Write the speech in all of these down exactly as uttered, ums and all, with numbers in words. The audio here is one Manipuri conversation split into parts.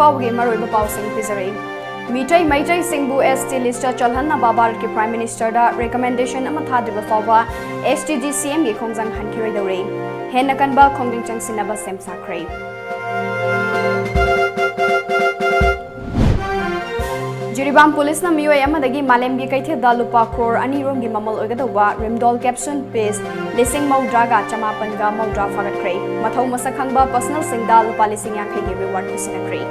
ꯐꯥꯎꯕꯒꯤ ꯃꯔꯨꯑꯣꯏꯕ ꯄꯥꯎꯁꯤꯡ ꯄꯤꯖꯔꯤ꯫ ꯃꯤꯇꯩ ꯃꯩꯇꯩꯁꯤꯡꯕꯨ S T list ꯆꯜꯍꯟꯅꯕ ꯚꯥꯔꯠꯀꯤ Prime Minister ꯗ recommendation ꯑꯃ ꯊꯥꯗ꯭ꯔꯤꯕ ꯐꯥꯎꯕ S T D C M ꯒꯤ ꯈꯣꯡꯖꯪ ꯍꯟꯈꯤꯔꯣꯏꯗꯧꯔꯤ꯫ ꯍꯦꯟꯅ ꯀꯟꯕ ꯈꯣꯡꯖꯪ ꯆꯪꯁꯤꯟꯅꯕ ꯁꯦꯝ ꯁꯥꯈ꯭ꯔꯦ꯫ ꯖꯤꯔꯤꯕꯥꯝ ꯄꯨꯂꯤꯁꯅ ꯃꯤꯑꯣꯏ ꯑꯃꯗꯒꯤ ꯃꯥꯂꯦꯝꯒꯤ ꯀꯩꯊꯦꯜꯗ ꯂꯨꯄꯥ ꯀ꯭ꯔꯣꯔ ꯑꯅꯤ ꯔꯣꯝꯒꯤ ꯃꯃꯜ ꯑꯣꯏꯒꯗꯧꯕ Rimdol capsule piece ꯂꯤꯁꯤꯡ ꯃꯧꯗ꯭ꯔꯥꯒ ꯆꯃꯥꯄꯟꯒ ꯃꯧꯗ꯭ꯔꯥ ꯐꯥꯒꯠꯈ꯭ꯔꯦ꯫ ꯃꯊꯧ ꯃꯁꯛ ꯈꯪꯕ personal ꯁꯤꯡꯗ ꯂꯨꯄꯥ ꯂꯤꯁꯤꯡ ꯌꯥꯡꯈꯩꯒꯤ reward ꯄꯤꯁꯤꯟꯅꯈ꯭ꯔꯦ꯫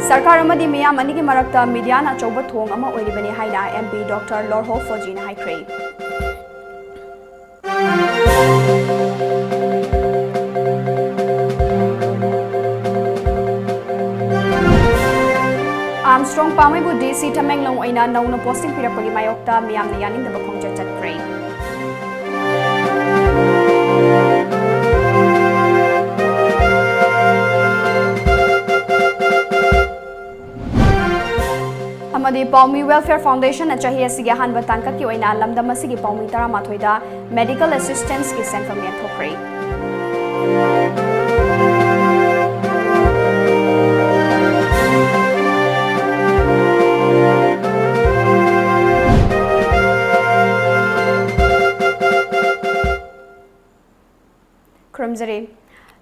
ꯁꯔꯀꯥꯔ ꯑꯃꯗꯤ ꯃꯤꯌꯥꯝ ꯑꯅꯤꯒꯤ ꯃꯔꯛꯇ media ꯅ ꯑꯆꯧꯕ ꯊꯣꯡ ꯑꯃ ꯑꯣꯏꯔꯤꯕꯅꯤ ꯍꯥꯏꯅ M P Doctor Lorho Fojin ꯅ ꯍꯥꯏꯈ꯭ꯔꯦ꯫ Armstrong ꯄꯥꯃꯩꯕꯨ D C ꯇꯃꯦꯡꯂꯣꯡ ꯑꯣꯏꯅ ꯅꯧꯅ posting ꯄꯤꯔꯛꯄꯒꯤ ꯃꯥꯌꯣꯛꯇ ꯃꯤꯌꯥꯝꯅ ꯌꯥꯅꯤꯡꯗꯕ ꯈꯣꯡꯆꯠ ꯆꯠꯈ꯭ꯔꯦ꯫ ꯑꯃꯗꯤ ꯄꯥꯎꯃꯤ Welfare Foundation ꯅ ꯆꯍꯤ ꯑꯁꯤꯒꯤ ꯑꯍꯥꯟꯕ ꯇꯥꯡꯀꯛꯀꯤ ꯑꯣꯏꯅ ꯂꯝꯗꯝ ꯑꯁꯤꯒꯤ ꯄꯥꯎꯃꯤ ꯇꯔꯥꯃꯥꯊꯣꯏꯗ medical assistance ꯀꯤ ꯁꯦꯟꯐꯝ ꯌꯦꯟꯊꯣꯛꯈ꯭ꯔꯦ꯫ ꯈꯨꯔꯨꯝꯖꯔꯤ꯫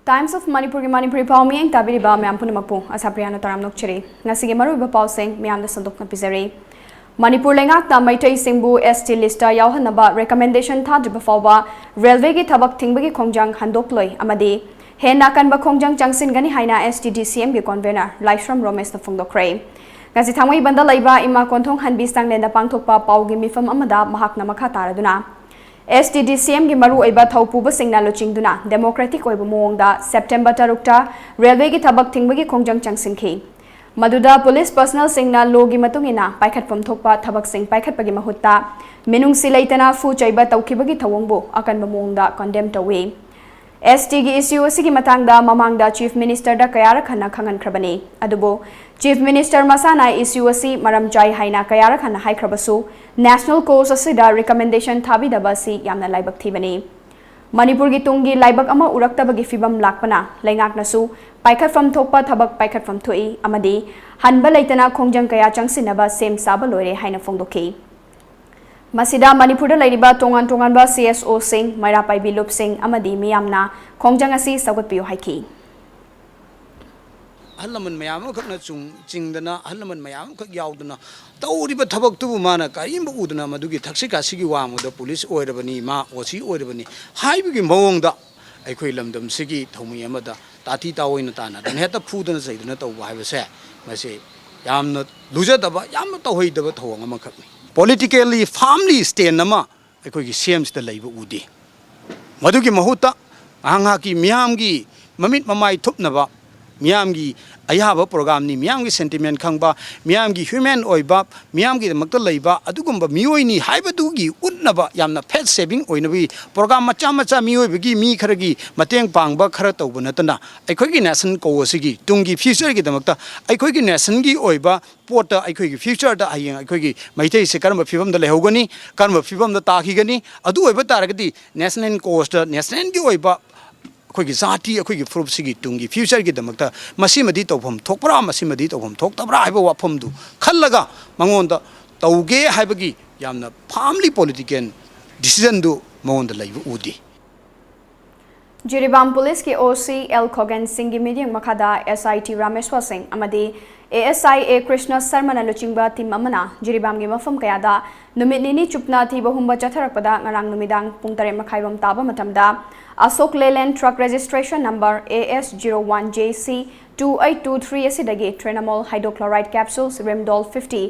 Times of Manipur ꯒꯤ ꯃꯅꯤꯄꯨꯔꯤ ꯄꯥꯎ ꯃꯤꯠꯌꯦꯡ ꯇꯥꯕꯤꯔꯤꯕ ꯃꯌꯥꯝ ꯄꯨꯝꯅꯃꯛꯄꯨ ꯑꯁꯥꯄ꯭ꯔꯤꯌꯥꯅ ꯇꯔꯥꯝꯅ ꯑꯣꯛꯆꯔꯤ꯫ ꯉꯁꯤꯒꯤ ꯃꯔꯨꯑꯣꯏꯕ ꯄꯥꯎꯁꯤꯡ ꯃꯌꯥꯝꯗ ꯁꯟꯗꯣꯛꯅ ꯄꯤꯖꯔꯤ꯫ ꯃꯅꯤꯄꯨꯔ ꯂꯩꯉꯥꯛꯅ ꯃꯩꯇꯩꯁꯤꯡꯕꯨ S T list ꯌꯥꯎꯍꯟꯅꯕ recommendation ꯊꯥꯗ꯭ꯔꯤꯕ ꯐꯥꯎꯕ railway ꯒꯤ ꯊꯕꯛ ꯊꯤꯡꯕꯒꯤ ꯈꯣꯡꯖꯪ ꯍꯟꯗꯣꯛꯂꯣꯏ ꯑꯃꯗꯤ ꯍꯦꯟꯅ ꯑꯀꯟꯕ ꯈꯣꯡꯖꯪ ꯆꯪꯁꯤꯟꯒꯅꯤ ꯍꯥꯏꯅ S T D C M ꯒꯤ convener ꯂꯥꯏꯁ꯭ꯔꯝ ꯔꯣꯃꯦꯁꯅ ꯐꯣꯡꯗꯣꯛꯈ꯭ꯔꯦ꯫ ꯉꯁꯤ ꯊꯥꯡꯃꯩꯕꯟꯗ ꯂꯩꯕ ꯏꯃꯥ ꯀꯣꯟꯊꯣꯡ ꯍꯟꯕꯤ ꯆꯥꯡꯂꯦꯟꯗ ꯄꯥꯡꯊꯣꯛꯄ ꯄꯥꯎꯒꯤ ꯃꯤꯐꯝ ꯑꯃꯗ ꯃꯍꯥꯛꯅ ꯃꯈꯥ ꯇꯥꯔꯗꯨꯅ, S T D C M ꯒꯤ ꯃꯔꯨꯑꯣꯏꯕ ꯊꯧꯄꯨꯕꯁꯤꯡꯅ ꯂꯨꯆꯤꯡꯗꯨꯅ democratic ꯑꯣꯏꯕ ꯃꯑꯣꯡꯗ September ꯇꯔꯨꯛꯇ railway ꯒꯤ ꯊꯕꯛ ꯊꯤꯡꯕꯒꯤ ꯈꯣꯡꯖꯪ ꯆꯪꯁꯤꯟꯈꯤ꯫ ꯃꯗꯨꯗ police personnel ꯁꯤꯡꯅ law ꯒꯤ ꯃꯇꯨꯡ ꯏꯟꯅ ꯄꯥꯏꯈꯠꯐꯝ ꯊꯣꯛꯄ ꯊꯕꯛꯁꯤꯡ ꯄꯥꯏꯈꯠꯄꯒꯤ ꯃꯍꯨꯠꯇ ꯃꯤꯅꯨꯡꯁꯤ ꯂꯩꯇꯅ ꯐꯨ ꯆꯩꯕ ꯇꯧꯈꯤꯕꯒꯤ ꯊꯧꯑꯣꯡꯕꯨ ꯑꯀꯟꯕ ꯃꯑꯣꯡꯗ condemn ꯇꯧꯏ꯫ S T ꯒꯤ issue ꯑꯁꯤꯒꯤ ꯃꯇꯥꯡꯗ ꯃꯃꯥꯡꯗ Chief Minister ꯗ ꯀꯌꯥꯔꯛ ꯍꯟꯅ ꯈꯪꯍꯟꯈ꯭ꯔꯕꯅꯤ꯫ ꯑꯗꯨꯕꯨ Chief Minister ꯃꯁꯥꯅ issue ꯑꯁꯤ ꯃꯔꯝ ꯆꯥꯏ ꯍꯥꯏꯅ ꯀꯌꯥꯔꯛ ꯍꯟꯅ ꯍꯥꯏꯈ꯭ꯔꯕꯁꯨ, national cause ꯑꯁꯤꯗ recommendation ꯊꯥꯕꯤꯗꯕ ꯑꯁꯤ ꯌꯥꯝꯅ ꯂꯥꯏꯕꯛ ꯊꯤꯕꯅꯤ꯫ ꯃꯅꯤꯄꯨꯔꯒꯤ ꯇꯨꯡꯒꯤ ꯂꯥꯏꯕꯛ ꯑꯃ ꯎꯔꯛꯇꯕꯒꯤ ꯐꯤꯕꯝ ꯂꯥꯛꯄꯅ ꯂꯩꯉꯥꯛꯅꯁꯨ ꯄꯥꯏꯈꯠꯐꯝ ꯊꯣꯛꯄ ꯊꯕꯛ ꯄꯥꯏꯈꯠꯐꯝ ꯊꯣꯛꯏ ꯑꯃꯗꯤ ꯍꯟꯕ ꯂꯩꯇꯅ ꯈꯣꯡꯖꯪ ꯀꯌꯥ ꯆꯪꯁꯤꯟꯅꯕ ꯁꯦꯝ ꯁꯥꯕ ꯂꯣꯏꯔꯦ ꯍꯥꯏꯅ ꯐꯣꯡꯗꯣꯛꯈꯤ꯫ ꯃꯁꯤꯗ ꯃꯅꯤꯄꯨꯔꯗ ꯂꯩꯔꯤꯕ ꯇꯣꯉꯥꯟ ꯇꯣꯉꯥꯟꯕ ꯁꯤ ꯑꯦꯁ ꯑꯣꯁꯤꯡ, ꯃꯩꯔꯥ ꯄꯥꯏꯕꯤ ꯂꯨꯞꯁꯤꯡ ꯑꯃꯗꯤ ꯃꯤꯌꯥꯝꯅ ꯈꯣꯡꯖꯪ ꯑꯁꯤ ꯁꯧꯒꯠꯄꯤꯌꯨ ꯍꯥꯏꯈꯤ꯫ ꯑꯍꯜ ꯂꯃꯟ ꯃꯌꯥꯝ ꯑꯃꯈꯛꯅ ꯆꯨꯡ ꯆꯤꯡꯗꯅ, ꯑꯍꯜ ꯂꯃꯟ ꯃꯌꯥꯝ ꯑꯃꯈꯛ ꯌꯥꯎꯗꯅ ꯇꯧꯔꯤꯕ ꯊꯕꯛꯇꯨꯕꯨ ꯃꯥꯅ ꯀꯔꯤꯝꯕ ꯎꯗꯅ, ꯃꯗꯨꯒꯤ ꯊꯛꯁꯤ ꯈꯥꯁꯤꯒꯤ ꯋꯥꯡꯃꯗ ꯄꯨꯂꯤꯁ ꯑꯣꯏꯔꯕꯅꯤ, ꯃꯥ ꯑꯣ ꯁꯤ ꯑꯣꯏꯔꯕꯅꯤ ꯍꯥꯏꯕꯒꯤ ꯃꯑꯣꯡꯗ ꯑꯩꯈꯣꯏ ꯂꯝꯗꯝꯁꯤꯒꯤ ꯊꯧꯃꯤ ꯑꯃꯗ ꯇꯥꯊꯤ ꯇꯥꯑꯣꯏꯅ ꯇꯥꯟꯅꯗꯅ ꯍꯦꯛꯇ ꯐꯨꯗꯅ ꯆꯩꯗꯅ ꯇꯧꯕ ꯍꯥꯏꯕꯁꯦ, ꯃꯁꯤ ꯌꯥꯝꯅ ꯂꯨꯖꯗꯕ, ꯌꯥꯝꯅ ꯇꯧꯍꯩꯗꯕ ꯊꯧꯑꯣꯡ ꯑꯃꯈꯛꯅꯤ꯫ Politically firmly stand ꯑꯃ ꯑꯩꯈꯣꯏꯒꯤ ꯁꯤ ꯑꯦꯝꯁꯤꯗ ꯂꯩꯕ ꯎꯗꯦ꯫ ꯃꯗꯨꯒꯤ ꯃꯍꯨꯠꯇ ꯉꯥꯏꯍꯥꯛ ꯉꯥꯏꯍꯥꯛꯀꯤ ꯃꯤꯌꯥꯝꯒꯤ ꯃꯃꯤꯠ ꯃꯃꯥꯏ ꯊꯨꯞꯅꯕ, ꯃꯤꯌꯥꯝꯒꯤ ꯑꯌꯥꯕ ꯄ꯭ꯔꯣꯒꯥꯝꯅꯤ, ꯃꯤꯌꯥꯝꯒꯤ ꯁꯦꯟꯇꯤꯃꯦꯟ ꯈꯪꯕ, ꯃꯤꯌꯥꯝꯒꯤ ꯍ꯭ꯌꯨꯃꯦꯟ ꯑꯣꯏꯕ, ꯃꯤꯌꯥꯝꯒꯤꯗꯃꯛꯇ ꯂꯩꯕ ꯑꯗꯨꯒꯨꯝꯕ ꯃꯤꯑꯣꯏꯅꯤ ꯍꯥꯏꯕꯗꯨꯒꯤ ꯎꯠꯅꯕ ꯌꯥꯝꯅ ꯐꯦꯁ ꯁꯦꯚꯤꯡ ꯑꯣꯏꯅꯕꯒꯤ ꯄ꯭ꯔꯣꯒꯥꯝ ꯃꯆꯥ ꯃꯆꯥ, ꯃꯤꯑꯣꯏꯕꯒꯤ ꯃꯤ ꯈꯔꯒꯤ ꯃꯇꯦꯡ ꯄꯥꯡꯕ ꯈꯔ ꯇꯧꯕ ꯅꯠꯇꯅ, ꯑꯩꯈꯣꯏꯒꯤ ꯅꯦꯁꯟ ꯀꯣ ꯑꯁꯤꯒꯤ ꯇꯨꯡꯒꯤ ꯐ꯭ꯌꯨꯆꯔꯒꯤꯗꯃꯛꯇ, ꯑꯩꯈꯣꯏꯒꯤ ꯅꯦꯁꯟꯒꯤ ꯑꯣꯏꯕ ꯄꯣꯠꯇ, ꯑꯩꯈꯣꯏꯒꯤ ꯐ꯭ꯌꯨꯆꯔꯗ ꯍꯌꯦꯡ ꯑꯩꯈꯣꯏꯒꯤ ꯃꯩꯇꯩꯁꯦ ꯀꯔꯝꯕ ꯐꯤꯕꯝꯗ ꯂꯩꯍꯧꯒꯅꯤ, ꯀꯔꯝꯕ ꯐꯤꯕꯝꯗ ꯇꯥꯈꯤꯒꯅꯤ, ꯑꯗꯨ ꯑꯣꯏꯕ ꯇꯥꯔꯒꯗꯤ ꯅꯦꯁꯅꯦꯜ ꯀꯣꯁꯇ, ꯅꯦꯁꯅꯦꯜꯒꯤ ꯑꯣꯏꯕ ꯑꯩꯈꯣꯏꯒꯤ ꯖꯥꯇꯤ, ꯑꯩꯈꯣꯏꯒꯤ ꯐꯨꯔꯨꯞꯁꯤꯒꯤ ꯇꯨꯡꯒꯤ ꯐ꯭ꯌꯨꯆꯔꯒꯤꯗꯃꯛꯇ ꯃꯁꯤꯃꯗꯤ ꯇꯧꯐꯝ ꯊꯣꯛꯄ꯭ꯔꯥ, ꯃꯁꯤꯃꯗꯤ ꯇꯧꯐꯝ ꯊꯣꯛꯇꯕ꯭ꯔꯥ ꯍꯥꯏꯕ ꯋꯥꯐꯝꯗꯨ ꯈꯜꯂꯒ ꯃꯉꯣꯟꯗ ꯇꯧꯒꯦ ꯍꯥꯏꯕꯒꯤ ꯌꯥꯝꯅ ꯐꯥꯔꯝꯂꯤ ꯄꯣꯂꯤꯇꯤꯀꯦꯜ ꯗꯤꯁꯤꯖꯟꯗꯨ ꯃꯉꯣꯟꯗ ꯂꯩꯕ ꯎꯗꯦ꯫ ꯖꯤꯔꯤꯕꯥꯝ ꯄꯨꯂꯤꯁꯀꯤ ꯑꯣ ꯁꯤ ꯑꯦꯜ ꯈꯣꯒꯦꯟ ꯁꯤꯡꯒꯤ ꯃꯤꯠꯌꯦꯡ ꯃꯈꯥꯗ ꯑꯦꯁ ꯑꯥꯏ ꯇꯤ ꯔꯥꯃꯦꯁ꯭ꯋꯔ ꯁꯤꯡ ꯑꯃꯗꯤ A S I A Krishna ꯁꯔꯃꯅ ꯂꯨꯆꯤꯡꯕ ꯇꯤꯝ ꯑꯃꯅ ꯖꯤꯔꯤꯕꯥꯝꯒꯤ ꯃꯐꯝ ꯀꯌꯥꯗ ꯅꯨꯃꯤꯠ ꯅꯤꯅꯤ ꯆꯨꯞꯅ ꯊꯤꯕ ꯍꯨꯝꯕ ꯆꯠꯊꯔꯛꯄꯗ ꯉꯔꯥꯡ ꯅꯨꯃꯤꯗꯥꯡ ꯄꯨꯡ ꯇꯔꯦꯠ ꯃꯈꯥꯏꯔꯣꯝ ꯇꯥꯕ ꯃꯇꯝꯗ ꯑꯁꯣꯛ ꯂꯦꯂꯦꯟ truck registration number A S zero one J C two eight two three ꯑꯁꯤꯗꯒꯤ ꯇ꯭ꯔꯦꯅꯃꯣꯜ ꯍꯥꯏꯗ꯭ꯔꯣꯀ꯭ꯂꯣꯔꯥꯏꯗ ꯀꯦꯞꯁꯨꯜꯁ ꯔꯤꯝꯗꯣꯜ ꯐꯤꯐꯇꯤ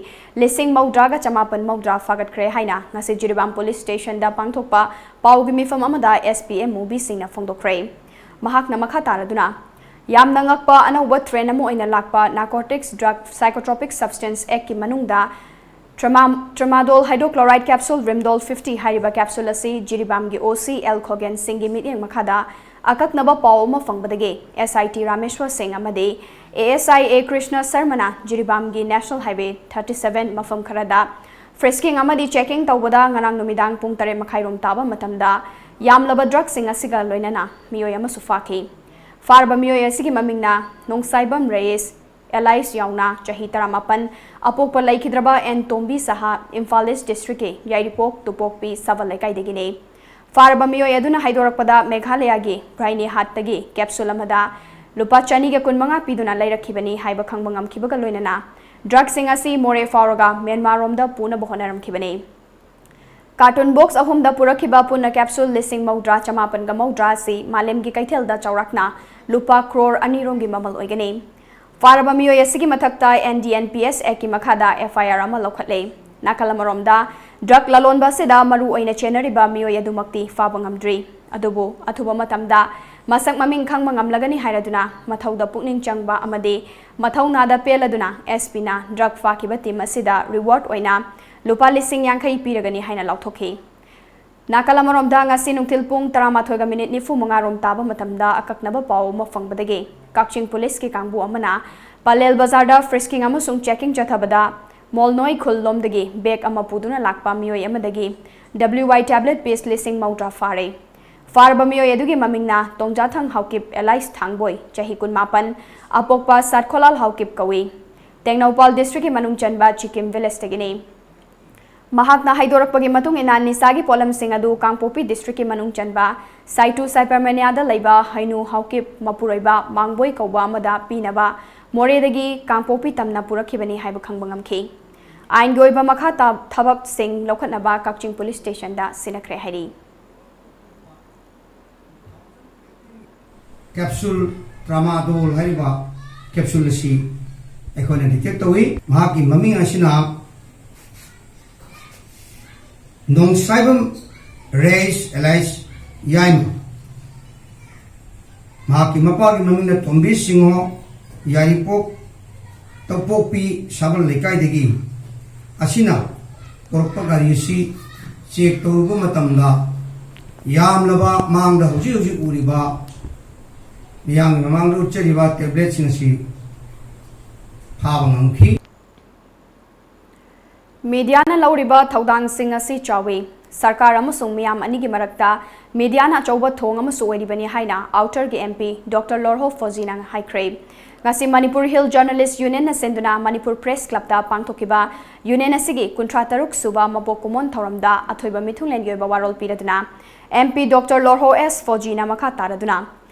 ꯂꯤꯁꯤꯡ ꯃꯧꯗ꯭ꯔꯥꯒ ꯆꯃꯥꯄꯟ ꯃꯧꯗ꯭ꯔꯥ ꯐꯥꯒꯠꯈ꯭ꯔꯦ ꯍꯥꯏꯅ ꯉꯁꯤ ꯖꯤꯔꯤꯕꯥꯝ ꯄꯨꯂꯤꯁ ꯁ꯭ꯇꯦꯁꯟꯗ ꯄꯥꯡꯊꯣꯛꯄ ꯄꯥꯎꯒꯤ ꯃꯤꯐꯝ ꯑꯃꯗ ꯑꯦꯁ ꯄꯤ ꯑꯦꯝ ꯃꯨꯕꯤ ꯁꯤꯡꯅ ꯐꯣꯡꯗꯣꯛꯈ꯭ꯔꯦ꯫ ꯃꯍꯥꯛꯅ ꯃꯈꯥ ꯇꯥꯔꯗꯨꯅ, ꯌꯥꯝꯅ ꯉꯛꯄ ꯑꯅꯧꯕ ꯇ꯭ꯔꯦꯟ ꯑꯃ ꯑꯣꯏꯅ ꯂꯥꯛꯄ ꯅꯥꯔꯀꯣꯇꯤꯛꯁ ꯗ꯭ꯔꯒ ꯁꯥꯏꯀꯣꯇ꯭ꯔꯣꯄꯤꯛ ꯁꯕꯁꯇꯦꯟꯁ ꯑꯦꯛꯀꯤ ꯃꯅꯨꯡꯗ ꯇ꯭ꯔꯃꯥ-, ꯇ꯭ꯔꯃꯥꯗꯣꯜ ꯍꯥꯏꯗ꯭ꯔꯣꯀ꯭ꯂꯣꯔꯥꯏꯗ ꯀꯦꯞꯁꯨꯜ ꯔꯤꯝꯗꯣꯜ ꯐꯤꯐꯇꯤ ꯍꯥꯏꯔꯤꯕ ꯀꯦꯞꯁꯨꯜ ꯑꯁꯤ ꯖꯤꯔꯤꯕꯥꯝꯒꯤ ꯑꯣ ꯁꯤ ꯑꯦꯜ ꯈꯣꯒꯦꯟ ꯁꯤꯡꯒꯤ ꯃꯤꯠꯌꯦꯡ ꯃꯈꯥꯗ ꯑꯀꯛꯅꯕ ꯄꯥꯎ ꯑꯃ ꯐꯪꯕꯗꯒꯤ ꯑꯦꯁ ꯑꯥꯏ ꯇꯤ ꯔꯥꯃꯦꯁ꯭ꯋꯔ ꯁꯤꯡ ꯑꯃꯗꯤ A S I A Krishna ꯁꯔꯃꯅ ꯖꯤꯔꯤꯕꯥꯝꯒꯤ ꯅꯦꯁꯅꯦꯜ ꯍꯥꯏꯋꯦ ꯊꯥꯔꯇꯤ ꯁꯚꯦꯟ ꯃꯐꯝ ꯈꯔꯗ ꯐ꯭ꯔꯤꯁꯀꯤꯡ ꯑꯃꯗꯤ ꯆꯦꯀꯤꯡ ꯇꯧꯕꯗ ꯉꯔꯥꯡ ꯅꯨꯃꯤꯗꯥꯡ ꯄꯨꯡ ꯇꯔꯦꯠ ꯃꯈꯥꯏꯔꯣꯝ ꯇꯥꯕ ꯃꯇꯝꯗ ꯌꯥꯝꯂꯕ ꯗ꯭ꯔꯒꯁꯤꯡ ꯑꯁꯤꯒ ꯂꯣꯏꯅꯅ ꯃꯤꯑꯣꯏ ꯑꯃꯁꯨ ꯐꯥꯈꯤ꯫ ꯐꯥꯔꯕ ꯃꯤꯑꯣꯏ ꯑꯁꯤꯒꯤ ꯃꯃꯤꯡꯅ ꯅꯣꯡꯁꯥꯏꯕꯝ ꯔꯌꯦꯁ, ꯑꯦꯂꯥꯏꯁ ꯌꯥꯎꯅ ꯆꯍꯤ ꯇꯔꯥꯃꯥꯄꯟ, ꯑꯄꯣꯛꯄ ꯂꯩꯈꯤꯗ꯭ꯔꯕ ꯑꯦꯟ ꯇꯣꯝꯕꯤ ꯁꯍꯥ, ꯏꯝꯐꯥꯜ ꯏꯁ ꯗꯤꯁꯇ꯭ꯔꯤꯛꯀꯤ ꯌꯥꯏꯔꯤꯄꯣꯛ ꯇꯨꯄꯣꯛꯄꯤ ꯁꯕꯜ ꯂꯩꯀꯥꯏꯗꯒꯤꯅꯤ꯫ ꯐꯥꯔꯕ ꯃꯤꯑꯣꯏ ꯑꯗꯨꯅ ꯍꯥꯏꯗꯣꯔꯛꯄꯗ ꯃꯦꯘꯥꯂꯌꯥꯒꯤ ꯕ꯭ꯔꯥꯏꯅꯤꯍꯥꯠꯇꯒꯤ ꯀꯦꯞꯁꯨꯜ ꯑꯃꯗ ꯂꯨꯄꯥ ꯆꯅꯤꯒ ꯀꯨꯟꯃꯉꯥ ꯄꯤꯗꯨꯅ ꯂꯩꯔꯛꯈꯤꯕꯅꯤ ꯍꯥꯏꯕ ꯈꯪꯕ ꯉꯝꯈꯤꯕꯒ ꯂꯣꯏꯅꯅ ꯗ꯭ꯔꯒꯁꯤꯡ ꯑꯁꯤ ꯃꯣꯔꯦ ꯐꯥꯎꯔꯒ ꯃ꯭ꯌꯥꯟꯃꯥꯔꯔꯣꯝꯗ ꯄꯨꯅꯕ ꯍꯣꯠꯅꯔꯝꯈꯤꯕꯅꯤ꯫ ꯀꯥꯔꯇꯨꯟ ꯕꯣꯛꯁ ꯑꯍꯨꯝꯗ ꯄꯨꯔꯛꯈꯤꯕ ꯄꯨꯟꯅ ꯀꯦꯞꯁꯨꯜ ꯂꯤꯁꯤꯡ ꯃꯧꯗ꯭ꯔꯥ ꯆꯃꯥꯄꯟꯒ ꯃꯧꯗ꯭ꯔꯥ ꯑꯁꯤ ꯃꯥꯂꯦꯝꯒꯤ ꯀꯩꯊꯦꯜꯗ ꯆꯥꯎꯔꯥꯛꯅ ꯂꯨꯄꯥ ꯀ꯭ꯔꯣꯔ ꯑꯅꯤ ꯔꯣꯝꯒꯤ ꯃꯃꯜ ꯑꯣꯏꯒꯅꯤ꯫ ꯐꯥꯔꯕ ꯃꯤꯑꯣꯏ ꯑꯁꯤꯒꯤ ꯃꯊꯛꯇ N D N P S ꯑꯦꯛꯀꯤ ꯃꯈꯥꯗ ꯑꯦꯐ ꯑꯥꯏ ꯑꯥꯔ ꯑꯃ ꯂꯧꯈꯠꯂꯦ꯫ ꯅꯥꯀꯜ ꯑꯃꯔꯣꯝꯗ, ꯗ꯭ꯔꯒ ꯂꯂꯣꯟꯕ ꯑꯁꯤꯗ ꯃꯔꯨ ꯑꯣꯏꯅ ꯆꯦꯟꯅꯔꯤꯕ ꯃꯤꯑꯣꯏ ꯑꯗꯨꯃꯛꯇꯤ ꯐꯥꯕ ꯉꯝꯗ꯭ꯔꯤ꯫ ꯑꯗꯨꯕꯨ ꯑꯊꯨꯕ ꯃꯇꯝꯗ ꯃꯁꯛ ꯃꯃꯤꯡ ꯈꯪꯕ ꯉꯝꯂꯒꯅꯤ ꯍꯥꯏꯔꯗꯨꯅ ꯃꯊꯧꯗ ꯄꯨꯛꯅꯤꯡ ꯆꯪꯕ ꯑꯃꯗꯤ ꯃꯊꯧꯅꯥꯗ ꯄꯦꯜꯂꯗꯨꯅ ꯑꯦꯁ ꯄꯤꯅ ꯗ꯭ꯔꯒ ꯐꯥꯈꯤꯕ ꯇꯤꯝ ꯑꯁꯤꯗ ꯔꯤꯋꯥꯔꯗ ꯑꯣꯏꯅ ꯂꯨꯄꯥ ꯂꯤꯁꯤꯡ ꯌꯥꯡꯈꯩ ꯄꯤꯔꯒꯅꯤ ꯍꯥꯏꯅ ꯂꯥꯎꯊꯣꯛꯈꯤ꯫ ꯅꯥꯀꯜ ꯑꯃꯔꯣꯝꯗ, ꯉꯁꯤ ꯅꯨꯡꯊꯤꯜ ꯄꯨꯡ ꯇꯔꯥꯃꯥꯊꯣꯏꯒ ꯃꯤꯅꯤꯠ ꯅꯤꯐꯨ ꯃꯉꯥ ꯔꯣꯝ ꯇꯥꯕ ꯃꯇꯝꯗ ꯑꯀꯛꯅꯕ ꯄꯥꯎ ꯑꯃ ꯐꯪꯕꯗꯒꯤ ꯀꯛꯆꯤꯡ ꯄꯨꯂꯤꯁꯀꯤ ꯀꯥꯡꯕꯨ ꯑꯃꯅ ꯄꯂꯦꯜ ꯕꯖꯥꯔꯗ ꯐ꯭ꯔꯤꯁꯀꯤꯡ ꯑꯃꯁꯨꯡ ꯆꯦꯀꯤꯡ ꯆꯠꯊꯕꯗ ꯃꯣꯜꯅꯣꯏ ꯈꯨꯜ ꯂꯣꯝꯗꯒꯤ ꯕꯦꯒ ꯑꯃ ꯄꯨꯗꯨꯅ ꯂꯥꯛꯄ ꯃꯤꯑꯣꯏ ꯑꯃꯗꯒꯤ ꯗꯕ꯭ꯂꯤꯌꯨ ꯑꯥꯏ ꯇꯦꯕ꯭ꯂꯦꯠ ꯄꯤꯁ ꯂꯤꯁꯤꯡ ꯃꯧꯗ꯭ꯔꯥ ꯐꯥꯔꯦ꯫ ꯐꯥꯔꯕ ꯃꯤꯑꯣꯏ ꯑꯗꯨꯒꯤ ꯃꯃꯤꯡꯅ ꯇꯣꯡꯖꯥꯊꯪ ꯍꯥꯎꯀꯤꯞ ꯑꯦꯂꯥꯏꯁ ꯊꯥꯡꯕꯣꯏ, ꯆꯍꯤ ꯀꯨꯟꯃꯥꯄꯟ, ꯑꯄꯣꯛꯄ ꯁꯠꯈꯣꯂꯥꯜ ꯍꯥꯎꯀꯤꯞ ꯀꯧꯏ꯫ ꯇꯦꯡꯅꯧꯄꯥꯜ ꯗꯤꯁꯇ꯭ꯔꯤꯛꯀꯤ ꯃꯅꯨꯡ ꯆꯟꯕ ꯆꯤꯀꯤꯝ ꯚꯤꯂꯦꯖꯇꯒꯤꯅꯤ꯫ ꯃꯍꯥꯛꯅ ꯍꯥꯏꯗꯣꯔꯛꯄꯒꯤ ꯃꯇꯨꯡ ꯏꯟꯅ, ꯅꯤꯁꯥꯒꯤ ꯄꯣꯠꯂꯝꯁꯤꯡ ꯑꯗꯨ ꯀꯥꯡꯄꯣꯛꯄꯤ ꯗꯤꯁꯇ꯭ꯔꯤꯛꯀꯤ ꯃꯅꯨꯡ ꯆꯟꯕ ꯁꯥꯏꯇꯨ ꯁꯥꯏꯄꯔꯃꯦꯅꯤꯌꯥꯗ ꯂꯩꯕ ꯍꯩꯅꯨ ꯍꯥꯎꯀꯤꯞ ꯃꯄꯨꯔꯣꯏꯕ ꯃꯥꯡꯕꯣꯏ ꯀꯧꯕ ꯑꯃꯗ ꯄꯤꯅꯕ ꯃꯣꯔꯦꯗꯒꯤ ꯀꯥꯡꯄꯣꯛꯄꯤ ꯇꯝꯅ ꯄꯨꯔꯛꯈꯤꯕꯅꯤ ꯍꯥꯏꯕ ꯈꯪꯕ ꯉꯝꯈꯤ꯫ ꯑꯥꯏꯟꯒꯤ ꯑꯣꯏꯕ ꯃꯈꯥ ꯇꯥ-, ꯊꯕꯛꯁꯤꯡ ꯂꯧꯈꯠꯅꯕ ꯀꯛꯆꯤꯡ ꯄꯨꯂꯤꯁ ꯁ꯭ꯇꯦꯁꯟꯗ ꯁꯤꯟꯅꯈ꯭ꯔꯦ ꯍꯥꯏꯔꯤ꯫ ꯀꯦꯞꯁꯨꯜ ꯇ꯭ꯔꯥꯃꯥꯗꯣꯜ ꯍꯥꯏꯔꯤꯕ ꯀꯦꯞꯁꯨꯜ ꯑꯁꯤ ꯑꯩꯈꯣꯏꯅ ꯗꯤꯇꯦꯛ ꯇꯧꯏ꯫ ꯃꯍꯥꯛꯀꯤ ꯃꯃꯤꯡ ꯑꯁꯤꯅ ꯅꯣꯡꯁꯥꯏꯕꯝ ꯔꯦꯁ ꯑꯦꯂꯥꯏꯁ ꯌꯥꯏꯃ꯫ ꯃꯍꯥꯛꯀꯤ ꯃꯄꯥꯒꯤ ꯃꯃꯤꯡꯅ ꯇꯣꯝꯕꯤ ꯁꯤꯡꯍꯣ, ꯌꯥꯏꯔꯤꯄꯣꯛ ꯇꯧꯄꯣꯛꯄꯤ ꯁꯥꯕꯜ ꯂꯩꯀꯥꯏꯗꯒꯤ꯫ ꯑꯁꯤꯅ ꯄꯨꯔꯛꯄ ꯒꯥꯔꯤ ꯑꯁꯤ ꯆꯦꯛ ꯇꯧꯔꯨꯕ ꯃꯇꯝꯗ ꯌꯥꯝꯂꯕ ꯃꯥꯡꯗ ꯍꯧꯖꯤꯛ ꯍꯧꯖꯤꯛ ꯎꯔꯤꯕ, ꯃꯤꯌꯥꯝꯒꯤ ꯃꯃꯥꯡꯗ ꯎꯠꯆꯔꯤꯕ ꯇꯦꯕ꯭ꯂꯦꯠꯁꯤꯡ ꯑꯁꯤ ꯐꯥꯕ ꯉꯝꯈꯤ꯫ ꯃꯤꯗꯤꯌꯥꯅ ꯂꯧꯔꯤꯕ ꯊꯧꯗꯥꯡꯁꯤꯡ ꯑꯁꯤ ꯆꯥꯎꯏ꯫ ꯁꯔꯀꯥꯔ ꯑꯃꯁꯨꯡ ꯃꯤꯌꯥꯝ ꯑꯅꯤꯒꯤ ꯃꯔꯛꯇ ꯃꯤꯗꯤꯌꯥꯅ ꯑꯆꯧꯕ ꯊꯣꯡ ꯑꯃꯁꯨ ꯑꯣꯏꯔꯤꯕꯅꯤ ꯍꯥꯏꯅ ꯑꯥꯎꯇꯔꯒꯤ ꯑꯦꯝ ꯄꯤ ꯗꯣꯛꯇꯔ ꯂꯣꯔꯍꯣ ꯐꯣꯖꯤꯅ ꯍꯥꯏꯈ꯭ꯔꯦ꯫ ꯉꯁꯤ ꯃꯅꯤꯄꯨꯔ ꯍꯤꯜ ꯖꯔꯅꯦꯂꯤꯁ ꯌꯨꯅꯤꯌꯟꯅ ꯁꯤꯟꯗꯨꯅ ꯃꯅꯤꯄꯨꯔ ꯄ꯭ꯔꯦꯁ ꯀ꯭ꯂꯕꯇ ꯄꯥꯡꯊꯣꯛꯈꯤꯕ ꯌꯨꯅꯤꯌꯟ ꯑꯁꯤꯒꯤ ꯀꯨꯟꯊ꯭ꯔꯥ ꯇꯔꯨꯛ ꯁꯨꯕ ꯃꯄꯣꯛ ꯀꯨꯝꯑꯣꯟ ꯊꯧꯔꯝꯗ ꯑꯊꯣꯏꯕ ꯃꯤꯊꯨꯡꯂꯦꯟꯒꯤ ꯑꯣꯏꯕ ꯋꯥꯔꯣꯜ ꯄꯤꯔꯗꯨꯅ ꯑꯦꯝ ꯄꯤ ꯗꯣꯛꯇꯔ ꯂꯣꯔꯍꯣ ꯑꯦꯁ ꯐꯣꯖꯤꯅ ꯃꯈꯥ ꯇꯥꯔꯗꯨꯅ,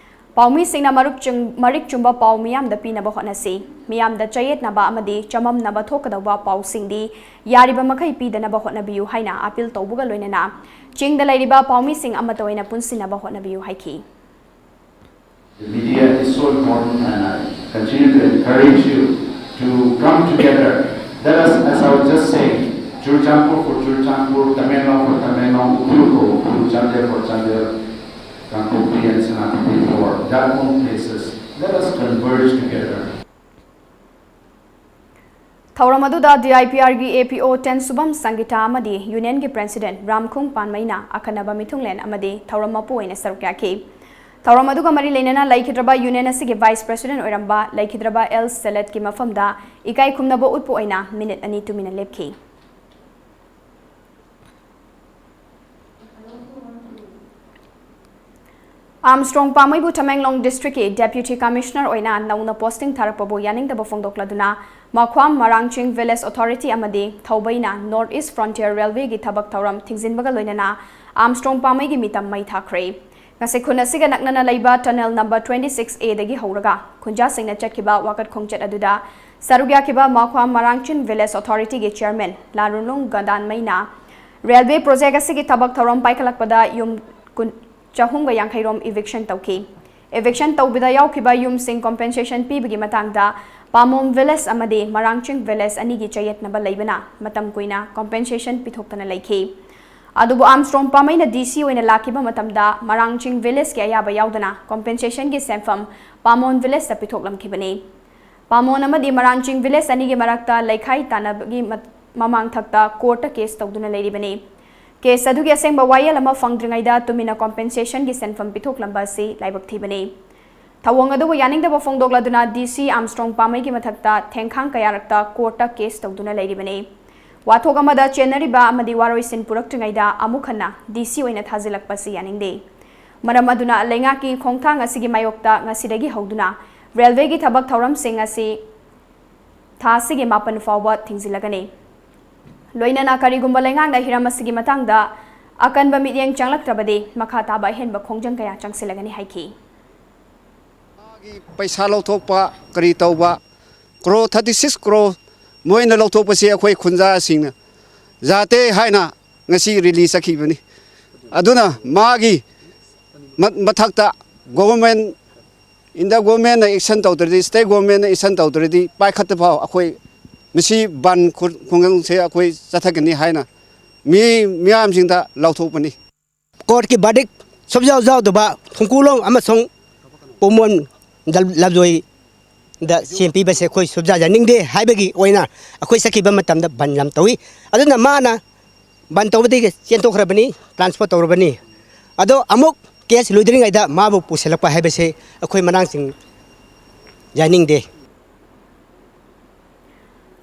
ꯄꯥꯎꯃꯤꯁꯤꯡꯅ ꯃꯔꯨꯞ ꯆꯨꯝ-, ꯃꯔꯤꯛ ꯆꯨꯝꯕ ꯄꯥꯎ ꯃꯤꯌꯥꯝꯗ ꯄꯤꯅꯕ ꯍꯣꯠꯅꯁꯤ꯫ ꯃꯤꯌꯥꯝꯗ ꯆꯌꯦꯠꯅꯕ ꯑꯃꯗꯤ ꯆꯃꯝꯅꯕ ꯊꯣꯛꯀꯗꯧꯕ ꯄꯥꯎꯁꯤꯡꯗꯤ ꯌꯥꯔꯤꯕ ꯃꯈꯩ ꯄꯤꯗꯅꯕ ꯍꯣꯠꯅꯕꯤꯌꯨ ꯍꯥꯏꯅ ꯑꯥꯄꯤꯜ ꯇꯧꯕꯒ ꯂꯣꯏꯅꯅ ꯆꯤꯡꯗ ꯂꯩꯔꯤꯕ ꯄꯥꯎꯃꯤꯁꯤꯡ ꯑꯃꯠꯇ ꯑꯣꯏꯅ ꯄꯨꯟꯁꯤꯟꯅꯕ ꯍꯣꯠꯅꯕꯤꯌꯨ ꯍꯥꯏꯈꯤ꯫ The media is so important, and I continue to encourage you to come together. Let us, as I was just saying, Churachandpur for Churachandpur, Tamenglong for Tamenglong, Ukhrul for Ukhrul, Chandel for Chandel, Kangpokpi and Senapati for their own places. Let us converge together. ꯊꯧꯔꯝ ꯑꯗꯨꯗ ꯗꯤ ꯑꯥꯏ ꯄꯤ ꯑꯥꯔꯒꯤ ꯑꯦ ꯄꯤ ꯑꯣ ꯇꯦꯟ ꯁꯨꯕꯝ ꯁꯪꯒꯤꯇꯥ ꯑꯃꯗꯤ ꯌꯨꯅꯤꯌꯟꯒꯤ ꯄ꯭ꯔꯦꯁꯤꯗꯦꯟꯠ ꯔꯥꯝꯈꯨꯡ ꯄꯥꯟꯃꯩꯅ ꯑꯈꯟꯅꯕ ꯃꯤꯊꯨꯡꯂꯦꯟ ꯑꯃꯗꯤ ꯊꯧꯔꯝ ꯃꯄꯨ ꯑꯣꯏꯅ ꯁꯔꯨꯛ ꯌꯥꯈꯤ꯫ ꯊꯧꯔꯝ ꯑꯗꯨꯒ ꯃꯔꯤ ꯂꯩꯅꯅ ꯂꯩꯈꯤꯗ꯭ꯔꯕ ꯌꯨꯅꯤꯌꯟ ꯑꯁꯤꯒꯤ ꯚꯥꯏꯁ ꯄ꯭ꯔꯦꯁꯤꯗꯦꯟꯠ ꯑꯣꯏꯔꯝꯕ ꯂꯩꯈꯤꯗ꯭ꯔꯕ ꯑꯦꯜ ꯁꯦꯂꯠꯀꯤ ꯃꯐꯝꯗ ꯏꯀꯥꯏ ꯈꯨꯝꯅꯕ ꯎꯠꯄ ꯑꯣꯏꯅ ꯃꯤꯅꯤꯠ ꯑꯅꯤ ꯇꯨꯃꯤꯟꯅ ꯂꯦꯞꯈꯤ꯫ ꯑꯥꯔꯝꯁꯇ꯭ꯔꯣꯡ ꯄꯥꯃꯩꯕꯨ ꯇꯃꯦꯡꯂꯣꯡ ꯗꯤꯁꯇ꯭ꯔꯤꯛꯀꯤ ꯗꯦꯄ꯭ꯌꯨꯇꯤ ꯀꯃꯤꯁꯅꯔ ꯑꯣꯏꯅ ꯅꯧꯅ ꯄꯣꯁꯇꯤꯡ ꯊꯥꯔꯛꯄꯕꯨ ꯌꯥꯅꯤꯡꯗꯕ ꯐꯣꯡꯗꯣꯛꯂꯗꯨꯅ ꯃꯈ꯭ꯋꯥꯝ ꯃꯔꯥꯡꯆꯤꯡ ꯚꯤꯂꯦꯖ ꯑꯣꯊꯣꯔꯤꯇꯤ ꯑꯃꯗꯤ ꯊꯧꯕꯩꯅ ꯅꯣꯔꯠ ꯏꯁ ꯐ꯭ꯔꯣꯟꯇꯤꯌꯔ ꯔꯦꯜꯋꯦꯒꯤ ꯊꯕꯛ ꯊꯧꯔꯝ ꯊꯤꯡꯖꯤꯟꯕꯒ ꯂꯣꯏꯅꯅ ꯑꯥꯔꯝꯁꯇ꯭ꯔꯣꯡ ꯄꯥꯃꯩꯒꯤ ꯃꯤꯇꯝ ꯃꯩ ꯊꯥꯈ꯭ꯔꯦ꯫ ꯉꯁꯤ ꯈꯨꯟ ꯑꯁꯤꯒ ꯅꯛꯅꯅ ꯂꯩꯕ ꯇꯅꯦꯜ ꯅꯝꯕꯔ ꯇ꯭ꯋꯦꯟꯇꯤ ꯁꯤꯛꯁ ꯑꯦꯗꯒꯤ ꯍꯧꯔꯒ ꯈꯨꯟꯖꯥꯁꯤꯡꯅ ꯆꯠꯈꯤꯕ ꯋꯥꯀꯠ ꯈꯣꯡꯆꯠ ꯑꯗꯨꯗ ꯁꯔꯨꯛ ꯌꯥꯈꯤꯕ ꯃꯈ꯭ꯋꯥꯝ ꯃꯔꯥꯡꯆꯤꯡ ꯚꯤꯂꯦꯖ ꯑꯣꯊꯣꯔꯤꯇꯤꯒꯤ ꯆꯤꯌꯔꯃꯦꯟ ꯂꯥꯔꯨꯅꯨꯡ ꯒꯟꯗꯥꯟꯃꯩꯅ ꯔꯦꯜꯋꯦ ꯄ꯭ꯔꯣꯖꯦꯛ ꯑꯁꯤꯒꯤ ꯊꯕꯛ ꯊꯧꯔꯝ ꯄꯥꯏꯈꯠꯂꯛꯄꯗ ꯌꯨꯝ ꯀꯨꯟ, ꯆꯍꯨꯝꯒ ꯌꯥꯡꯈꯩ ꯔꯣꯝ ꯏꯚꯤꯛꯁꯟ ꯇꯧꯈꯤ꯫ ꯏꯚꯤꯛꯁꯟ ꯇꯧꯕꯗ ꯌꯥꯎꯈꯤꯕ ꯌꯨꯝꯁꯤꯡ ꯀꯣꯝꯄꯦꯟꯁꯦꯁꯟ ꯄꯤꯕꯒꯤ ꯃꯇꯥꯡꯗ ꯄꯥꯃꯣꯝ ꯚꯤꯂꯦꯖ ꯑꯃꯗꯤ ꯃꯔꯥꯡꯆꯤꯡ ꯚꯤꯂꯦꯖ ꯑꯅꯤꯒꯤ ꯆꯌꯦꯠꯅꯕ ꯂꯩꯕꯅ ꯃꯇꯝ ꯀꯨꯏꯅ ꯀꯣꯝꯄꯦꯟꯁꯦꯁꯟ ꯄꯤꯊꯣꯛꯇꯅ ꯂꯩꯈꯤ꯫ ꯑꯗꯨꯕꯨ ꯑꯥꯔꯝꯁꯇ꯭ꯔꯣꯡ ꯄꯥꯃꯩꯅ ꯗꯤ ꯁꯤ ꯑꯣꯏꯅ ꯂꯥꯛꯈꯤꯕ ꯃꯇꯝꯗ ꯃꯔꯥꯡꯆꯤꯡ ꯚꯤꯂꯦꯖꯀꯤ ꯑꯌꯥꯕ ꯌꯥꯎꯗꯅ ꯀꯣꯝꯄꯦꯟꯁꯦꯁꯟꯒꯤ ꯁꯦꯟꯐꯝ ꯄꯥꯃꯣꯟ ꯚꯤꯂꯦꯖꯇ ꯄꯤꯊꯣꯛꯂꯝꯈꯤꯕꯅꯤ꯫ ꯄꯥꯃꯣꯟ ꯑꯃꯗꯤ ꯃꯔꯥꯡꯆꯤꯡ ꯚꯤꯂꯦꯖ ꯑꯅꯤꯒꯤ ꯃꯔꯛꯇ ꯂꯩꯈꯥꯏ ꯇꯥꯟꯅꯕꯒꯤ ꯃ-, ꯃꯃꯥꯡꯊꯛꯇ ꯀꯣꯔꯠꯇ ꯀꯦꯁ ꯇꯧꯗꯨꯅ ꯂꯩꯔꯤꯕꯅꯤ꯫ ꯀꯦꯁ ꯑꯗꯨꯒꯤ ꯑꯁꯦꯡꯕ ꯋꯥꯌꯦꯜ ꯑꯃ ꯐꯪꯗ꯭ꯔꯤꯉꯩꯗ ꯇꯨꯃꯤꯟꯅ ꯀꯣꯝꯄꯦꯟꯁꯦꯁꯟꯒꯤ ꯁꯦꯟꯐꯝ ꯄꯤꯊꯣꯛꯂꯝꯕ ꯑꯁꯤ ꯂꯥꯏꯕꯛ ꯊꯤꯕꯅꯤ꯫ ꯊꯧꯑꯣꯡ ꯑꯗꯨꯕꯨ ꯌꯥꯅꯤꯡꯗꯕ ꯐꯣꯡꯗꯣꯛꯂꯗꯨꯅ ꯗꯤ ꯁꯤ ꯑꯥꯔꯝꯁꯇ꯭ꯔꯣꯡ ꯄꯥꯃꯩꯒꯤ ꯃꯊꯛꯇ ꯊꯦꯡꯈꯥꯡ ꯀꯌꯥꯔꯛꯇ ꯀꯣꯔꯠꯇ ꯀꯦꯁ ꯇꯧꯗꯨꯅ ꯂꯩꯔꯤꯕꯅꯤ꯫ ꯋꯥꯊꯣꯛ ꯑꯃꯗ ꯆꯦꯟꯅꯔꯤꯕ ꯑꯃꯗꯤ ꯋꯥꯔꯣꯏꯁꯤꯟ ꯄꯨꯔꯛꯇ꯭ꯔꯤꯉꯩꯗ ꯑꯃꯨꯛ ꯍꯟꯅ ꯗꯤ ꯁꯤ ꯑꯣꯏꯅ ꯊꯥꯖꯤꯜꯂꯛꯄ ꯑꯁꯤ ꯌꯥꯅꯤꯡꯗꯦ꯫ ꯃꯔꯝ ꯑꯗꯨꯅ ꯂꯩꯉꯥꯛꯀꯤ ꯈꯣꯡꯊꯥꯡ ꯑꯁꯤꯒꯤ ꯃꯥꯌꯣꯛꯇ ꯉꯁꯤꯗꯒꯤ ꯍꯧꯗꯨꯅ ꯔꯦꯜꯋꯦꯒꯤ ꯊꯕꯛ ꯊꯧꯔꯝꯁꯤꯡ ꯑꯁꯤ ꯊꯥ ꯑꯁꯤꯒꯤ ꯃꯥꯄꯟ ꯐꯥꯎꯕ ꯊꯤꯡꯖꯤꯜꯂꯒꯅꯤ꯫ ꯂꯣꯏꯅꯅ ꯀꯔꯤꯒꯨꯝꯕ ꯂꯩꯉꯥꯛꯅ ꯍꯤꯔꯝ ꯑꯁꯤꯒꯤ ꯃꯇꯥꯡꯗ ꯑꯀꯟꯕ ꯃꯤꯠꯌꯦꯡ ꯆꯪꯂꯛꯇ꯭ꯔꯕꯗꯤ ꯃꯈꯥ ꯇꯥꯕ ꯑꯍꯦꯟꯕ ꯈꯣꯡꯖꯪ ꯀꯌꯥ ꯆꯪꯁꯤꯜꯂꯒꯅꯤ ꯍꯥꯏꯈꯤ꯫ ꯃꯥꯒꯤ ꯄꯩꯁꯥ ꯂꯧꯊꯣꯛꯄ ꯀꯔꯤ ꯇꯧꯕ, ꯀ꯭ꯔꯣ ꯊꯥꯔꯇꯤ ꯁꯤꯛꯁ ꯀ꯭ꯔꯣ ꯃꯣꯏꯅ ꯂꯧꯊꯣꯛꯄꯁꯤ ꯑꯩꯈꯣꯏ ꯈꯨꯟꯖꯥꯁꯤꯡꯅ ꯌꯥꯗꯦ ꯍꯥꯏꯅ ꯉꯁꯤ ꯔꯦꯂꯤ ꯆꯠꯈꯤꯕꯅꯤ꯫ ꯑꯗꯨꯅ ꯃꯥꯒꯤ ꯃ- ꯃꯊꯛꯇ ꯒꯣꯚꯔꯟꯃꯦꯟ, ꯏꯟꯗꯤꯌꯥ ꯒꯣꯚꯔꯟꯃꯦꯟꯅ ꯑꯦꯛꯁꯟ ꯇꯧꯗ꯭ꯔꯗꯤ, ꯁ꯭ꯇꯦꯠ ꯒꯣꯚꯔꯟꯃꯦꯟꯅ ꯑꯦꯛꯁꯟ ꯇꯧꯗ꯭ꯔꯗꯤ ꯄꯥꯏꯈꯠꯇ ꯐꯥꯎ ꯑꯩꯈꯣꯏ ꯃꯁꯤ ꯕꯟ ꯈꯨ- ꯈꯨꯡꯒꯪꯁꯦ ꯑꯩꯈꯣꯏ ꯆꯠꯊꯒꯅꯤ ꯍꯥꯏꯅ ꯃꯤ ꯃꯤꯌꯥꯝꯁꯤꯡꯗ ꯂꯥꯎꯊꯣꯛꯄꯅꯤ꯫ ꯀꯣꯔꯠꯀꯤ ꯕꯔꯗꯤꯛ ꯁꯨꯞꯌꯥꯎ ꯌꯥꯎꯗꯕ ꯊꯨꯡꯀꯨꯂꯣꯡ ꯑꯃꯁꯨꯡ ꯄꯣꯃꯣꯟ ꯂꯝꯖꯣꯏꯗ ꯁꯦꯝ ꯄꯤꯕꯁꯦ ꯑꯩꯈꯣꯏ ꯁꯨꯞꯌꯥ ꯌꯥꯅꯤꯡꯗꯦ ꯍꯥꯏꯕꯒꯤ ꯑꯣꯏꯅ ꯑꯩꯈꯣꯏ ꯆꯠꯈꯤꯕ ꯃꯇꯝꯗ ꯕꯟ ꯌꯥꯝ ꯇꯧꯏ꯫ ꯑꯗꯨꯅ ꯃꯥꯅ ꯕꯟ ꯇꯧꯕꯗꯒꯤ ꯆꯦꯟꯊꯣꯛꯈ꯭ꯔꯕꯅꯤ, ꯇ꯭ꯔꯥꯟꯁꯐꯔ ꯇꯧꯔꯕꯅꯤ꯫ ꯑꯗꯣ ꯑꯃꯨꯛ ꯀꯦꯁ ꯂꯣꯏꯗ꯭ꯔꯤꯉꯩꯗ ꯃꯥꯕꯨ ꯄꯨꯁꯤꯜꯂꯛꯄ ꯍꯥꯏꯕꯁꯦ ꯑꯩꯈꯣꯏ ꯃꯅꯥꯡꯁꯤꯡ ꯌꯥꯅꯤꯡꯗꯦ꯫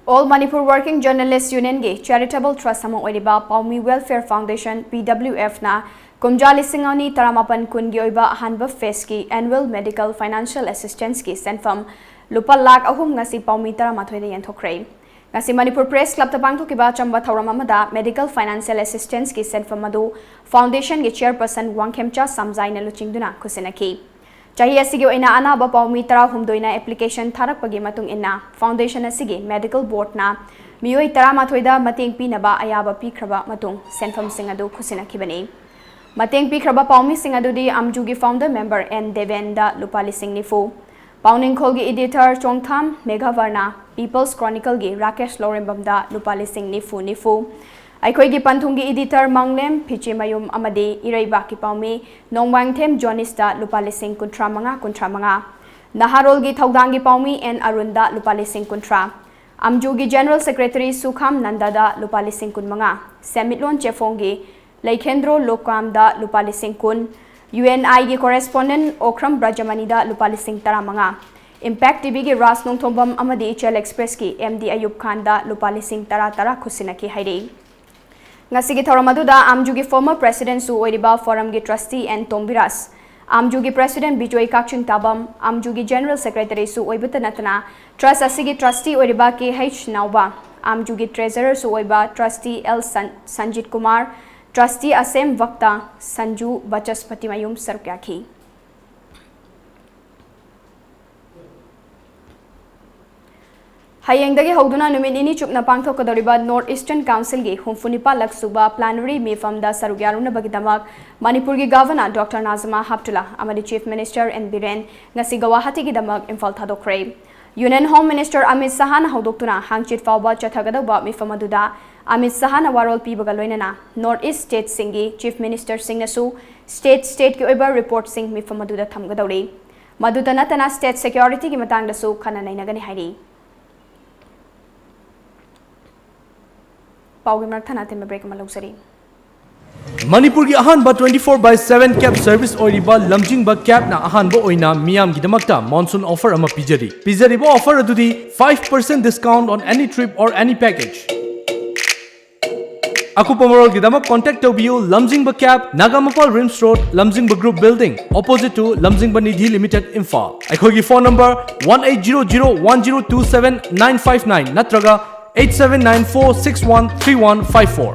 All Manipur Working Journalist Union ꯒꯤ charitable trust ꯑꯃ ꯑꯣꯏꯔꯤꯕ ꯄꯥꯎꯃꯤ Welfare Foundation, P W F ꯅ ꯀꯨꯝꯖꯥ ꯂꯤꯁꯤꯡ ꯑꯅꯤ ꯇꯔꯥꯃꯥꯄꯟ ꯀꯨꯟꯒꯤ ꯑꯣꯏꯕ ꯑꯍꯥꯟꯕ phase ꯀꯤ annual medical financial assistance ꯀꯤ ꯁꯦꯟꯐꯝ ꯂꯨꯄꯥ ꯂꯥꯈ ꯑꯍꯨꯝ ꯉꯁꯤ ꯄꯥꯎꯃꯤ ꯇꯔꯥꯃꯥꯊꯣꯏꯗ ꯌꯦꯟꯊꯣꯛꯈ꯭ꯔꯦ꯫ ꯉꯁꯤ ꯃꯅꯤꯄꯨꯔ Press Club ꯇ ꯄꯥꯡꯊꯣꯛꯈꯤꯕ ꯑꯆꯝꯕ ꯊꯧꯔꯝ ꯑꯃꯗ medical financial assistance ꯀꯤ ꯁꯦꯟꯐꯝ ꯑꯗꯨ foundation ꯒꯤ chairperson ꯋꯥꯡꯈꯦꯝꯆꯥ ꯁꯝꯖꯥꯏꯅ ꯂꯨꯆꯤꯡꯗꯨꯅ ꯈꯨꯠꯁꯤꯟꯅꯈꯤ꯫ ꯆꯍꯤ ꯑꯁꯤꯒꯤ ꯑꯣꯏꯅ ꯑꯅꯥꯕ ꯄꯥꯎꯃꯤ ꯇꯔꯥꯍꯨꯝꯗꯣꯏꯅ application ꯊꯥꯔꯛꯄꯒꯤ ꯃꯇꯨꯡ ꯏꯟꯅ foundation ꯑꯁꯤꯒꯤ medical board ꯅ ꯃꯤꯑꯣꯏ ꯇꯔꯥꯃꯥꯊꯣꯏꯗ ꯃꯇꯦꯡ ꯄꯤꯅꯕ ꯑꯌꯥꯕ ꯄꯤꯈ꯭ꯔꯕ ꯃꯇꯨꯡ ꯁꯦꯟꯐꯝꯁꯤꯡ ꯑꯗꯨ ꯈꯨꯠꯁꯤꯟꯅꯈꯤꯕꯅꯤ꯫ ꯃꯇꯦꯡ ꯄꯤꯈ꯭ꯔꯕ ꯄꯥꯎꯃꯤꯁꯤꯡ ꯑꯗꯨꯗꯤ ꯑꯝꯖꯨꯒꯤ founder member ꯑꯦꯟ ꯗꯦꯕꯦꯟꯗ ꯂꯨꯄꯥ ꯂꯤꯁꯤꯡ ꯅꯤꯐꯨ, ꯄꯥꯎꯅꯤꯡꯈꯣꯜꯒꯤ editor ꯆꯣꯡꯊꯥꯝ ꯃꯦꯘꯥꯚꯔꯅ, People's Chronicle ꯒꯤ ꯔꯥꯀꯦꯁ ꯂꯧꯔꯦꯝꯕꯝꯗ ꯂꯨꯄꯥ ꯂꯤꯁꯤꯡ ꯅꯤꯐꯨ ꯅꯤꯐꯨ, ꯑꯩꯈꯣꯏꯒꯤ ꯄꯟꯊꯨꯡꯒꯤ editor ꯃꯪꯂꯦꯝ ꯐꯤꯆꯦꯃꯌꯨꯝ ꯑꯃꯗꯤ ꯏꯔꯩꯕꯥꯛꯀꯤ ꯄꯥꯎꯃꯤ ꯅꯣꯡꯃꯥꯡꯊꯦꯝ ꯖꯣꯅꯤꯁꯇ ꯂꯨꯄꯥ ꯂꯤꯁꯤꯡ ꯀꯨꯟꯊ꯭ꯔꯥ ꯃꯉꯥ ꯀꯨꯟꯊ꯭ꯔꯥ ꯃꯉꯥ, ꯅꯍꯥꯔꯣꯜꯒꯤ ꯊꯧꯗꯥꯡꯒꯤ ꯄꯥꯎꯃꯤ ꯑꯦꯟ ꯑꯔꯨꯟꯗ ꯂꯨꯄꯥ ꯂꯤꯁꯤꯡ ꯀꯨꯟꯊ꯭ꯔꯥ, ꯑꯝꯖꯨꯒꯤ General Secretary ꯁꯨꯈꯥꯝ ꯅꯟꯗꯗ ꯂꯨꯄꯥ ꯂꯤꯁꯤꯡ ꯀꯨꯟꯃꯉꯥ, ꯁꯦꯟꯃꯤꯠꯂꯣꯟ ꯆꯦꯐꯣꯡꯒꯤ ꯂꯩꯈꯦꯟꯗ꯭ꯔꯣ ꯂꯣꯀꯥꯝꯗ ꯂꯨꯄꯥ ꯂꯤꯁꯤꯡ ꯀꯨꯟ, UNIꯒꯤ correspondent ꯑꯣꯈ꯭ꯔꯝ ꯕ꯭ꯔꯖꯃꯅꯤꯗ ꯂꯨꯄꯥ ꯂꯤꯁꯤꯡ ꯇꯔꯥꯃꯉꯥ, Impact TVꯒꯤ ꯔꯥꯖ ꯅꯣꯡꯊꯣꯝꯕꯝ ꯑꯃꯗꯤ Ichel Expressꯀꯤ MD ꯑꯌꯨꯕ ꯈꯥꯟꯗ ꯂꯨꯄꯥ ꯂꯤꯁꯤꯡ ꯇꯔꯥ ꯇꯔꯥ ꯈꯨꯠꯁꯤꯟꯅꯈꯤ ꯍꯥꯏꯔꯤ꯫ ꯉꯁꯤꯒꯤ ꯊꯧꯔꯝ ꯑꯗꯨꯗ ꯑꯝꯖꯨꯒꯤ former presidentꯁꯨ ꯑꯣꯏꯔꯤꯕ forumꯒꯤ trustee N ꯇꯣꯝꯕꯤꯔꯥꯖ, ꯑꯝꯖꯨꯒꯤ president ꯕꯤꯖꯣꯏ ꯀꯥꯛꯆꯤꯡ ꯇꯥꯕꯝ, ꯑꯝꯖꯨꯒꯤ General Secretaryꯁꯨ ꯑꯣꯏꯕꯇ ꯅꯠꯇꯅ trust ꯑꯁꯤꯒꯤ trustee ꯑꯣꯏꯔꯤꯕ Kh ꯅꯥꯎꯕ, ꯑꯝꯖꯨꯒꯤ treasurerꯁꯨ ꯑꯣꯏꯕ trustee L ꯁꯟ-, ꯁꯟꯖꯤꯠ ꯀꯨꯃꯥꯔ, trustee ꯑꯁꯦꯝ ꯚꯛꯇ, ꯁꯟꯖꯨ ꯕꯆꯁꯄꯇꯤꯃꯌꯨꯝ ꯁꯔꯨꯛ ꯌꯥꯈꯤ꯫ ꯍꯌꯦꯡꯗꯒꯤ ꯍꯧꯗꯨꯅ ꯅꯨꯃꯤꯠ ꯅꯤꯅꯤ ꯆꯨꯞꯅ ꯄꯥꯡꯊꯣꯛꯀꯗꯧꯔꯤꯕ North Eastern Councilꯒꯤ ꯍꯨꯝꯐꯨꯅꯤꯄꯥꯜꯂꯛ ꯁꯨꯕ plenary ꯃꯤꯐꯝꯗ ꯁꯔꯨꯛ ꯌꯥꯔꯨꯅꯕꯒꯤꯗꯃꯛ ꯃꯅꯤꯄꯨꯔꯒꯤ Governor Doctor ꯅꯥꯖꯃꯥ ꯍꯦꯞꯇꯨꯂꯥ ꯑꯃꯗꯤ Chief Minister N ꯕꯤꯔꯦꯟ ꯉꯁꯤ ꯒꯧꯍꯥꯇꯤꯒꯤꯗꯃꯛ Imphal ꯊꯥꯗꯣꯛꯈ꯭ꯔꯦ꯫ Union Home Minister Amit ꯁꯍꯥꯅ ꯍꯧꯗꯣꯛꯇꯨꯅ ꯍꯥꯡꯆꯤꯠ ꯐꯥꯎꯕ ꯆꯠꯊꯒꯗꯧꯕ ꯃꯤꯐꯝ ꯑꯗꯨꯗ ꯑꯃꯤꯠ ꯁꯍꯥꯅ ꯋꯥꯔꯣꯜ ꯄꯤꯕꯒ ꯂꯣꯏꯅꯅ North East stateꯁꯤꯡꯒꯤ Chief Ministerꯁꯤꯡꯅꯁꯨ state stateꯀꯤ ꯑꯣꯏꯕ reportꯁꯤꯡ ꯃꯤꯐꯝ ꯑꯗꯨꯗ ꯊꯝꯒꯗꯧꯔꯤ꯫ ꯃꯗꯨꯇ ꯅꯠꯇꯅ state securityꯒꯤ ꯃꯇꯥꯡꯗꯁꯨ ꯈꯟꯅ ꯅꯩꯅꯒꯅꯤ ꯍꯥꯏꯔꯤ꯫ ꯄꯥꯎꯒꯤ ꯃꯔꯛ ꯊꯠꯅ ꯑꯇꯦꯟꯕ break ꯑꯃ ꯂꯧꯖꯔꯤ꯫ ꯃꯅꯤꯄꯨꯔꯒꯤ ꯑꯍꯥꯟꯕ twenty four by seven cab service ꯑꯣꯏꯔꯤꯕ ꯂꯝꯖꯤꯡꯕ cabꯅ ꯑꯍꯥꯟꯕ ꯑꯣꯏꯅ ꯃꯤꯌꯥꯝꯒꯤꯗꯃꯛꯇ monsoon offer ꯑꯃ ꯄꯤꯖꯔꯤ꯫ ꯄꯤꯖꯔꯤꯕ offer ꯑꯗꯨꯗꯤ five percent discount on any trip or any package꯫ ꯑꯀꯨꯞꯄ ꯃꯔꯣꯜꯒꯤꯗꯃꯛ contact ꯇꯧꯕꯤꯌꯨ ꯂꯝꯖꯤꯡꯕ cab, ꯅꯥꯒꯥꯃꯄꯥꯜ RIMS Road, ꯂꯝꯖꯤꯡꯕ Group Building, opposite to ꯂꯝꯖꯤꯡꯕ ꯅꯤꯙꯤ Limited, ꯏꯝꯐꯥꯜ꯫ ꯑꯩꯈꯣꯏꯒꯤ phone number one eight zero zero one zero two seven nine five nine ꯅꯠꯇ꯭ꯔꯒ eight seven nine four six one three one five four꯫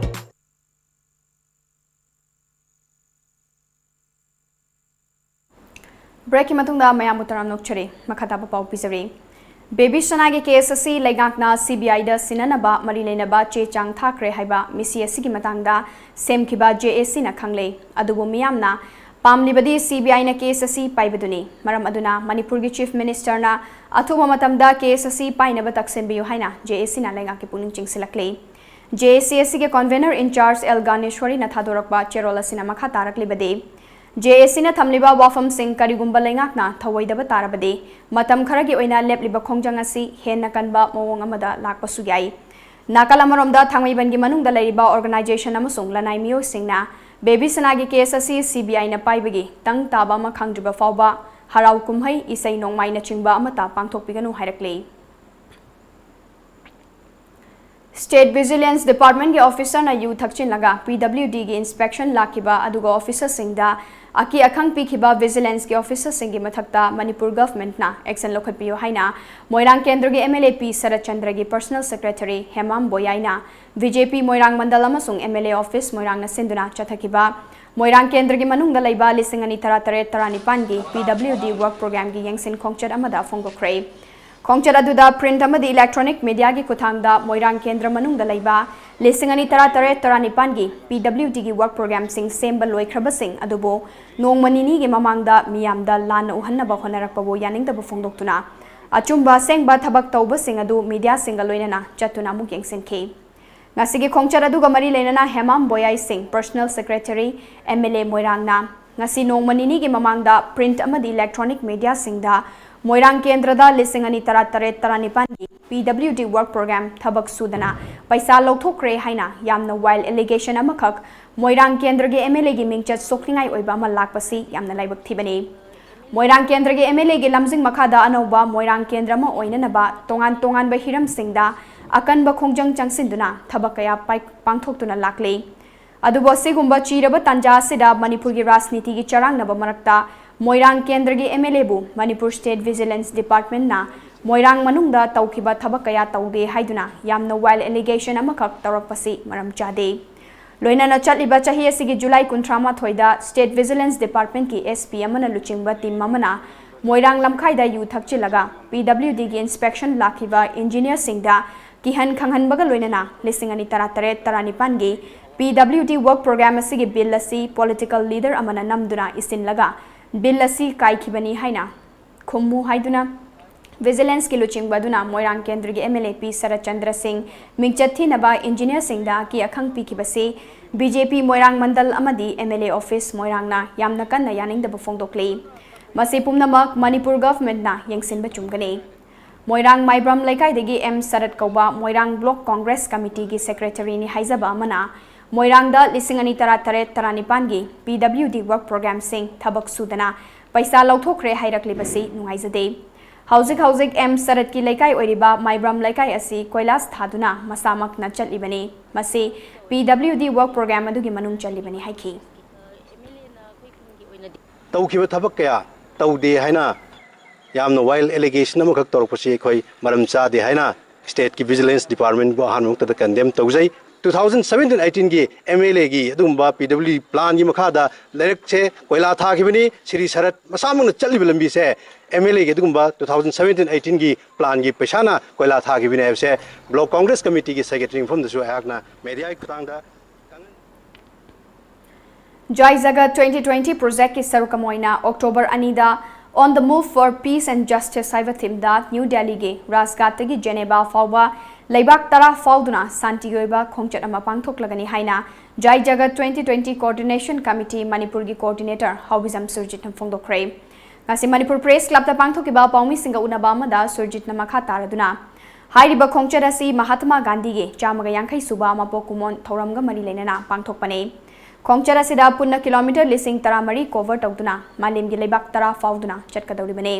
Breakꯀꯤ ꯃꯇꯨꯡꯗ ꯃꯌꯥꯝꯕꯨ ꯇꯔꯥꯝꯅ ꯑꯣꯛꯆꯔꯤ꯫ ꯃꯈꯥ ꯇꯥꯕ ꯄꯥꯎ ꯄꯤꯖꯔꯤ꯫ ꯕꯦꯕꯤ ꯁꯅꯥꯒꯤ case ꯑꯁꯤ ꯂꯩꯉꯥꯛꯅ CBIꯗ ꯁꯤꯟꯅꯅꯕ ꯃꯔꯤ ꯂꯩꯅꯕ ꯆꯦ ꯆꯥꯡ ꯊꯥꯈ꯭ꯔꯦ ꯍꯥꯏꯕ ꯃꯤꯁꯤ ꯑꯁꯤꯒꯤ ꯃꯇꯥꯡꯗ ꯁꯦꯝꯈꯤꯕ JACꯅ ꯈꯪꯂꯦ꯫ ꯑꯗꯨꯕꯨ ꯃꯤꯌꯥꯝꯅ ꯄꯥꯝꯂꯤꯕꯗꯤ CBIꯅ case ꯑꯁꯤ ꯄꯥꯏꯕꯗꯨꯅꯤ꯫ ꯃꯔꯝ ꯑꯗꯨꯅ ꯃꯅꯤꯄꯨꯔꯒꯤ Chief Ministerꯅ ꯑꯊꯨꯕ ꯃꯇꯝꯗ case ꯑꯁꯤ ꯄꯥꯏꯅꯕ ꯇꯛꯁꯤꯟꯕꯤꯌꯨ ꯍꯥꯏꯅ JACꯅ ꯂꯩꯉꯥꯛꯀꯤ ꯄꯨꯛꯅꯤꯡ ꯆꯤꯡꯁꯤꯜꯂꯛꯂꯤ꯫ JAC ꯑꯁꯤꯒꯤ convener in charge L ꯒꯥꯅꯦꯁ꯭ꯋꯔꯤꯅ ꯊꯥꯗꯣꯔꯛꯄ ꯆꯦꯔꯣꯜ ꯑꯁꯤꯅ ꯃꯈꯥ ꯇꯥꯔꯛꯂꯤꯕꯗꯤ, ꯖꯦ ꯑꯦ ꯁꯤꯅ ꯊꯝꯂꯤꯕ ꯋꯥꯐꯝꯁꯤꯡ ꯀꯔꯤꯒꯨꯝꯕ ꯂꯩꯉꯥꯛꯅ ꯊꯧꯑꯣꯏꯗꯕ ꯇꯥꯔꯕꯗꯤ, ꯃꯇꯝ ꯈꯔꯒꯤ ꯑꯣꯏꯅ ꯂꯦꯞꯂꯤꯕ ꯈꯣꯡꯖꯪ ꯑꯁꯤ ꯍꯦꯟꯅ ꯀꯟꯕ ꯃꯑꯣꯡ ꯑꯃꯗ ꯂꯥꯛꯄꯁꯨ ꯌꯥꯏ꯫ ꯅꯥꯀꯜ ꯑꯃꯔꯣꯝꯗ, ꯊꯥꯡꯃꯩꯕꯟꯒꯤ ꯃꯅꯨꯡꯗ ꯂꯩꯔꯤꯕ organization ꯑꯃꯁꯨꯡ ꯂꯅꯥꯏ ꯃꯤꯑꯣꯏꯁꯤꯡꯅ ꯕꯦꯕꯤ ꯁꯅꯥꯒꯤ case ꯑꯁꯤ C B I ꯅ ꯄꯥꯏꯕꯒꯤ ꯇꯪ ꯇꯥꯕ ꯑꯃ ꯈꯪꯗ꯭ꯔꯤꯕ ꯐꯥꯎꯕ ꯍꯔꯥꯎ ꯀꯨꯝꯍꯩ, ꯏꯁꯩ ꯅꯣꯡꯃꯥꯏꯅꯆꯤꯡꯕ ꯑꯃꯠꯇ ꯄꯥꯡꯊꯣꯛꯄꯤꯒꯅꯨ ꯍꯥꯏꯔꯛꯂꯤ꯫ State Vigilance Department ꯀꯤ officer ꯅ ꯌꯨ ꯊꯛꯆꯤꯜꯂꯒ P W D ꯒꯤ inspection ꯂꯥꯛꯈꯤꯕ ꯑꯗꯨꯒ officer ꯁꯤꯡꯗ ꯑꯀꯤ ꯑꯈꯪ ꯄꯤꯈꯤꯕ vigilance ꯀꯤ officer ꯁꯤꯡꯒꯤ ꯃꯊꯛꯇ ꯃꯅꯤꯄꯨꯔ government ꯅ action ꯂꯧꯈꯠꯄꯤꯌꯨ ꯍꯥꯏꯅ ꯃꯣꯏꯔꯥꯡ ꯀꯦꯟꯗ꯭ꯔꯒꯤ M L A P ꯁꯔꯠꯆꯟꯗ꯭ꯔꯒꯤ personal secretary Hemam ꯕꯣꯌꯥꯏꯅ B J P ꯃꯣꯏꯔꯥꯡ ꯃꯟꯗꯜ ꯑꯃꯁꯨꯡ M L A office ꯃꯣꯏꯔꯥꯡꯅ ꯁꯤꯟꯗꯨꯅ ꯆꯠꯊꯈꯤꯕ ꯃꯣꯏꯔꯥꯡ ꯀꯦꯟꯗ꯭ꯔꯒꯤ ꯃꯅꯨꯡꯗ ꯂꯩꯕ ꯂꯤꯁꯤꯡ ꯑꯅꯤ ꯇꯔꯥꯇꯔꯦꯠ ꯇꯔꯥꯅꯤꯄꯥꯟꯒꯤ P W D work program ꯒꯤ ꯌꯦꯡꯁꯤꯟ ꯈꯣꯡꯆꯠ ꯑꯃꯗ ꯐꯣꯡꯗꯣꯛꯈ꯭ꯔꯦ꯫ ꯈꯣꯡꯆꯠ ꯑꯗꯨꯗ print ꯑꯃꯗꯤ electronic media ꯒꯤ ꯈꯨꯠꯊꯥꯡꯗ ꯃꯣꯏꯔꯥꯡ ꯀꯦꯟꯗ꯭ꯔ ꯃꯅꯨꯡꯗ ꯂꯩꯕ ꯂꯤꯁꯤꯡ ꯑꯅꯤ ꯇꯔꯥꯇꯔꯦꯠ ꯇꯔꯥꯅꯤꯄꯥꯟꯒꯤ P W D ꯒꯤ work program ꯁꯤꯡ ꯁꯦꯝꯕ ꯂꯣꯏꯈ꯭ꯔꯕꯁꯤꯡ ꯑꯗꯨꯕꯨ ꯅꯣꯡꯃ ꯅꯤꯅꯤꯒꯤ ꯃꯃꯥꯡꯗ ꯃꯤꯌꯥꯝꯗ ꯂꯥꯟꯅ ꯎꯍꯟꯅꯕ ꯍꯣꯠꯅꯔꯛꯄꯕꯨ ꯌꯥꯅꯤꯡꯗꯕ ꯐꯣꯡꯗꯣꯛꯇꯨꯅ ꯑꯆꯨꯝꯕ ꯑꯁꯦꯡꯕ ꯊꯕꯛ ꯇꯧꯕꯁꯤꯡ ꯑꯗꯨ media ꯁꯤꯡꯒ ꯂꯣꯏꯅꯅ ꯆꯠꯇꯨꯅ ꯑꯃꯨꯛ ꯌꯦꯡꯁꯤꯟꯈꯤ꯫ ꯉꯁꯤꯒꯤ ꯈꯣꯡꯆꯠ ꯑꯗꯨꯒ ꯃꯔꯤ ꯂꯩꯅꯅ ꯍꯦꯃꯥꯝ ꯕꯣꯌꯥꯏ ꯁꯤꯡ, personal secretary, M L A ꯃꯣꯏꯔꯥꯡꯅ ꯉꯁꯤ ꯅꯣꯡꯃ ꯅꯤꯅꯤꯒꯤ ꯃꯃꯥꯡꯗ print ꯑꯃꯗꯤ electronic media ꯁꯤꯡꯗ ꯃꯣꯏꯔꯥꯡ ꯀꯦꯟꯗ꯭ꯔꯗ ꯂꯤꯁꯤꯡ ꯑꯅꯤ ꯇꯔꯥꯇꯔꯦꯠ ꯇꯔꯥꯅꯤꯄꯥꯟꯒꯤ P W D work program ꯊꯕꯛ ꯁꯨꯗꯅ ꯄꯩꯁꯥ ꯂꯧꯊꯣꯛꯈ꯭ꯔꯦ ꯍꯥꯏꯅ ꯌꯥꯝꯅ wild allegation ꯑꯃꯈꯛ ꯃꯣꯏꯔꯥꯡ ꯀꯦꯟꯗ꯭ꯔꯒꯤ M L A ꯒꯤ ꯃꯤꯡꯆꯠ ꯁꯣꯛꯅꯤꯡꯉꯥꯏ ꯑꯣꯏꯕ ꯑꯃ ꯂꯥꯛꯄꯁꯤ ꯌꯥꯝꯅ ꯂꯥꯏꯕꯛ ꯊꯤꯕꯅꯤ꯫ ꯃꯣꯏꯔꯥꯡ ꯀꯦꯟꯗ꯭ꯔꯒꯤ M L A ꯒꯤ ꯂꯝꯖꯤꯡ ꯃꯈꯥꯗ ꯑꯅꯧꯕ ꯃꯣꯏꯔꯥꯡ ꯀꯦꯟꯗ꯭ꯔ ꯑꯃ ꯑꯣꯏꯅꯅꯕ ꯇꯣꯉꯥꯟ ꯇꯣꯉꯥꯟꯕ ꯍꯤꯔꯝꯁꯤꯡꯗ ꯑꯀꯟꯕ ꯈꯣꯡꯖꯪ ꯆꯪꯁꯤꯟꯗꯨꯅ ꯊꯕꯛ ꯀꯌꯥ ꯄꯥꯏ-, ꯄꯥꯡꯊꯣꯛꯇꯨꯅ ꯂꯥꯛꯂꯤ꯫ ꯑꯗꯨꯕꯨ ꯑꯁꯤꯒꯨꯝꯕ ꯆꯤꯔꯕ ꯇꯥꯟꯖꯥ ꯑꯁꯤꯗ ꯃꯅꯤꯄꯨꯔꯒꯤ ꯔꯥꯖꯅꯤꯇꯤꯒꯤ ꯆꯔꯥꯡꯅꯕ ꯃꯔꯛꯇ ꯃꯣꯏꯔꯥꯡ ꯀꯦꯟꯗ꯭ꯔꯒꯤ M L A ꯕꯨ ꯃꯅꯤꯄꯨꯔ State Vigilance Department ꯅ ꯃꯣꯏꯔꯥꯡ ꯃꯅꯨꯡꯗ ꯇꯧꯈꯤꯕ ꯊꯕꯛ ꯀꯌꯥ ꯇꯧꯗꯦ ꯍꯥꯏꯗꯨꯅ ꯌꯥꯝꯅ wild allegation ꯑꯃꯈꯛ ꯇꯧꯔꯛꯄꯁꯤ ꯃꯔꯝ ꯆꯥꯗꯦ꯫ ꯂꯣꯏꯅꯅ ꯆꯠꯂꯤꯕ ꯆꯍꯤ ꯑꯁꯤꯒꯤ ꯖꯨꯂꯥꯏ ꯀꯨꯟꯊ꯭ꯔꯥ ꯃꯥꯊꯣꯏꯗ State Vigilance Department ꯀꯤ S P ꯑꯃꯅ ꯂꯨꯆꯤꯡꯕ team ꯑꯃꯅ ꯃꯣꯏꯔꯥꯡ ꯂꯝꯈꯥꯏꯗ ꯌꯨ ꯊꯛꯆꯤꯜꯂꯒ P W D ꯒꯤ inspection ꯂꯥꯛꯈꯤꯕ engineer ꯁꯤꯡꯗ ꯀꯤꯍꯟ ꯈꯪꯍꯟꯕꯒ ꯂꯣꯏꯅꯅ ꯂꯤꯁꯤꯡ ꯑꯅꯤ ꯇꯔꯥꯇꯔꯦꯠ ꯇꯔꯥꯅꯤꯄꯥꯟꯒꯤ P W D work program ꯑꯁꯤꯒꯤ bill ꯑꯁꯤ political leader ꯑꯃꯅ ꯅꯝꯗꯨꯅ ꯏꯁꯤꯟꯂꯒ bill ꯑꯁꯤ ꯀꯥꯏꯈꯤꯕꯅꯤ ꯍꯥꯏꯅ ꯈꯨꯝꯃꯨ ꯍꯥꯏꯗꯨꯅ ꯚꯤꯖꯤꯂꯦꯟꯁꯀꯤ ꯂꯨꯆꯤꯡꯕ ꯑꯗꯨꯅ ꯃꯣꯏꯔꯥꯡ ꯀꯦꯟꯗ꯭ꯔꯒꯤ ꯑꯦꯝ ꯑꯦꯜ ꯑꯦ ꯄꯤ ꯁꯔꯠ ꯆꯟꯗ꯭ꯔ ꯁꯤꯡ ꯃꯤꯡꯆꯠ ꯊꯤꯅꯕ ꯏꯟꯖꯤꯅꯤꯌꯔꯁꯤꯡꯗ ꯑꯀꯤ ꯑꯈꯪ ꯄꯤꯈꯤꯕꯁꯤ ꯕꯤ ꯖꯦ ꯄꯤ ꯃꯣꯏꯔꯥꯡ ꯃꯟꯗꯜ ꯑꯃꯗꯤ ꯑꯦꯝ ꯑꯦꯜ ꯑꯦ ꯑꯣꯐꯤꯁ ꯃꯣꯏꯔꯥꯡꯅ ꯌꯥꯝꯅ ꯀꯟꯅ ꯌꯥꯅꯤꯡꯗꯕ ꯐꯣꯡꯗꯣꯛꯂꯤ꯫ ꯃꯁꯤ ꯄꯨꯝꯅꯃꯛ ꯃꯅꯤꯄꯨꯔ ꯒꯚꯔꯟꯃꯦꯟꯠꯅ ꯌꯦꯡꯁꯤꯟꯕ ꯆꯨꯝꯒꯅꯤ꯫ ꯃꯣꯏꯔꯥꯡ ꯃꯥꯏꯕ꯭ꯔꯝ ꯂꯩꯀꯥꯏꯗꯒꯤ ꯑꯦꯝ ꯁꯔꯠ ꯀꯧꯕ ꯃꯣꯏꯔꯥꯡ ꯕ꯭ꯂꯣꯛ ꯀꯣꯡꯒ꯭ꯔꯦꯁ ꯀꯃꯤꯇꯤꯒꯤ ꯁꯦꯀ꯭ꯔꯦꯇꯔꯤꯅꯤ ꯍꯥꯏꯖꯕ ꯑꯃꯅ ꯃꯣꯏꯔꯥꯡꯗ ꯂꯤꯁꯤꯡ ꯑꯅꯤ ꯇꯔꯥ ꯇꯔꯦꯠ ꯇꯔꯥꯅꯤꯄꯥꯟꯒꯤ ꯄꯤ ꯗꯕ꯭ꯂꯤꯌꯨ ꯗꯤ ꯋꯔꯛ ꯄ꯭ꯔꯣꯒ꯭ꯔꯥꯝꯁꯤꯡ ꯊꯕꯛ ꯁꯨꯗꯅ ꯄꯩꯁꯥ ꯂꯧꯊꯣꯛꯈ꯭ꯔꯦ ꯍꯥꯏꯔꯛꯂꯤꯕꯁꯤ ꯅꯨꯡꯉꯥꯏꯖꯗꯦ꯫ ꯍꯧꯖꯤꯛ ꯍꯧꯖꯤꯛ ꯑꯦꯝ ꯁꯔꯠꯀꯤ ꯂꯩꯀꯥꯏ ꯑꯣꯏꯔꯤꯕ ꯃꯥꯏꯕ꯭ꯔꯝ ꯂꯩꯀꯥꯏ ꯑꯁꯤ ꯀꯣꯏꯂꯥꯁ ꯊꯥꯗꯨꯅ ꯃꯁꯥꯃꯛꯅ ꯆꯠꯂꯤꯕꯅꯤ꯫ ꯃꯁꯤ ꯄꯤ ꯗꯕ꯭ꯂꯤꯌꯨ ꯗꯤ ꯋꯔꯛ ꯄ꯭ꯔꯣꯒ꯭ꯔꯥꯝ ꯑꯗꯨꯒꯤ ꯃꯅꯨꯡ ꯆꯜꯂꯤꯕꯅꯤ ꯍꯥꯏꯈꯤ꯫ ꯇꯧꯈꯤꯕ ꯊꯕꯛ ꯀꯌꯥ ꯇꯧꯗꯦ ꯍꯥꯏꯅ ꯌꯥꯝꯅ ꯋꯥꯏꯜ ꯑꯦꯂꯤꯒꯦꯁꯟ ꯑꯃꯈꯛ ꯇꯧꯔꯛꯄꯁꯤ ꯑꯩꯈꯣꯏ ꯃꯔꯝ ꯆꯥꯗꯦ ꯍꯥꯏꯅ ꯁ꯭ꯇꯦꯠꯀꯤ ꯚꯤꯖꯤꯂꯦꯟꯁ ꯗꯤꯄꯥꯔꯠꯃꯦꯟꯕꯨ ꯑꯍꯥꯟꯕ ꯃꯛꯇꯗ ꯀꯟꯗꯦꯝ ꯇꯧꯖꯩ꯫ ꯇꯨ ꯊꯥꯎꯖꯟ ꯁꯕꯦꯟꯇꯤꯟ ꯑꯩꯇꯤꯟꯒꯤ ꯑꯦꯝ ꯑꯦꯜ ꯑꯦꯒꯤ ꯑꯗꯨꯒꯨꯝꯕ ꯄꯤ ꯗꯕ꯭ꯂꯤꯌꯨ ꯗꯤ ꯄ꯭ꯂꯥꯟꯒꯤ ꯃꯈꯥꯗ ꯂꯩꯔꯛꯁꯦ ꯀꯣꯏꯂꯥ ꯊꯥꯈꯤꯕꯅꯤ꯫ ꯁꯤꯔꯤ ꯁꯔꯠ ꯃꯁꯥꯃꯛꯅ ꯆꯠꯂꯤꯕ ꯂꯝꯕꯤꯁꯦ ꯑꯦꯝ ꯑꯦꯜ ꯑꯦꯒꯤ ꯑꯗꯨꯒꯨꯝꯕ ꯇꯨ ꯊꯥꯎꯖꯟ ꯁꯕꯦꯟꯇꯤꯟ ꯑꯩꯇꯤꯟꯒꯤ ꯄ꯭ꯂꯥꯟꯒꯤ ꯄꯩꯁꯥꯅ ꯀꯣꯏꯂꯥ ꯊꯥꯈꯤꯕꯅꯤ ꯍꯥꯏꯕꯁꯦ ꯕ꯭ꯂꯣꯛ ꯀꯣꯡꯒ꯭ꯔꯦꯁ ꯀꯃꯤꯇꯤꯒꯤ ꯁꯦꯀ꯭ꯔꯦꯇꯔꯤ ꯃꯐꯝꯗꯁꯨ ꯑꯩꯍꯥꯛꯅ ꯃꯦꯗꯤꯌꯥꯒꯤ ꯈꯨꯠꯊꯥꯡꯗ ꯖꯥꯏ ꯖꯒꯠ ꯇ꯭ꯋꯦꯟꯇꯤ ꯇ꯭ꯋꯦꯟꯇꯤ ꯄ꯭ꯔꯣꯖꯦꯛꯀꯤ ꯁꯔꯨꯛ ꯑꯃ ꯑꯣꯏꯅ ꯑꯣꯛꯇꯣꯕꯔ ꯑꯅꯤꯗ On the Move for Peace and Justice ꯍꯥꯏꯕ ꯊꯤꯝꯗ ꯅ꯭ꯌꯨ ꯗꯦꯜꯂꯤꯒꯤ ꯔꯥꯖꯘꯥꯠꯇꯒꯤ ꯖꯦꯅꯦꯚꯥ ꯐꯥꯎꯕ ꯂꯩꯕꯥꯛ ꯇꯔꯥ ꯐꯥꯎꯗꯨꯅ ꯁꯥꯟꯇꯤꯒꯤ ꯑꯣꯏꯕ ꯈꯣꯡꯆꯠ ꯑꯃ ꯄꯥꯡꯊꯣꯛꯂꯒꯅꯤ ꯍꯥꯏꯅ ꯖꯥꯏ ꯖꯒꯠ ꯇ꯭ꯋꯦꯟꯇꯤ ꯇ꯭ꯋꯦꯟꯇꯤ ꯀꯣꯑꯣꯔꯗꯤꯅꯦꯁꯟ ꯀꯃꯤꯇꯤ ꯃꯅꯤꯄꯨꯔꯒꯤ ꯀꯣꯑꯣꯔꯗꯤꯅꯦꯇꯔ ꯍꯥꯎꯕꯤꯖꯝ ꯁꯨꯔꯖꯤꯠꯅ ꯐꯣꯡꯗꯣꯛꯈ꯭ꯔꯦ꯫ ꯉꯁꯤ ꯃꯅꯤꯄꯨꯔ ꯄ꯭ꯔꯦꯁ ꯀ꯭ꯂꯕꯇ ꯄꯥꯡꯊꯣꯛꯈꯤꯕ ꯄꯥꯎꯃꯤꯁꯤꯡꯒ ꯎꯅꯕ ꯑꯃꯗ ꯁꯨꯔꯖꯤꯠꯅ ꯃꯈꯥ ꯇꯥꯔꯗꯨꯅ ꯍꯥꯏꯔꯤꯕ ꯈꯣꯡꯆꯠ ꯑꯁꯤ ꯃꯍꯥꯇꯃꯥ ꯒꯥꯟꯙꯤꯒꯤ ꯆꯥꯝꯃꯒ ꯌꯥꯡꯈꯩ ꯁꯨꯕ ꯃꯄꯣꯛ ꯀꯨꯝꯑꯣꯟ ꯊꯧꯔꯝꯒ ꯃꯔꯤ ꯂꯩꯅꯅ ꯄꯥꯡꯊꯣꯛꯄꯅꯤ꯫ ꯈꯣꯡꯆꯠ ꯑꯁꯤꯗ ꯄꯨꯟꯅ ꯀꯤꯂꯣꯃꯤꯇꯔ ꯂꯤꯁꯤꯡ ꯇꯔꯥꯃꯔꯤ ꯀꯣꯚꯔ ꯇꯧꯗꯨꯅ ꯃꯥꯂꯦꯝꯒꯤ ꯂꯩꯕꯥꯛ ꯇꯔꯥ ꯐꯥꯎꯗꯨꯅ ꯆꯠꯀꯗꯧꯔꯤꯕꯅꯤ꯫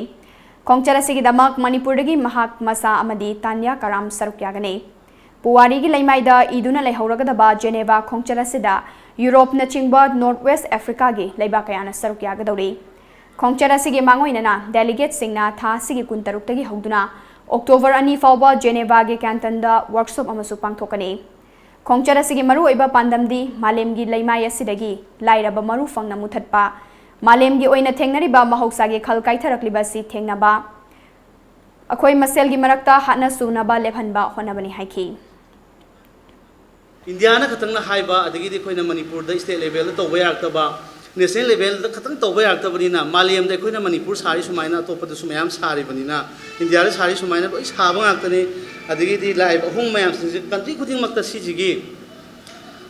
ꯈꯣꯡꯆꯠ ꯑꯁꯤꯒꯤꯗꯃꯛ ꯃꯅꯤꯄꯨꯔꯗꯒꯤ ꯃꯍꯥꯛ ꯃꯁꯥ ꯑꯃꯗꯤ ꯇꯥꯟꯌꯥ ꯀꯔꯥꯝ ꯁꯔꯨꯛ ꯌꯥꯒꯅꯤ꯫ ꯄꯨꯋꯥꯔꯤꯒꯤ ꯂꯩꯃꯥꯏꯗ ꯏꯗꯨꯅ ꯂꯩꯍꯧꯔꯒꯗꯕ ꯖꯦꯅꯦꯚꯥ ꯈꯣꯡꯆꯠ ꯑꯁꯤꯗ ꯌꯨꯔꯣꯞꯅꯆꯤꯡꯕ ꯅꯣꯔꯠ ꯋꯦꯁ ꯑꯦꯐ꯭ꯔꯤꯀꯥꯒꯤ ꯂꯩꯕꯥꯛ ꯀꯌꯥꯅ ꯁꯔꯨꯛ ꯌꯥꯒꯗꯧꯔꯤ꯫ ꯈꯣꯡꯆꯠ ꯑꯁꯤꯒꯤ ꯃꯥꯡꯑꯣꯏꯅꯅ ꯗꯦꯂꯤꯒꯦꯠꯁꯤꯡꯅ ꯊꯥ ꯑꯁꯤꯒꯤ ꯀꯨꯟꯇꯔꯨꯛꯇꯒꯤ ꯍꯧꯗꯨꯅ ꯑꯣꯛꯇꯣꯕꯔ ꯑꯅꯤ ꯐꯥꯎꯕ ꯖꯦꯅꯦꯚꯥꯒꯤ ꯀꯦꯟꯇꯟꯗ ꯋꯔꯛꯁꯣꯞ ꯑꯃꯁꯨ ꯄꯥꯡꯊꯣꯛꯀꯅꯤ꯫ ꯈꯣꯡꯆꯠ ꯑꯁꯤꯒꯤ ꯃꯔꯨꯑꯣꯏꯕ ꯄꯥꯟꯗꯝꯗꯤ ꯃꯥꯂꯦꯝꯒꯤ ꯂꯩꯃꯥꯏ ꯑꯁꯤꯗꯒꯤ ꯂꯥꯏꯔꯕ ꯃꯔꯨ ꯐꯪꯅ ꯃꯨꯊꯠꯄ, ꯃꯥꯂꯦꯝꯒꯤ ꯑꯣꯏꯅ ꯊꯦꯡꯅꯔꯤꯕ ꯃꯍꯧꯁꯥꯒꯤ ꯈꯜ ꯀꯥꯏꯊꯔꯛꯂꯤꯕ ꯑꯁꯤ ꯊꯦꯡꯅꯕ, ꯑꯩꯈꯣꯏ ꯃꯁꯦꯜꯒꯤ ꯃꯔꯛꯇ ꯍꯥꯠꯅ ꯁꯨꯅꯕ ꯂꯦꯞꯍꯟꯕ ꯍꯣꯠꯅꯕꯅꯤ ꯍꯥꯏꯈꯤ꯫ ꯏꯟꯗꯤꯌꯥꯅ ꯈꯛꯇꯪꯅ ꯍꯥꯏꯕ, ꯑꯗꯒꯤꯗꯤ ꯑꯩꯈꯣꯏꯅ ꯃꯅꯤꯄꯨꯔꯗ ꯁ꯭ꯇꯦꯠ ꯂꯦꯚꯦꯜꯗ ꯇꯧꯕ ꯌꯥꯔꯛꯇꯕ, ꯅꯦꯁꯅꯦꯜ ꯂꯦꯚꯦꯜꯗ ꯈꯛꯇꯪ ꯇꯧꯕ ꯌꯥꯔꯛꯇꯕꯅꯤꯅ, ꯃꯥꯂꯦꯝꯗ ꯑꯩꯈꯣꯏꯅ ꯃꯅꯤꯄꯨꯔ ꯁꯥꯔꯤ ꯁꯨꯃꯥꯏꯅ ꯑꯇꯣꯞꯄꯗꯁꯨ ꯃꯌꯥꯝ ꯁꯥꯔꯤꯕꯅꯤꯅ, ꯏꯟꯗꯤꯌꯥꯗ ꯁꯥꯔꯤ ꯁꯨꯃꯥꯏꯅ ꯂꯣꯏ ꯁꯥꯕ ꯉꯥꯛꯇꯅꯤ꯫ ꯑꯗꯒꯤꯗꯤ ꯂꯥꯛꯏꯕ ꯑꯍꯣꯡꯕ ꯃꯌꯥꯝꯁꯤꯡꯁꯦ ꯀꯟꯇ꯭ꯔꯤ ꯈꯨꯗꯤꯡꯃꯛꯇ ꯁꯤꯁꯤꯒꯤ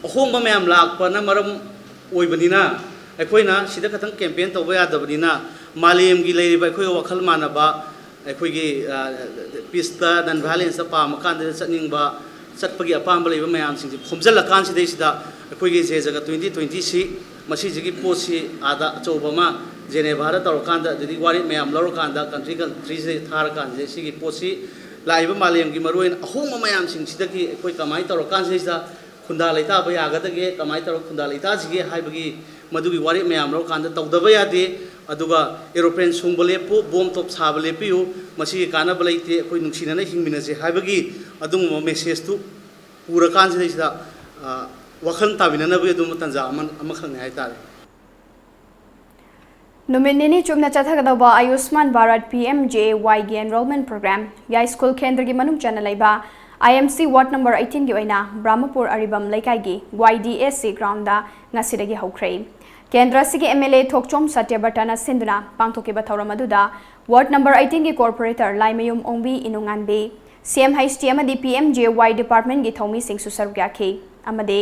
ꯑꯍꯣꯡꯕ ꯃꯌꯥꯝ ꯂꯥꯛꯄꯅ ꯃꯔꯝ ꯑꯣꯏꯕꯅꯤꯅ, ꯑꯩꯈꯣꯏꯅ ꯁꯤꯗ ꯈꯛꯇꯪ ꯀꯦꯝꯄꯦꯟ ꯇꯧꯕ ꯌꯥꯗꯕꯅꯤꯅ, ꯃꯥꯂꯦꯝꯒꯤ ꯂꯩꯔꯤꯕ ꯑꯩꯈꯣꯏꯒ ꯋꯥꯈꯜ ꯃꯥꯟꯅꯕ, ꯑꯩꯈꯣꯏꯒꯤ ꯄꯤꯁꯇ, ꯅꯟ ꯚꯥꯏꯂꯦꯟꯁꯇ ꯄꯥꯝꯃ ꯀꯥꯟꯗ ꯆꯠꯅꯤꯡꯕ, ꯆꯠꯄꯒꯤ ꯑꯄꯥꯝꯕ ꯂꯩꯕ ꯃꯌꯥꯝꯁꯤꯡꯁꯦ ꯈꯣꯝꯖꯤꯜꯂꯀꯥꯟꯁꯤꯗꯩꯁꯤꯗ, ꯑꯩꯈꯣꯏꯒꯤ ꯖꯦ ꯖꯒ ꯇ꯭ꯋꯦꯟꯇꯤ ꯇ꯭ꯋꯦꯟꯇꯤ ꯁꯤ ꯃꯁꯤꯁꯤꯒꯤ ꯄꯣꯠꯁꯤ ꯑꯥꯗ ꯑꯆꯧꯕ ꯑꯃ ꯖꯦꯅꯦꯚꯥꯗ ꯇꯧꯔꯀꯥꯟꯗ, ꯑꯗꯨꯗꯒꯤ ꯋꯥꯔꯦꯞ ꯃꯌꯥꯝ ꯂꯧꯔꯀꯥꯟꯗ, ꯀꯟꯇ꯭ꯔꯤ ꯀꯟꯇ꯭ꯔꯤꯁꯦ ꯊꯥꯔꯀꯥꯟꯁꯤꯗ, ꯁꯤꯒꯤ ꯄꯣꯠꯁꯤ ꯂꯥꯛꯏꯕ ꯃꯥꯂꯦꯝꯒꯤ ꯃꯔꯨꯑꯣꯏꯅ ꯑꯍꯣꯡꯕ ꯃꯌꯥꯝꯁꯤꯡꯁꯤꯗꯒꯤ ꯑꯩꯈꯣꯏ ꯀꯃꯥꯏꯅ ꯇꯧꯔꯀꯥꯟꯁꯤꯗ ꯈꯨꯟꯗꯥ ꯂꯩꯇꯥꯕ ꯌꯥꯒꯗꯒꯦ, ꯀꯃꯥꯏꯅ ꯇꯧꯔꯒ ꯈꯨꯟꯗꯥ ꯂꯩꯇꯥꯁꯤꯒꯦ ꯍꯥꯏꯕꯒꯤ ꯃꯗꯨꯒꯤ ꯋꯥꯔꯦꯞ ꯃꯌꯥꯝ ꯂꯧꯔꯀꯥꯟꯗ ꯇꯧꯗꯕ ꯌꯥꯗꯦ꯫ ꯑꯗꯨꯒ ꯑꯦꯔꯣꯄ꯭ꯂꯦꯟ ꯁꯨꯡꯕ ꯂꯦꯞꯄꯨ, ꯕꯣꯝ ꯇꯣꯞ ꯁꯥꯕ ꯂꯦꯞꯄꯤꯌꯨ, ꯃꯁꯤꯒꯤ ꯀꯥꯟꯅꯕ ꯂꯩꯇꯦ, ꯑꯩꯈꯣꯏ ꯅꯨꯡꯁꯤꯅꯅ ꯍꯤꯡꯃꯤꯟꯅꯁꯦ ꯍꯥꯏꯕꯒꯤ ꯑꯗꯨꯒꯨꯝꯕ ꯃꯦꯁꯦꯖꯇꯨ ꯄꯨꯔꯀꯥꯟꯁꯤꯗꯩꯁꯤꯗ, ꯑ, ꯋꯥꯈꯜ ꯇꯥꯃꯤꯟꯅꯅꯕꯒꯤ ꯑꯗꯨꯝꯕ ꯇꯥꯟꯖꯥ ꯑꯃ, ꯑꯃꯈꯛꯅꯤ ꯍꯥꯏꯇꯥꯔꯦ꯫ ꯅꯨꯃꯤꯠ ꯅꯤꯅꯤ ꯆꯨꯞꯅ ꯆꯠꯊꯒꯗꯧꯕ ꯑꯌꯨꯁꯃꯥꯟ Bharat P M J A Y ꯒꯤ enrollment program ꯌꯥꯏꯁ꯭ꯀꯨꯜ ꯀꯦꯟꯗ꯭ꯔꯒꯤ ꯃꯅꯨꯡ ꯆꯟꯅ ꯂꯩꯕ I M C ward number eighteen ꯒꯤ ꯑꯣꯏꯅ ꯕ꯭ꯔꯍꯃꯄꯨꯔ ꯑꯔꯤꯕꯝ ꯂꯩꯀꯥꯏꯒꯤ Y D A C ground ꯗ ꯉꯁꯤꯗꯒꯤ ꯍꯧꯈ꯭ꯔꯦ꯫ ꯀꯦꯟꯗ꯭ꯔ ꯑꯁꯤꯒꯤ M L A ꯊꯣꯛꯆꯣꯝ ꯁꯇ꯭ꯌꯕ꯭ꯔꯇꯅ ꯁꯤꯟꯗꯨꯅ ꯄꯥꯡꯊꯣꯛꯈꯤꯕ ꯊꯧꯔꯝ ꯑꯗꯨꯗ ward number eighteen ꯒꯤ corporator ꯂꯥꯏꯃꯌꯨꯝ ꯑꯣꯡꯕꯤ ꯏꯅꯨꯉꯥꯟꯕꯤ, C M H T ꯑꯃꯗꯤ P M J A Y department ꯀꯤ ꯊꯧꯃꯤꯁꯤꯡꯁꯨ ꯁꯔꯨꯛ ꯌꯥꯈꯤ ꯑꯃꯗꯤ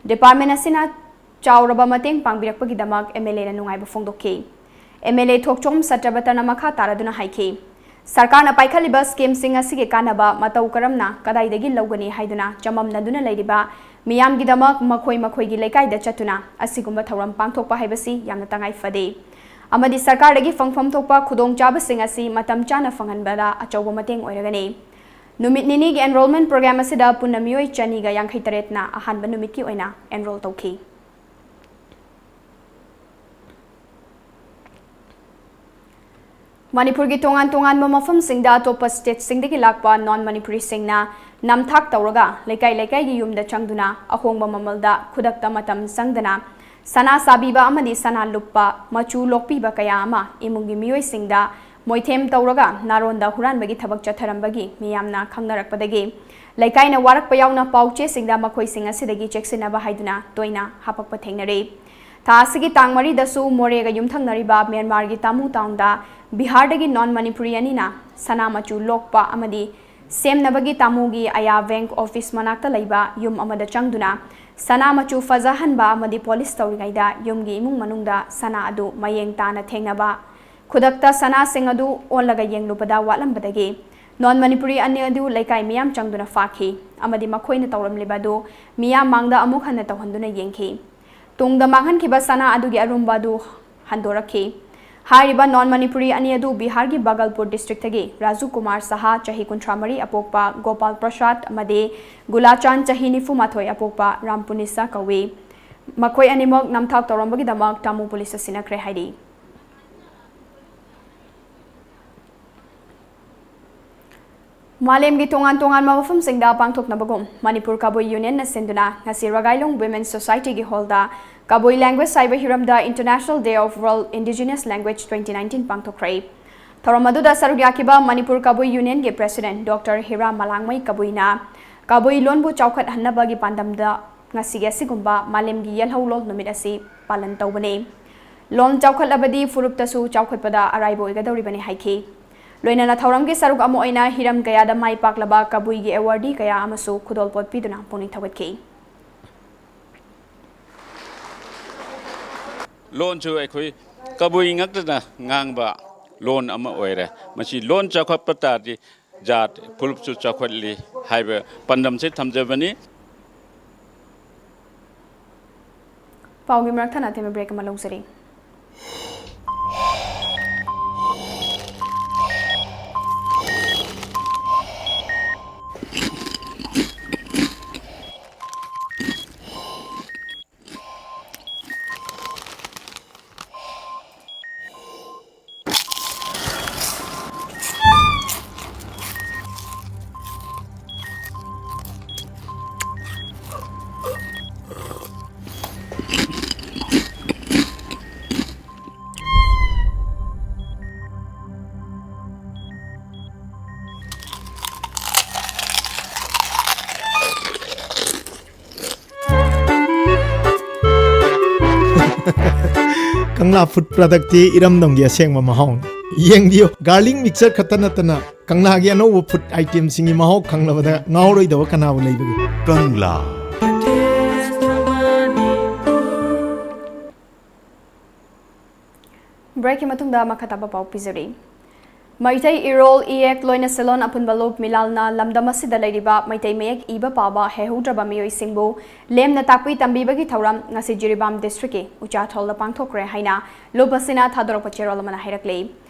department ꯑꯁꯤꯅ ꯆꯥꯎꯔꯕ ꯃꯇꯦꯡ ꯄꯥꯡꯕꯤꯔꯛꯄꯒꯤꯗꯃꯛ M L A ꯅ ꯅꯨꯡꯉꯥꯏꯕ ꯐꯣꯡꯗꯣꯛꯈꯤ꯫ M L A ꯊꯣꯛꯆꯣꯝ ꯁꯇ꯭ꯌꯕ꯭ꯔꯇꯅ ꯃꯈꯥ ꯇꯥꯔꯗꯨꯅ ꯍꯥꯏꯈꯤ, ꯁꯔꯀꯥꯔꯅ ꯄꯥꯏꯈꯠꯂꯤꯕ scheme ꯁꯤꯡ ꯑꯁꯤꯒꯤ ꯀꯥꯟꯅꯕ ꯃꯇꯧ ꯀꯔꯝꯅ ꯀꯗꯥꯏꯗꯒꯤ ꯂꯧꯒꯅꯤ ꯍꯥꯏꯗꯨꯅ ꯆꯃꯝꯅꯗꯨꯅ ꯂꯩꯔꯤꯕ ꯃꯤꯌꯥꯝꯒꯤꯗꯃꯛ ꯃꯈꯣꯏ ꯃꯈꯣꯏꯒꯤ ꯂꯩꯀꯥꯏꯗ ꯆꯠꯇꯨꯅ ꯑꯁꯤꯒꯨꯝꯕ ꯊꯧꯔꯝ ꯄꯥꯡꯊꯣꯛꯄ ꯍꯥꯏꯕꯁꯤ ꯌꯥꯝꯅ ꯇꯉꯥꯏ ꯐꯗꯦ ꯑꯃꯗꯤ ꯁꯔꯀꯥꯔꯗꯒꯤ ꯐꯪꯐꯝ ꯊꯣꯛꯄ ꯈꯨꯗꯣꯡꯆꯥꯕꯁꯤꯡ ꯑꯁꯤ ꯃꯇꯝ ꯆꯥꯅ ꯐꯪꯍꯟꯕꯗ ꯑꯆꯧꯕ ꯃꯇꯦꯡ ꯑꯣꯏꯔꯒꯅꯤ꯫ ꯅꯨꯃꯤꯠ ꯅꯤꯅꯤꯒꯤ enrollment program ꯑꯁꯤꯗ ꯄꯨꯟꯅ ꯃꯤꯑꯣꯏ ꯆꯅꯤꯒ ꯌꯥꯡꯈꯩ ꯇꯔꯦꯠꯅ ꯑꯍꯥꯟꯕ ꯅꯨꯃꯤꯠꯀꯤ ꯑꯣꯏꯅ enroll ꯇꯧꯈꯤ꯫ ꯃꯅꯤꯄꯨꯔꯒꯤ ꯇꯣꯉꯥꯟ ꯇꯣꯉꯥꯟꯕ ꯃꯐꯝꯁꯤꯡꯗ ꯑꯇꯣꯞꯄ state ꯁꯤꯡꯗꯒꯤ ꯂꯥꯛꯄ non Manipuri ꯁꯤꯡꯅ ꯅꯝꯊꯥꯛ ꯇꯧꯔꯒ ꯂꯩꯀꯥꯏ ꯂꯩꯀꯥꯏꯒꯤ ꯌꯨꯝꯗ ꯆꯪꯗꯨꯅ ꯑꯍꯣꯡꯕ ꯃꯃꯜꯗ ꯈꯨꯗꯛꯇ ꯃꯇꯝ ꯆꯪꯗꯅ ꯁꯅꯥ ꯁꯥꯕꯤꯕ ꯑꯃꯗꯤ ꯁꯅꯥ ꯂꯨꯄꯥ ꯃꯆꯨ ꯂꯣꯛꯄꯤꯕ ꯀꯌꯥ ꯑꯃ ꯏꯃꯨꯡꯒꯤ ꯃꯤꯑꯣꯏꯁꯤꯡꯗ ꯃꯣꯏꯊꯦꯝ ꯇꯧꯔꯒ ꯅꯥꯔꯣꯟꯗ ꯍꯨꯔꯥꯟꯕꯒꯤ ꯊꯕꯛ ꯆꯠꯊꯔꯝꯕꯒꯤ ꯃꯤꯌꯥꯝꯅ ꯈꯪꯅꯔꯛꯄꯗꯒꯤ ꯂꯩꯀꯥꯏꯅ ꯋꯥꯔꯛꯄ ꯌꯥꯎꯅ ꯄꯥꯎ ꯆꯦꯁꯤꯡꯗ ꯃꯈꯣꯏꯁꯤꯡ ꯑꯁꯤꯗꯒꯤ ꯆꯦꯛꯁꯤꯟꯅꯕ ꯍꯥꯏꯗꯨꯅ ꯇꯣꯏꯅ ꯍꯥꯄꯛꯄ ꯊꯦꯡꯅꯔꯦ꯫ ꯊꯥ ꯑꯁꯤꯒꯤ ꯇꯥꯡ ꯃꯔꯤꯗꯁꯨ ꯃꯣꯔꯦꯒ ꯌꯨꯝꯊꯪꯅꯔꯤꯕ ꯃ꯭ꯌꯥꯟꯃꯥꯔꯒꯤ ꯇꯥꯃꯨ ꯇꯥꯎꯟꯗ ꯕꯤꯍꯥꯔꯗꯒꯤ non Manipuri ꯑꯅꯤꯅ ꯁꯅꯥ ꯃꯆꯨ ꯂꯣꯛꯄ ꯑꯃꯗꯤ ꯁꯦꯝꯅꯕꯒꯤ ꯇꯥꯃꯨꯒꯤ ꯑꯌꯥ ꯕꯦꯡꯛ ꯑꯣꯐꯤꯁ ꯃꯅꯥꯛꯇ ꯂꯩꯕ ꯌꯨꯝ ꯑꯃꯗ ꯆꯪꯗꯨꯅ ꯁꯅꯥ ꯃꯆꯨ ꯐꯖꯍꯟꯕ ꯑꯃꯗꯤ ꯄꯣꯂꯤꯁ ꯇꯧꯔꯤꯉꯩꯗ ꯌꯨꯝꯒꯤ ꯏꯃꯨꯡ ꯃꯅꯨꯡꯗ ꯁꯅꯥ ꯑꯗꯨ ꯃꯌꯦꯡ ꯇꯥꯅ ꯊꯦꯡꯅꯕ, ꯈꯨꯗꯛꯇ ꯁꯅꯥꯁꯤꯡ ꯑꯗꯨ ꯑꯣꯜꯂꯒ ꯌꯦꯡꯂꯨꯕꯗ ꯋꯥꯠꯂꯝꯕꯗꯒꯤ non Manipuri ꯑꯅꯤ ꯑꯗꯨ ꯂꯩꯀꯥꯏ ꯃꯤꯌꯥꯝ ꯆꯪꯗꯨꯅ ꯐꯥꯈꯤ ꯑꯃꯗꯤ ꯃꯈꯣꯏꯅ ꯇꯧꯔꯝꯂꯤꯕ ꯑꯗꯨ ꯃꯤꯌꯥꯝ ꯃꯥꯡꯗ ꯑꯃꯨꯛ ꯍꯟꯅ ꯇꯧꯍꯟꯗꯨꯅ ꯌꯦꯡꯈꯤ꯫ ꯇꯨꯡꯗ ꯃꯥꯡꯍꯟꯈꯤꯕ ꯁꯅꯥ ꯑꯗꯨꯒꯤ ꯑꯔꯨꯝꯕ ꯑꯗꯨ ꯍꯟꯗꯣꯔꯛꯈꯤ꯫ ꯍꯥꯏꯔꯤꯕ non Manipuri ꯑꯅꯤ ꯑꯗꯨ ꯕꯤꯍꯥꯔꯒꯤ ꯕꯒꯜꯄꯨꯔ ꯗꯤꯁꯇ꯭ꯔꯤꯛꯇꯒꯤ ꯔꯥꯖꯨ ꯀꯨꯃꯥꯔ ꯁꯍꯥ, ꯆꯍꯤ ꯀꯨꯟꯊ꯭ꯔꯥ ꯃꯔꯤ, ꯑꯄꯣꯛꯄ ꯒꯣꯄꯥꯜ ꯄ꯭ꯔꯁꯥꯗ ꯑꯃꯗꯤ ꯒꯨꯂꯥꯆꯥꯟ, ꯆꯍꯤ ꯅꯤꯐꯨ ꯃꯥꯊꯣꯏ, ꯑꯄꯣꯛꯄ ꯔꯥꯝꯄꯨꯅꯤꯁꯥ ꯀꯧꯏ꯫ ꯃꯈꯣꯏ ꯑꯅꯤꯃꯛ ꯅꯝꯊꯥꯛ ꯇꯧꯔꯝꯕꯒꯤꯗꯃꯛ ꯇꯥꯃꯨ ꯄꯨꯂꯤꯁꯇ ꯁꯤꯟꯅꯈ꯭ꯔꯦ ꯍꯥꯏꯔꯤ꯫ ꯃꯥꯂꯦꯝꯒꯤ ꯇꯣꯉꯥꯟ ꯇꯣꯉꯥꯟꯕ ꯃꯐꯝꯁꯤꯡꯗ ꯄꯥꯡꯊꯣꯛꯅꯕꯒꯨꯝ ꯃꯅꯤꯄꯨꯔ ꯀꯕꯨꯏ ꯌꯨꯅꯤꯌꯟꯅ ꯁꯤꯟꯗꯨꯅ ꯉꯁꯤ ꯔꯒꯥꯏꯂꯨꯡ ꯋꯤꯃꯦꯟ ꯁꯣꯁꯥꯏꯇꯤꯒꯤ ꯍꯣꯜꯗ ꯀꯕꯨꯏ language ꯍꯥꯏꯕ ꯍꯤꯔꯝꯗ International Day of World Indigenous Language twenty nineteen ꯄꯥꯡꯊꯣꯛꯈ꯭ꯔꯦ꯫ ꯊꯧꯔꯝ ꯑꯗꯨꯗ ꯁꯔꯨꯛ ꯌꯥꯈꯤꯕ ꯃꯅꯤꯄꯨꯔ ꯀꯕꯨꯏ ꯌꯨꯅꯤꯌꯟꯒꯤ president Doctor ꯍꯤꯔꯥ ꯃꯂꯥꯡꯃꯩ ꯀꯕꯨꯏꯅ ꯀꯕꯨꯏ ꯂꯣꯟꯕꯨ ꯆꯥꯎꯈꯠꯍꯟꯅꯕꯒꯤ ꯄꯥꯟꯗꯝꯗ ꯉꯁꯤꯒꯤ ꯑꯁꯤꯒꯨꯝꯕ ꯃꯥꯂꯦꯝꯒꯤ ꯌꯦꯜꯍꯧꯂꯣꯜ ꯅꯨꯃꯤꯠ ꯑꯁꯤ ꯄꯥꯂꯟ ꯇꯧꯕꯅꯤ꯫ ꯂꯣꯟ ꯆꯥꯎꯈꯠꯂꯕꯗꯤ ꯐꯨꯔꯨꯞꯇꯁꯨ ꯆꯥꯎꯈꯠꯄꯗ ꯑꯔꯥꯏꯕ ꯑꯣꯏꯒꯗꯧꯔꯤꯕꯅꯤ ꯍꯥꯏꯈꯤ꯫ ꯂꯣꯏꯅꯅ ꯊꯧꯔꯝꯒꯤ ꯁꯔꯨꯛ ꯑꯃ ꯑꯣꯏꯅ ꯍꯤꯔꯝ ꯀꯌꯥꯗ ꯃꯥꯏ ꯄꯥꯛꯂꯕ ꯀꯕꯨꯏꯒꯤ awardee ꯀꯌꯥ ꯑꯃꯁꯨ ꯈꯨꯗꯣꯜꯄꯣꯠ ꯄꯤꯗꯨꯅ ꯄꯨꯛꯅꯤꯡ ꯊꯧꯒꯠꯈꯤ꯫ ꯂꯣꯟꯁꯨ ꯑꯩꯈꯣꯏ ꯀꯕꯨꯏ ꯉꯛꯇꯅ ꯉꯥꯡꯕ ꯂꯣꯟ ꯑꯃ ꯑꯣꯏꯔꯦ꯫ ꯃꯁꯤ ꯂꯣꯟ ꯆꯥꯎꯈꯠꯄ ꯇꯥꯔꯗꯤ ꯖꯥꯠ ꯐꯨꯔꯨꯞꯁꯨ ꯆꯥꯎꯈꯠꯂꯤ ꯍꯥꯏꯕ ꯄꯥꯟꯗꯝꯁꯦ ꯊꯝꯖꯕꯅꯤ꯫ ꯄꯥꯎꯒꯤ ꯃꯔꯛ ꯊꯠꯅ ꯑꯇꯦꯟꯕ break ꯑꯃ ꯂꯧꯖꯔꯤ꯫ ꯀꯪꯂꯥ ꯐꯨꯗ ꯄ꯭ꯔꯗꯛꯇꯤ ꯏꯔꯝꯗꯝꯒꯤ ꯑꯁꯦꯡꯕ ꯃꯍꯥꯎꯅꯤ꯫ ꯌꯦꯡꯕꯤꯌꯨ, ꯒꯥꯔꯂꯤꯛ ꯃꯤꯛꯆꯔ ꯈꯛꯇ ꯅꯠꯇꯅ ꯀꯪꯂꯥꯒꯤ ꯑꯅꯧꯕ ꯐꯨꯗ ꯑꯥꯏꯇꯦꯝꯁꯤꯡꯒꯤ ꯃꯍꯥꯎ ꯈꯪꯂꯕꯗ ꯉꯥꯎꯔꯣꯏꯗꯕ ꯀꯅꯥꯕꯨ ꯂꯩꯕꯒꯦ? ꯀꯪꯂꯥ꯫ ꯕ꯭ꯔꯦꯛꯀꯤ ꯃꯇꯨꯡꯗ ꯃꯈꯥ ꯇꯥꯕ ꯄꯥꯎ ꯄꯤꯖꯔꯤ꯫ ꯃꯩꯇꯩ ꯏꯔꯣꯜ, ꯏꯌꯦꯛ, ꯂꯣꯏꯅ ꯁꯦꯂꯣꯟ ꯑꯄꯨꯟꯕ ꯂꯨꯞ ꯃꯤꯂꯥꯜꯅ ꯂꯝꯗꯝ ꯑꯁꯤꯗ ꯂꯩꯔꯤꯕ ꯃꯩꯇꯩ ꯃꯌꯦꯛ ꯏꯕ ꯄꯥꯕ ꯍꯩꯍꯧꯗ꯭ꯔꯕ ꯃꯤꯑꯣꯏꯁꯤꯡꯕꯨ ꯂꯦꯝꯅ ꯇꯥꯛꯄꯤ ꯇꯝꯕꯤꯕꯒꯤ ꯊꯧꯔꯝ ꯉꯁꯤ ꯖꯤꯔꯤꯕꯥꯝ ꯗꯤꯁꯇ꯭ꯔꯤꯛꯀꯤ ꯎꯆꯥꯊꯣꯜꯗ ꯄꯥꯡꯊꯣꯛꯈ꯭ꯔꯦ ꯍꯥꯏꯅ ꯂꯨꯞ ꯑꯁꯤꯅ ꯊꯥꯗꯣꯔꯛꯄ ꯆꯦꯔꯣꯜ ꯑꯃꯅ ꯍꯥꯏꯔꯛꯂꯤ꯫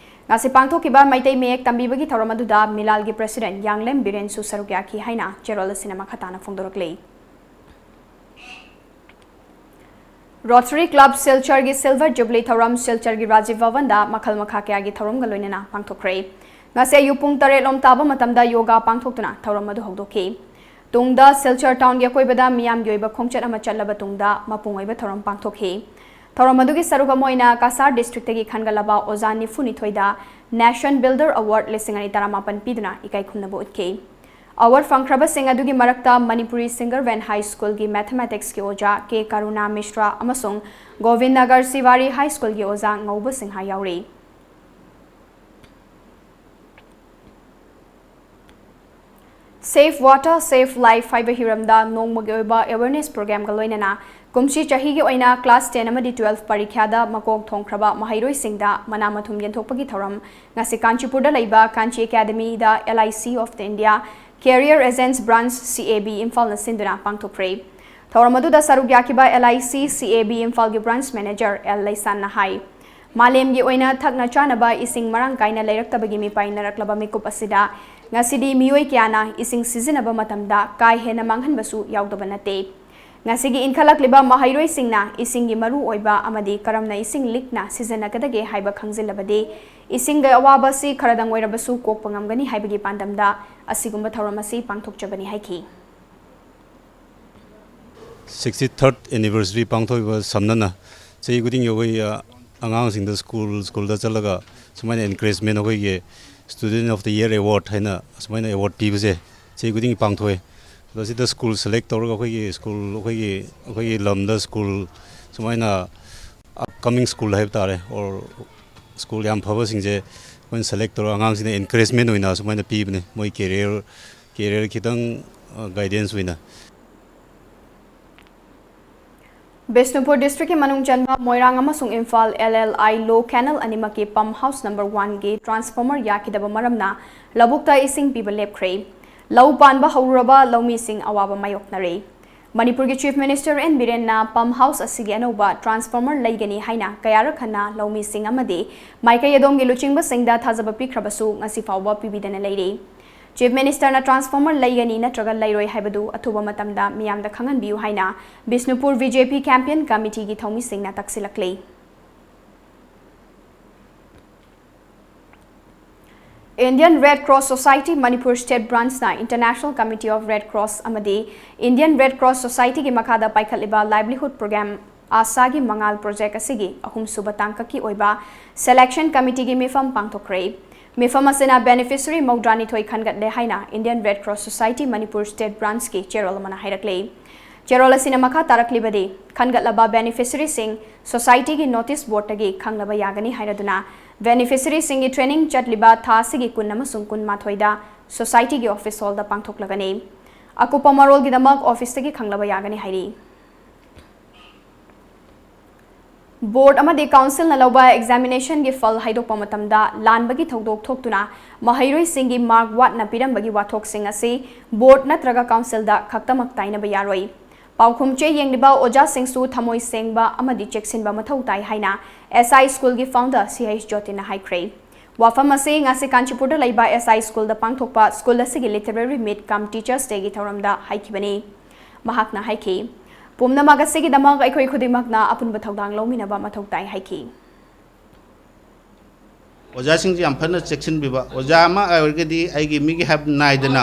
ꯉꯁꯤ ꯄꯥꯡꯊꯣꯛꯈꯤꯕ ꯃꯩꯇꯩ ꯃꯌꯦꯛ ꯇꯝꯕꯤꯕꯒꯤ ꯊꯧꯔꯝ ꯑꯗꯨꯗ ꯃꯤꯂꯥꯜꯒꯤ ꯄ꯭ꯔꯦꯁꯤꯗꯦꯟꯠ ꯌꯥꯡꯂꯦꯝ ꯕꯤꯔꯦꯟꯁꯨ ꯁꯔꯨꯛ ꯌꯥꯈꯤ ꯍꯥꯏꯅ ꯆꯦꯔꯣꯜ ꯑꯁꯤꯅ ꯃꯈꯥ ꯇꯥꯅ ꯐꯣꯡꯗꯣꯔꯛꯂꯤ꯫ ꯔꯣꯇꯔꯤ ꯀ꯭ꯂꯕ ꯁꯤꯜꯆꯔꯒꯤ ꯁꯤꯜꯚꯔ ꯖꯨꯕꯤꯂꯤ ꯊꯧꯔꯝ ꯁꯤꯜꯆꯔꯒꯤ ꯔꯥꯖꯤꯕ ꯚꯕꯟꯗ ꯃꯈꯜ ꯃꯈꯥ ꯀꯌꯥꯒꯤ ꯊꯧꯔꯝꯒ ꯂꯣꯏꯅꯅ ꯄꯥꯡꯊꯣꯛꯈ꯭ꯔꯦ꯫ ꯉꯁꯤ ꯑꯌꯨꯛ ꯄꯨꯡ ꯇꯔꯦꯠ ꯂꯣꯝ ꯇꯥꯕ ꯃꯇꯝꯗ ꯌꯣꯒꯥ ꯄꯥꯡꯊꯣꯛꯇꯨꯅ ꯊꯧꯔꯝ ꯑꯗꯨ ꯍꯧꯗꯣꯛꯈꯤ꯫ ꯇꯨꯡꯗ ꯁꯤꯜꯆꯔ ꯇꯥꯎꯟꯒꯤ ꯑꯀꯣꯏꯕꯗ ꯃꯤꯌꯥꯝꯒꯤ ꯑꯣꯏꯕ ꯈꯣꯡꯆꯠ ꯑꯃ ꯆꯠꯂꯕ ꯇꯨꯡꯗ ꯃꯄꯨꯡ ꯑꯣꯏꯕ ꯊꯧꯔꯝ ꯄꯥꯡꯊꯣꯛꯈꯤ꯫ ꯊꯧꯔꯝ ꯑꯗꯨꯒꯤ ꯁꯔꯨꯛ ꯑꯃ ꯑꯣꯏꯅ ꯀꯁꯥꯔ ꯗꯤꯁꯇ꯭ꯔꯤꯛꯇꯒꯤ ꯈꯟꯒꯠꯂꯕ ꯑꯣꯖꯥ ꯅꯤꯐꯨ ꯅꯤꯊꯣꯏꯗ Nation Builder Award ꯂꯤꯁꯤꯡ ꯑꯅꯤ ꯇꯔꯥꯃꯥꯄꯟ ꯄꯤꯗꯨꯅ ꯏꯀꯥꯏ ꯈꯨꯝꯅꯕ ꯎꯠꯈꯤ꯫ ꯑꯦꯋꯥꯔꯗ ꯐꯪꯈ꯭ꯔꯕꯁꯤꯡ ꯑꯗꯨꯒꯤ ꯃꯔꯛꯇ ꯃꯅꯤꯄꯨꯔꯤ ꯁꯤꯡꯒꯔ ꯚꯦꯟ ꯍꯥꯏ ꯁ꯭ꯀꯨꯜꯒꯤ ꯃꯦꯊꯃꯦꯇꯤꯛꯁꯀꯤ ꯑꯣꯖꯥ ꯀꯦ ꯀꯔꯨꯅꯥ ꯃꯤꯁ꯭ꯔꯥ ꯑꯃꯁꯨꯡ ꯒꯣꯕꯤꯟ ꯅꯒꯔ ꯁꯤꯋꯥꯔꯤ ꯍꯥꯏ ꯁ꯭ꯀꯨꯜꯒꯤ ꯑꯣꯖꯥ ꯉꯧꯕ ꯁꯤꯡꯍ ꯌꯥꯎꯔꯤ꯫ Save Water, Save Life ꯍꯥꯏꯕ ꯍꯤꯔꯝꯗ ꯅꯣꯡꯃꯒꯤ ꯑꯣꯏꯕ ꯑꯦꯋꯦꯔꯅꯦꯁ ꯄ꯭ꯔꯣꯒ꯭ꯔꯥꯝꯒ ꯂꯣꯏꯅꯅ ꯀꯨꯝꯁꯤ ꯆꯍꯤꯒꯤ ꯑꯣꯏꯅ ꯀ꯭ꯂꯥꯁ ꯇꯦꯟ ꯑꯃꯗꯤ ꯇꯨꯋꯦꯜꯐ ꯄꯔꯤꯈ꯭ꯌꯥꯗ ꯃꯀꯣꯛ ꯊꯣꯡꯈ꯭ꯔꯕ ꯃꯍꯩꯔꯣꯏꯁꯤꯡꯗ ꯃꯅꯥ ꯃꯊꯨꯝ ꯌꯦꯟꯊꯣꯛꯄꯒꯤ ꯊꯧꯔꯝ ꯉꯁꯤ ꯀꯥꯟꯆꯤꯄꯨꯔꯗ ꯂꯩꯕ ꯀꯥꯟꯆꯤ ꯑꯦꯀꯥꯗꯃꯤꯗ L I C of the India Career Agents Branch, C A B, ꯏꯝꯐꯥꯜꯅ ꯁꯤꯟꯗꯨꯅ ꯄꯥꯡꯊꯣꯛꯈ꯭ꯔꯦ꯫ ꯊꯧꯔꯝ ꯑꯗꯨꯗ ꯁꯔꯨꯛ ꯌꯥꯈꯤꯕ L I C C A B ꯏꯝꯐꯥꯜꯒꯤ ꯕ꯭ꯔꯥꯟꯆ ꯃꯦꯅꯦꯖꯔ ꯑꯦꯜ ꯂꯩꯁꯥꯟꯅ ꯍꯥꯏ, ꯃꯥꯂꯦꯝꯒꯤ ꯑꯣꯏꯅ ꯊꯛꯅ ꯆꯥꯅꯕ ꯏꯁꯤꯡ ꯃꯔꯥꯡ ꯀꯥꯏꯅ ꯂꯩꯔꯛꯇꯕꯒꯤ ꯃꯤꯄꯥꯏꯅꯔꯛꯂꯕ ꯃꯤꯀꯨꯞ ꯑꯁꯤꯗ ꯉꯁꯤꯗꯤ ꯃꯤꯑꯣꯏ ꯀꯌꯥꯅ ꯏꯁꯤꯡ ꯁꯤꯖꯤꯟꯅꯕ ꯃꯇꯝꯗ ꯀꯥ ꯍꯦꯟꯅ ꯃꯥꯡꯍꯟꯕꯁꯨ ꯌꯥꯎꯗꯕ ꯅꯠꯇꯦ꯫ ꯉꯁꯤꯒꯤ ꯏꯟꯈꯠꯂꯛꯂꯤꯕ ꯃꯍꯩꯔꯣꯏꯁꯤꯡꯅ ꯏꯁꯤꯡꯒꯤ ꯃꯔꯨ ꯑꯣꯏꯕ ꯑꯃꯗꯤ ꯀꯔꯝꯅ ꯏꯁꯤꯡ ꯂꯤꯛꯅ ꯁꯤꯖꯤꯟꯅꯒꯗꯒꯦ ꯍꯥꯏꯕ ꯈꯪꯖꯤꯜꯂꯕꯗꯤ ꯏꯁꯤꯡꯒꯤ ꯑꯋꯥꯕ ꯑꯁꯤ ꯈꯔꯗꯪ ꯑꯣꯏꯔꯕꯁꯨ ꯀꯣꯛꯄ ꯉꯝꯒꯅꯤ ꯍꯥꯏꯕꯒꯤ ꯄꯥꯟꯗꯝꯗ ꯑꯁꯤꯒꯨꯝꯕ ꯊꯧꯔꯝ ꯑꯁꯤ ꯄꯥꯡꯊꯣꯛꯆꯕꯅꯤ ꯍꯥꯏꯈꯤ꯫ Sixty third anniversary ꯄꯥꯡꯊꯣꯛꯏꯕ ꯁꯝꯅꯅ ꯆꯍꯤ ꯈꯨꯗꯤꯡꯒꯤ ꯑꯩꯈꯣꯏ, ꯑ, ꯑꯉꯥꯡꯁꯤꯡꯗ ꯁ꯭ꯀꯨꯜ, ꯁ꯭ꯀꯨꯜꯗ ꯆꯠꯂꯒ ꯁꯨꯃꯥꯏꯅ encouragement, ꯑꯩꯈꯣꯏꯒꯤ Student of the Year Award ꯍꯥꯏꯅ ꯑꯁꯨꯃꯥꯏꯅ award ꯄꯤꯕꯁꯦ ꯆꯍꯤ ꯈꯨꯗꯤꯡꯒꯤ ꯄꯥꯡꯊꯣꯛꯑꯦ꯫ ꯑꯗꯣ ꯁꯤꯗ ꯁ꯭ꯀꯨꯜ select ꯇꯧꯔꯒ ꯑꯩꯈꯣꯏꯒꯤ ꯁ꯭ꯀꯨꯜ, ꯑꯩꯈꯣꯏꯒꯤ, ꯑꯩꯈꯣꯏꯒꯤ ꯂꯝꯗ ꯁ꯭ꯀꯨꯜ ꯁꯨꯃꯥꯏꯅ ꯑꯞꯀꯃꯤꯡ ꯁ꯭ꯀꯨꯜ ꯍꯥꯏꯕ ꯇꯥꯔꯦ, ꯑꯣꯔ ꯁ꯭ꯀꯨꯜ ꯌꯥꯝ ꯐꯕꯁꯤꯡꯁꯦ ꯑꯩꯈꯣꯏꯅ ꯁꯦꯂꯦꯛ ꯇꯧꯔꯒ ꯑꯉꯥꯡꯁꯤꯡꯗ ꯑꯦꯟꯀꯔꯦꯖꯃꯦꯟ ꯑꯣꯏꯅ ꯁꯨꯃꯥꯏꯅ ꯄꯤꯕꯅꯦ, ꯃꯣꯏ ꯀꯦꯔꯤꯌꯔ, ꯀꯦꯔꯤꯌꯔ ꯈꯤꯇꯪ ꯒꯥꯏꯗꯦꯟꯁ ꯑꯣꯏꯅ꯫ ꯕꯤꯁꯅꯨꯄꯨꯔ ꯗꯤꯁꯇ꯭ꯔꯤꯛꯀꯤ ꯃꯅꯨꯡ ꯆꯟꯕ ꯃꯣꯏꯔꯥꯡ ꯑꯃꯁꯨꯡ ꯏꯝꯐꯥꯜ ꯑꯦꯜ ꯑꯦꯜ ꯑꯥꯏ ꯂꯣ ꯀꯦꯅꯦꯜ ꯑꯅꯤꯃꯛꯀꯤ ꯄꯝ ꯍꯥꯎꯁ ꯅꯝꯕꯔ ꯋꯥꯟꯒꯤ ꯇ꯭ꯔꯥꯟꯁꯐꯣꯔꯃꯔ ꯌꯥꯈꯤꯗꯕ ꯃꯔꯝꯅ ꯂꯧꯕꯨꯛꯇ ꯏꯁꯤꯡ ꯄꯤꯕ ꯂꯦꯞꯈ꯭ꯔꯦ꯫ ꯂꯧ ꯄꯥꯟꯕ ꯍꯧꯔꯨꯔꯕ ꯂꯧꯃꯤꯁꯤꯡ ꯑꯋꯥꯕ ꯃꯥꯌꯣꯛꯅꯔꯦ꯫ ꯃꯅꯤꯄꯨꯔꯒꯤ ꯆꯤꯐ ꯃꯤꯅꯤꯁꯇꯔ ꯑꯦꯟ ꯕꯤꯔꯦꯟꯅ ꯄꯝ ꯍꯥꯎꯁ ꯑꯁꯤꯒꯤ ꯑꯅꯧꯕ ꯇ꯭ꯔꯥꯟꯁꯐꯣꯔꯃꯔ ꯂꯩꯒꯅꯤ ꯍꯥꯏꯅ ꯀꯌꯥꯔꯛ ꯍꯟꯅ ꯂꯧꯃꯤꯁꯤꯡ ꯑꯃꯗꯤ ꯃꯥꯏꯀꯩ ꯑꯗꯣꯝꯒꯤ ꯂꯨꯆꯤꯡꯕꯁꯤꯡꯗ ꯊꯥꯖꯕ ꯄꯤꯈ꯭ꯔꯕꯁꯨ ꯉꯁꯤ ꯐꯥꯎꯕ ꯄꯤꯕꯤꯗꯅ ꯂꯩꯔꯤ꯫ ꯆꯤꯐ ꯃꯤꯅꯤꯁꯇꯔꯅ ꯇ꯭ꯔꯥꯟꯁꯐꯣꯔꯃꯔ ꯂꯩꯒꯅꯤ ꯅꯠꯇ꯭ꯔꯒ ꯂꯩꯔꯣꯏ ꯍꯥꯏꯕꯗꯨ ꯑꯊꯨꯕ ꯃꯇꯝꯗ ꯃꯤꯌꯥꯝꯗ ꯈꯪꯍꯟꯕꯤꯌꯨ ꯍꯥꯏꯅ ꯕꯤꯁꯅꯨꯄꯨꯔ ꯕꯤ ꯖꯦ ꯄꯤ campaign ꯀꯃꯤꯇꯤꯒꯤ ꯊꯧꯃꯤꯁꯤꯡꯅ ꯇꯛꯁꯤꯜꯂꯛꯂꯤ꯫ Indian Red Cross Society Manipur State Branch ꯅ International Committee of Red Cross ꯑꯃꯗꯤ Indian Red Cross Society ꯒꯤ ꯃꯈꯥꯗ ꯄꯥꯏꯈꯠꯂꯤꯕ livelihood program ꯑꯥꯁꯥꯒꯤ ꯃꯉꯥꯜ project ꯑꯁꯤꯒꯤ ꯑꯍꯨꯝꯁꯨꯕ ꯇꯥꯡꯀꯛꯀꯤ ꯑꯣꯏꯕ selection committee ꯒꯤ ꯃꯤꯐꯝ ꯄꯥꯡꯊꯣꯛꯈ꯭ꯔꯦ꯫ ꯃꯤꯐꯝ ꯑꯁꯤꯅ beneficiary ꯃꯧꯗ꯭ꯔꯥꯅꯤꯊꯣꯏ ꯈꯟꯒꯠꯂꯦ ꯍꯥꯏꯅ Indian Red Cross Society Manipur State Branch ꯀꯤ ꯆꯦꯔꯣꯜ ꯑꯃꯅ ꯍꯥꯏꯔꯛꯂꯤ꯫ ꯆꯦꯔꯣꯜ ꯑꯁꯤꯅ ꯃꯈꯥ ꯇꯥꯔꯛꯂꯤꯕꯗꯤ, ꯈꯟꯒꯠꯂꯕ beneficiary ꯁꯤꯡ society ꯒꯤ notice board ꯇꯒꯤ ꯈꯪꯂꯕ ꯌꯥꯒꯅꯤ ꯍꯥꯏꯔꯗꯨꯅ, beneficiary ꯁꯤꯡꯒꯤ training ꯆꯠꯂꯤꯕ ꯊꯥ ꯑꯁꯤꯒꯤ ꯀꯨꯟ ꯑꯃꯁꯨꯡ ꯀꯨꯟꯃꯥꯊꯣꯏꯗ society ꯒꯤ office hall ꯗ ꯄꯥꯡꯊꯣꯛꯂꯒꯅꯤ꯫ ꯑꯀꯨꯞꯄ ꯃꯔꯣꯜꯒꯤꯗꯃꯛ office ꯇꯒꯤ ꯈꯪꯂꯕ ꯌꯥꯒꯅꯤ ꯍꯥꯏꯔꯤ꯫ Board ꯑꯃꯗꯤ council ꯅ ꯂꯧꯕ examination ꯒꯤ ꯐꯜ ꯍꯥꯏꯗꯣꯛꯄ ꯃꯇꯝꯗ ꯂꯥꯟꯕꯒꯤ ꯊꯧꯗꯣꯛ ꯊꯣꯛꯇꯨꯅ ꯃꯍꯩꯔꯣꯏꯁꯤꯡꯒꯤ mark ꯋꯥꯠꯅ ꯄꯤꯔꯝꯕꯒꯤ ꯋꯥꯊꯣꯛꯁꯤꯡ ꯑꯁꯤ board ꯅꯠꯇ꯭ꯔꯒ council ꯗ ꯈꯛꯇꯃꯛ ꯇꯥꯏꯅꯕ ꯌꯥꯔꯣꯏ꯫ ꯄꯥꯎꯈꯨꯝ ꯆꯦ ꯌꯦꯡꯂꯤꯕ ꯑꯣꯖꯥꯁꯤꯡꯁꯨ ꯊꯃꯣꯏ ꯁꯦꯡꯕ ꯑꯃꯗꯤ ꯆꯦꯛꯁꯤꯟꯕ ꯃꯊꯧ ꯇꯥꯏ ꯍꯥꯏꯅ S I school ꯒꯤ founder ꯁꯤ ꯑꯩꯆ ꯖꯣꯇꯤꯟꯅ ꯍꯥꯏꯈ꯭ꯔꯦ꯫ ꯋꯥꯐꯝ ꯑꯁꯤ ꯉꯁꯤ ꯀꯥꯟꯆꯤꯄꯨꯔꯗ ꯂꯩꯕ S I school ꯗ ꯄꯥꯡꯊꯣꯛꯄ school ꯑꯁꯤꯒꯤ literary meet cum Teachers Day ꯒꯤ ꯊꯧꯔꯝꯗ ꯍꯥꯏꯈꯤꯕꯅꯤ꯫ ꯃꯍꯥꯛꯅ ꯍꯥꯏꯈꯤ, "ꯄꯨꯝꯅꯃꯛ ꯑꯁꯤꯒꯤꯗꯃꯛ ꯑꯩꯈꯣꯏ ꯈꯨꯗꯤꯡꯃꯛꯅ ꯑꯄꯨꯟꯕ ꯊꯧꯗꯥꯡ ꯂꯧꯃꯤꯟꯅꯕ ꯃꯊꯧ ꯇꯥꯏ" ꯍꯥꯏꯈꯤ꯫ ꯑꯣꯖꯥꯁꯤꯡꯁꯤ ꯌꯥꯝ ꯐꯖꯅ ꯆꯦꯛꯁꯤꯟꯕꯤꯕ, ꯑꯣꯖꯥ ꯑꯃ ꯑꯣꯏꯔꯒꯗꯤ ꯑꯩꯒꯤ ꯃꯤꯒꯤ ꯍꯥꯏꯕ ꯅꯥꯏꯗꯅ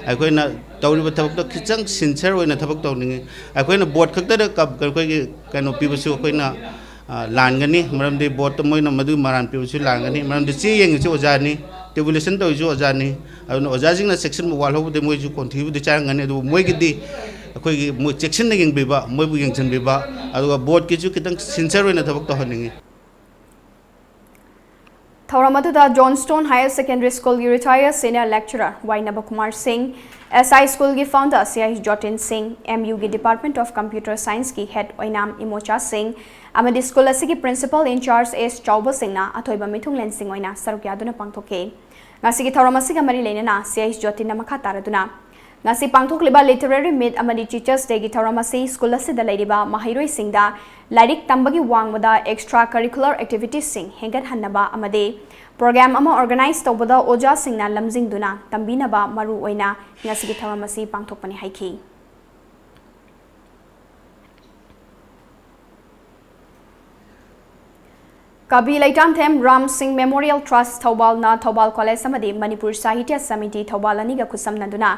ꯑꯩꯈꯣꯏꯅ ꯇꯧꯔꯤꯕ ꯊꯕꯛꯇ ꯈꯤꯇꯪ sincere ꯑꯣꯏꯅ ꯊꯕꯛ ꯇꯧꯅꯤꯡꯉꯤ꯫ ꯑꯩꯈꯣꯏꯅ board ꯈꯛꯇꯗ ꯀꯞ-, ꯑꯩꯈꯣꯏꯒꯤ ꯀꯩꯅꯣ ꯄꯤꯕꯁꯨ ꯑꯩꯈꯣꯏꯅ, ꯑ, ꯂꯥꯟꯒꯅꯤ, ꯃꯔꯝꯗꯤ board ꯇ ꯃꯣꯏꯅ ꯃꯗꯨꯒꯤ ꯃꯔꯥꯜ ꯄꯤꯕꯁꯨ ꯂꯥꯟꯒꯅꯤ, ꯃꯔꯝꯗꯤ ꯆꯦ ꯌꯦꯡꯉꯤꯁꯤ ꯑꯣꯖꯥꯅꯤ, tabulation ꯇꯧꯔꯤꯁꯨ ꯑꯣꯖꯥꯅꯤ꯫ ꯑꯗꯨꯅ ꯑꯣꯖꯥꯁꯤꯡꯅ ꯆꯦꯛꯁꯤꯟꯕ ꯋꯥꯠꯍꯧꯕꯗꯤ ꯃꯣꯏꯁꯨ ꯈꯣꯟꯊꯤꯕꯨꯗꯤ ꯆꯥꯔꯝꯒꯅꯤ, ꯑꯗꯨꯕꯨ ꯃꯣꯏꯒꯤꯗꯤ ꯑꯩꯈꯣꯏꯒꯤ ꯃꯣꯏ ꯆꯦꯛꯁꯤꯟꯅ ꯌꯦꯡꯕꯤꯕ, ꯃꯣꯏꯕꯨ ꯌꯦꯡꯁꯤꯟꯕꯤꯕ, ꯑꯗꯨꯒ ꯕꯣꯔꯗꯀꯤꯁꯨ ꯈꯤꯇꯪ ꯁꯤꯟꯁꯤꯌꯔ ꯑꯣꯏꯅ ꯊꯕꯛ ꯇꯧꯍꯟꯅꯤꯡꯉꯤ꯫ ꯊꯧꯔꯝ ꯑꯗꯨꯗ Johnstone Higher Secondary Schoolꯒꯤ retired senior lecturer ꯋꯥꯏ ꯅꯕꯀꯨꯃꯥꯔ ꯁꯤꯡ, S I Schoolꯒꯤ founder ꯁꯤ ꯑꯩꯆ ꯖꯣꯇꯤꯟ ꯁꯤꯡ, M Uꯒꯤ Department of Computer Scienceꯀꯤ head ꯑꯣꯏꯅꯥꯝ ꯏꯃꯣꯆꯥ ꯁꯤꯡ ꯑꯃꯗꯤ school ꯑꯁꯤꯒꯤ principal in charge ꯑꯦꯁ ꯆꯥꯎꯕ ꯁꯤꯡꯅ ꯑꯊꯣꯏꯕ ꯃꯤꯊꯨꯡꯂꯦꯟꯁꯤꯡ ꯑꯣꯏꯅ ꯁꯔꯨꯛ ꯌꯥꯗꯨꯅ ꯄꯥꯡꯊꯣꯛꯈꯤ꯫ ꯉꯁꯤꯒꯤ ꯊꯧꯔꯝ ꯑꯁꯤꯒ ꯃꯔꯤ ꯂꯩꯅꯅ ꯁꯤ ꯑꯩꯆ ꯖꯣꯇꯤꯟꯅ ꯃꯈꯥ ꯇꯥꯔꯗꯨꯅ, ꯉꯁꯤ ꯄꯥꯡꯊꯣꯛꯂꯤꯕ Literary Meet ꯑꯃꯗꯤ Teachers Dayꯒꯤ ꯊꯧꯔꯝ ꯑꯁꯤ school ꯑꯁꯤꯗ ꯂꯩꯔꯤꯕ ꯃꯍꯩꯔꯣꯏꯁꯤꯡꯗ ꯂꯥꯏꯔꯤꯛ ꯇꯝꯕꯒꯤ ꯋꯥꯡꯃꯗ extra curricular activitiesꯁꯤꯡ ꯍꯦꯟꯒꯠꯍꯟꯅꯕ ꯑꯃꯗꯤ program ꯑꯃ organize ꯇꯧꯕꯗ ꯑꯣꯖꯥꯁꯤꯡꯅ ꯂꯝꯖꯤꯡꯗꯨꯅ ꯇꯝꯕꯤꯅꯕ ꯃꯔꯨ ꯑꯣꯏꯅ ꯉꯁꯤꯒꯤ ꯊꯧꯔꯝ ꯑꯁꯤ ꯄꯥꯡꯊꯣꯛꯄꯅꯤ ꯍꯥꯏꯈꯤ꯫ ꯀꯕꯤ ꯂꯩꯇꯥꯟꯊꯦꯝ ꯔꯥꯝ ꯁꯤꯡ Memorial Trust ꯊꯧꯕꯥꯜꯅ ꯊꯧꯕꯥꯜ College ꯑꯃꯗꯤ ꯃꯅꯤꯄꯨꯔ ꯁꯥꯍꯤꯇ꯭ꯌ ꯁꯃꯤꯇꯤ ꯊꯧꯕꯥꯜ ꯑꯅꯤꯒ ꯈꯨꯠꯁꯝꯅꯗꯨꯅ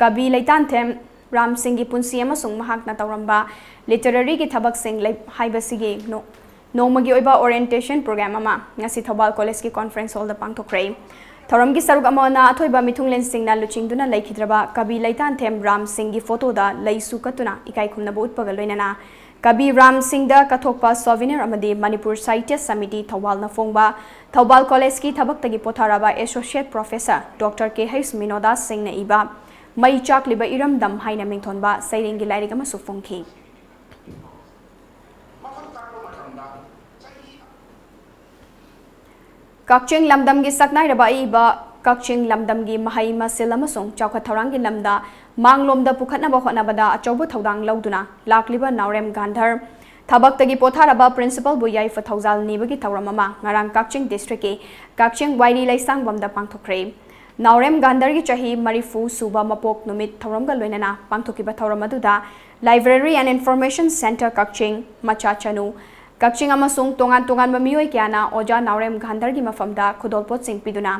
ꯀꯕꯤ ꯂꯩꯇꯥꯟꯊꯦꯝ ꯔꯥꯝ ꯁꯤꯡꯒꯤ ꯄꯨꯟꯁꯤ ꯑꯃꯁꯨꯡ ꯃꯍꯥꯛꯅ ꯇꯧꯔꯝꯕ literary ꯒꯤ ꯊꯕꯛꯁꯤꯡ ꯂꯩ-, ꯍꯥꯏꯕꯁꯤꯒꯤ ꯅꯣ-, ꯅꯣꯡꯃꯒꯤ ꯑꯣꯏꯕ orientation program ꯑꯃ ꯉꯁꯤ ꯊꯧꯕꯥꯜ College ꯀꯤ conference hall ꯗ ꯄꯥꯡꯊꯣꯛꯈ꯭ꯔꯦ꯫ ꯊꯧꯔꯝꯒꯤ ꯁꯔꯨꯛ ꯑꯃ ꯑꯣꯏꯅ ꯑꯊꯣꯏꯕ ꯃꯤꯊꯨꯡꯂꯦꯟꯁꯤꯡꯅ ꯂꯨꯆꯤꯡꯗꯨꯅ ꯂꯩꯈꯤꯗ꯭ꯔꯕ ꯀꯕꯤ ꯂꯩꯇꯥꯟꯊꯦꯝ ꯔꯥꯝ ꯁꯤꯡꯒꯤ photo ꯗ ꯂꯩꯁꯨ ꯀꯠꯇꯨꯅ ꯏꯀꯥꯏ ꯈꯨꯝꯅꯕ ꯎꯠꯄꯒ ꯂꯣꯏꯅꯅ ꯀꯕꯤ ꯔꯥꯝ ꯁꯤꯡꯗ ꯀꯠꯊꯣꯛꯄ souvenir ꯑꯃꯗꯤ ꯃꯅꯤꯄꯨꯔ ꯁꯥꯍꯤꯇ꯭ꯌ ꯁꯃꯤꯇꯤ ꯊꯧꯕꯥꯜꯅ ꯐꯣꯡꯕ ꯊꯧꯕꯥꯜ College ꯀꯤ ꯊꯕꯛꯇꯒꯤ ꯄꯣꯊꯥꯔꯕ Associate Professor Doctor ꯀꯦ ꯍꯩꯁ ꯃꯤꯅꯣꯗꯥ ꯁꯤꯡꯅ ꯏꯕ ꯃꯩ ꯆꯥꯛꯂꯤꯕ ꯏꯔꯝꯗꯝ ꯍꯥꯏꯅ ꯃꯤꯡꯊꯣꯟꯕ ꯁꯩꯔꯦꯡꯒꯤ ꯂꯥꯏꯔꯤꯛ ꯑꯃꯁꯨ ꯐꯣꯡꯈꯤ꯫ ꯀꯛꯆꯤꯡ ꯂꯝꯗꯝꯒꯤ ꯁꯛꯅꯥꯏꯔꯕ ꯑꯏꯕ ꯀꯛꯆꯤꯡ ꯂꯝꯗꯝꯒꯤ ꯃꯍꯩ ꯃꯁꯤꯜ ꯑꯃꯁꯨꯡ ꯆꯥꯎꯈꯠ ꯊꯧꯔꯥꯡꯒꯤ ꯂꯝꯗ ꯃꯥꯡꯂꯣꯝꯗ ꯄꯨꯈꯠꯅꯕ ꯍꯣꯠꯅꯕꯗ ꯑꯆꯧꯕ ꯊꯧꯗꯥꯡ ꯂꯧꯗꯨꯅ ꯂꯥꯛꯂꯤꯕ ꯅꯥꯎꯔꯦꯝ ꯒꯥꯟꯙꯔ ꯊꯕꯛꯇꯒꯤ ꯄꯣꯊꯥꯔꯕ principal ꯕꯨ ꯌꯥꯏꯐ ꯊꯧꯖꯥꯜ ꯅꯤꯕꯒꯤ ꯊꯧꯔꯝ ꯑꯃ ꯉꯔꯥꯡ ꯀꯛꯆꯤꯡ district ꯀꯤ ꯀꯛꯆꯤꯡ ꯋꯥꯏꯔꯤ ꯂꯩꯁꯥꯡꯕꯝꯗ ꯄꯥꯡꯊꯣꯛꯈ꯭ꯔꯦ꯫ ꯅꯥꯎꯔꯦꯝ ꯒꯥꯟꯙꯔꯒꯤ ꯆꯍꯤ ꯃꯔꯤꯐꯨ ꯁꯨꯕ ꯃꯄꯣꯛ ꯅꯨꯃꯤꯠ ꯊꯧꯔꯝꯒ ꯂꯣꯏꯅꯅ ꯄꯥꯡꯊꯣꯛꯈꯤꯕ ꯊꯧꯔꯝ ꯑꯗꯨꯗ Library and Information Centre ꯀꯛꯆꯤꯡ, ꯃꯆꯥ ꯆꯅꯨ, ꯀꯛꯆꯤꯡ ꯑꯃꯁꯨꯡ ꯇꯣꯉꯥꯟ ꯇꯣꯉꯥꯟꯕ ꯃꯤꯑꯣꯏ ꯀꯌꯥꯅ ꯑꯣꯖꯥ ꯅꯥꯎꯔꯦꯝ ꯒꯥꯟꯙꯔꯒꯤ ꯃꯐꯝꯗ ꯈꯨꯗꯣꯜꯄꯣꯠꯁꯤꯡ ꯄꯤꯗꯨꯅ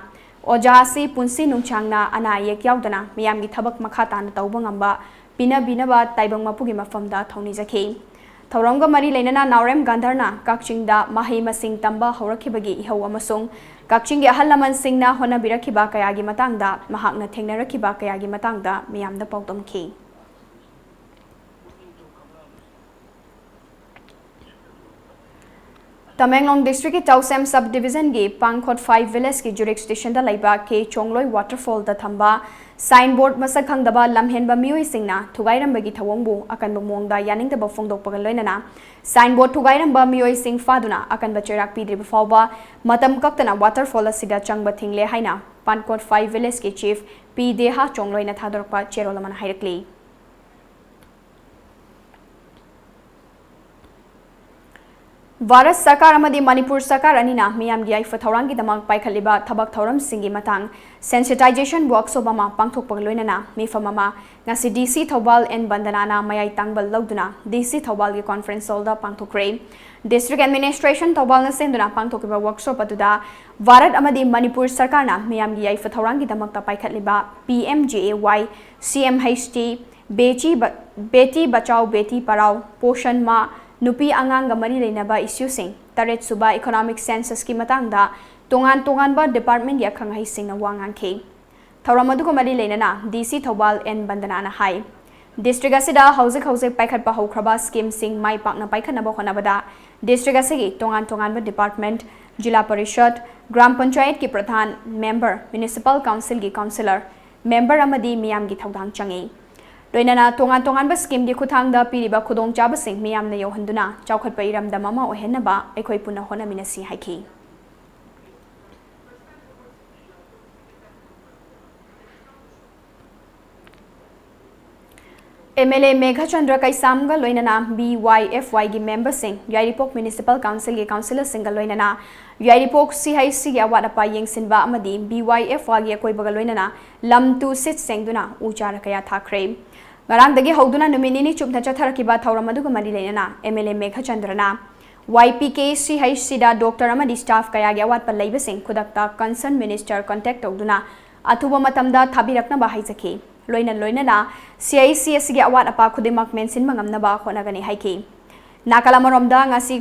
ꯑꯣꯖꯥ ꯑꯁꯤ ꯄꯨꯟꯁꯤ ꯅꯨꯡꯁꯥꯡꯅ ꯑꯅꯥ ꯑꯌꯦꯛ ꯌꯥꯎꯗꯅ ꯃꯤꯌꯥꯝꯒꯤ ꯊꯕꯛ ꯃꯈꯥ ꯇꯥꯅ ꯇꯧꯕ ꯉꯝꯕ ꯄꯤꯅꯕꯤꯅꯕ ꯇꯥꯏꯕꯪ ꯃꯄꯨꯒꯤ ꯃꯐꯝꯗ ꯊꯧꯅꯤꯖꯈꯤ꯫ ꯊꯧꯔꯝꯒ ꯃꯔꯤ ꯂꯩꯅꯅ ꯅꯥꯎꯔꯦꯝ ꯒꯥꯟꯙꯔꯅ ꯀꯛꯆꯤꯡꯗ ꯃꯍꯩ ꯃꯁꯤꯡ ꯇꯝꯕ ꯍꯧꯔꯛꯈꯤꯕꯒꯤ ꯏꯍꯧ ꯑꯃꯁꯨꯡ ꯀꯛꯆꯤꯡꯒꯤ ꯑꯍꯜ ꯂꯃꯟꯁꯤꯡꯅ ꯍꯣꯠꯅꯕꯤꯔꯛꯈꯤꯕ ꯀꯌꯥꯒꯤ ꯃꯇꯥꯡꯗ, ꯃꯍꯥꯛꯅ ꯊꯦꯡꯅꯔꯛꯈꯤꯕ ꯀꯌꯥꯒꯤ ꯃꯇꯥꯡꯗ ꯃꯤꯌꯥꯝꯗ ꯄꯥꯎꯗꯝꯈꯤ꯫ ꯇꯃꯦꯡꯂꯣꯡ ꯗꯤꯁꯇ꯭ꯔꯤꯛꯀꯤ ꯆꯥꯎꯁꯦꯝ ꯁꯕ ꯗꯤꯕꯤꯖꯟꯒꯤ ꯄꯥꯡꯈꯣꯠ ꯐꯥꯏꯚ ꯚꯤꯂꯦꯖꯀꯤ ꯖꯨꯔꯤꯁꯗꯤꯛꯁꯟꯗ ꯂꯩꯕ ꯀꯦ ꯆꯣꯡꯂꯣꯏ ꯋꯥꯇꯔꯐꯣꯜꯗ ꯊꯝꯕ ꯁꯥꯏꯟꯕꯣꯔꯗ ꯃꯁꯛ ꯈꯪꯗꯕ ꯂꯝꯍꯦꯟꯕ ꯃꯤꯑꯣꯏꯁꯤꯡꯅ ꯊꯨꯒꯥꯏꯔꯝꯕꯒꯤ ꯊꯧꯑꯣꯡꯕꯨ ꯑꯀꯟꯕ ꯃꯑꯣꯡꯗ ꯌꯥꯅꯤꯡꯗꯕ ꯐꯣꯡꯗꯣꯛꯄꯒ ꯂꯣꯏꯅꯅ ꯁꯥꯏꯟꯕꯣꯔꯗ ꯊꯨꯒꯥꯏꯔꯝꯕ ꯃꯤꯑꯣꯏꯁꯤꯡ ꯐꯥꯗꯨꯅ ꯑꯀꯟꯕ ꯆꯩꯔꯥꯛ ꯄꯤꯗ꯭ꯔꯤꯕ ꯐꯥꯎꯕ ꯃꯇꯝ ꯀꯛꯇꯅ ꯋꯥꯇꯔꯐꯣꯜ ꯑꯁꯤꯗ ꯆꯪꯕ ꯊꯤꯡꯂꯦ ꯍꯥꯏꯅ ꯄꯥꯡꯈꯣꯠ ꯐꯥꯏꯚ ꯚꯤꯂꯦꯖꯀꯤ ꯆꯤꯐ ꯄꯤ ꯗꯦꯍꯥ ꯆꯣꯡꯂꯣꯏꯅ ꯊꯥꯗꯣꯔꯛꯄ ꯆꯦꯔꯣꯜ ꯑꯃꯅ ꯍꯥꯏꯔꯛꯂꯤ꯫ ꯚꯥꯔꯠ ꯁꯔꯀꯥꯔ ꯑꯃꯗꯤ ꯃꯅꯤꯄꯨꯔ ꯁꯔꯀꯥꯔ ꯑꯅꯤꯅ ꯃꯤꯌꯥꯝꯒꯤ ꯌꯥꯏꯐ ꯊꯧꯔꯥꯡꯒꯤꯗꯃꯛ ꯄꯥꯏꯈꯠꯂꯤꯕ ꯊꯕꯛ ꯊꯧꯔꯝꯁꯤꯡꯒꯤ ꯃꯇꯥꯡ sensitization workshop ꯑꯃ ꯄꯥꯡꯊꯣꯛꯄꯒ ꯂꯣꯏꯅꯅ ꯃꯤꯐꯝ ꯑꯃ ꯉꯁꯤ ꯗꯤ ꯁꯤ ꯊꯧꯕꯥꯜ ꯑꯦꯟ ꯕꯟꯗꯅꯥꯅ ꯃꯌꯥꯏ ꯇꯥꯡꯕ ꯂꯧꯗꯨꯅ ꯗꯤ ꯁꯤ ꯊꯧꯕꯥꯜꯒꯤ conference hall ꯗ ꯄꯥꯡꯊꯣꯛꯈ꯭ꯔꯦ꯫ District Administration ꯊꯧꯕꯥꯜꯅ ꯁꯦꯝꯗꯨꯅ ꯄꯥꯡꯊꯣꯛꯈꯤꯕ workshop ꯑꯗꯨꯗ ꯚꯥꯔꯠ ꯑꯃꯗꯤ ꯃꯅꯤꯄꯨꯔ ꯁꯔꯀꯥꯔꯅ ꯃꯤꯌꯥꯝꯒꯤ ꯌꯥꯏꯐ ꯊꯧꯔꯥꯡꯒꯤꯗꯃꯛꯇ ꯄꯥꯏꯈꯠꯂꯤꯕ P M G A Y, C M H T, ꯕꯦꯇꯤ ꯕ-, ꯕꯦꯇꯤ ꯕꯆꯥꯎ ꯕꯦꯇꯤ ꯄꯔꯥꯎ, ꯄꯣꯁꯟ ꯃꯥ, ꯅꯨꯄꯤ ꯑꯉꯥꯡꯒ ꯃꯔꯤ ꯂꯩꯅꯕ ꯏꯁꯨꯁꯤꯡ, ꯇꯔꯦꯠ ꯁꯨꯕ economic census ꯀꯤ ꯃꯇꯥꯡꯗ ꯇꯣꯉꯥꯟ ꯇꯣꯉꯥꯟꯕ department ꯀꯤ ꯑꯈꯪ ꯑꯍꯩꯁꯤꯡꯅ ꯋꯥ ꯉꯥꯡꯈꯤ꯫ ꯊꯧꯔꯝ ꯑꯗꯨꯒ ꯃꯔꯤ ꯂꯩꯅꯅ ꯗꯤ ꯁꯤ ꯊꯧꯕꯥꯜ ꯑꯦꯟ ꯕꯟꯗꯅꯥꯅ ꯍꯥꯏ, district ꯑꯁꯤꯗ ꯍꯧꯖꯤꯛ ꯍꯧꯖꯤꯛ ꯄꯥꯏꯈꯠꯄ ꯍꯧꯈ꯭ꯔꯕ scheme ꯁꯤꯡ ꯃꯥꯏ ꯄꯥꯛꯅ ꯄꯥꯏꯈꯠꯅꯕ ꯍꯣꯠꯅꯕꯗ district ꯑꯁꯤꯒꯤ ꯇꯣꯉꯥꯟ ꯇꯣꯉꯥꯟꯕ department, ꯖꯤꯂꯥ ꯄꯔꯤꯁꯗ, ꯒ꯭ꯔꯥꯝ ꯄꯟꯆꯥꯌꯠꯀꯤ ꯄ꯭ꯔꯙꯥꯟ, member, municipal council ꯒꯤ councillor, member ꯑꯃꯗꯤ ꯃꯤꯌꯥꯝꯒꯤ ꯊꯧꯗꯥꯡ ꯆꯪꯏ꯫ ꯂꯣꯏꯅꯅ ꯇꯣꯉꯥꯟ ꯇꯣꯉꯥꯟꯕ scheme ꯀꯤ ꯈꯨꯠꯊꯥꯡꯗ ꯄꯤꯔꯤꯕ ꯈꯨꯗꯣꯡꯆꯥꯕꯁꯤꯡ ꯃꯤꯌꯥꯝꯅ ꯌꯧꯍꯟꯗꯨꯅ ꯆꯥꯎꯈꯠꯄ ꯏꯔꯝꯗꯝ ꯑꯃ ꯑꯣꯏꯍꯟꯅꯕ ꯑꯩꯈꯣꯏ ꯄꯨꯟꯅ ꯍꯣꯠꯅꯃꯤꯟꯅꯁꯤ ꯍꯥꯏꯈꯤ꯫ M L A ꯃꯦꯘꯆꯟꯗ꯭ꯔ ꯀꯩꯁꯥꯝꯒ ꯂꯣꯏꯅꯅ B Y F Y ꯒꯤ member ꯁꯤꯡ, ꯌꯥꯏꯔꯤꯄꯣꯛ Municipal Council ꯒꯤ councillor ꯁꯤꯡꯒ ꯂꯣꯏꯅꯅ ꯌꯥꯏꯔꯤꯄꯣꯛ C H C ꯒꯤ ꯑꯋꯥꯠ ꯑꯄꯥ ꯌꯦꯡꯁꯤꯟꯕ ꯑꯃꯗꯤ B Y F Y ꯒꯤ ꯑꯀꯣꯏꯕꯒ ꯂꯣꯏꯅꯅ ꯂꯝ ꯇꯨ ꯁꯤꯠ ꯁꯦꯡꯗꯨꯅ ꯎ ꯆꯥꯔ ꯀꯌꯥ ꯊꯥꯈ꯭ꯔꯦ꯫ ꯉꯔꯥꯡꯗꯒꯤ ꯍꯧꯗꯨꯅ ꯅꯨꯃꯤꯠ ꯅꯤꯅꯤ ꯆꯨꯞꯅ ꯆꯠꯊꯔꯛꯈꯤꯕ ꯊꯧꯔꯝ ꯑꯗꯨꯒ ꯃꯔꯤ ꯂꯩꯅꯅ M L A ꯃꯦꯘꯆꯟꯗ꯭ꯔꯅ Y P K C H C the doctor ꯑꯃꯗꯤ staff ꯀꯌꯥꯒꯤ ꯑꯋꯥꯠꯄ ꯂꯩꯕꯁꯤꯡ ꯈꯨꯗꯛꯇ concern minister contact ꯇꯧꯗꯨꯅ ꯑꯊꯨꯕ ꯃꯇꯝꯗ ꯊꯥꯕꯤꯔꯛꯅꯕ ꯍꯥꯏꯖꯈꯤ꯫ ꯂꯣꯏꯅ ꯂꯣꯏꯅꯅ C H C ꯑꯁꯤꯒꯤ ꯑꯋꯥꯠ ꯑꯄꯥ ꯈꯨꯗꯤꯡꯃꯛ ꯃꯦꯟꯁꯤꯟꯕ ꯉꯝꯅꯕ ꯍꯣꯠꯅꯒꯅꯤ ꯍꯥꯏꯈꯤ꯫ ꯅꯥꯀꯜ ꯑꯃꯔꯣꯝꯗ ꯉꯁꯤ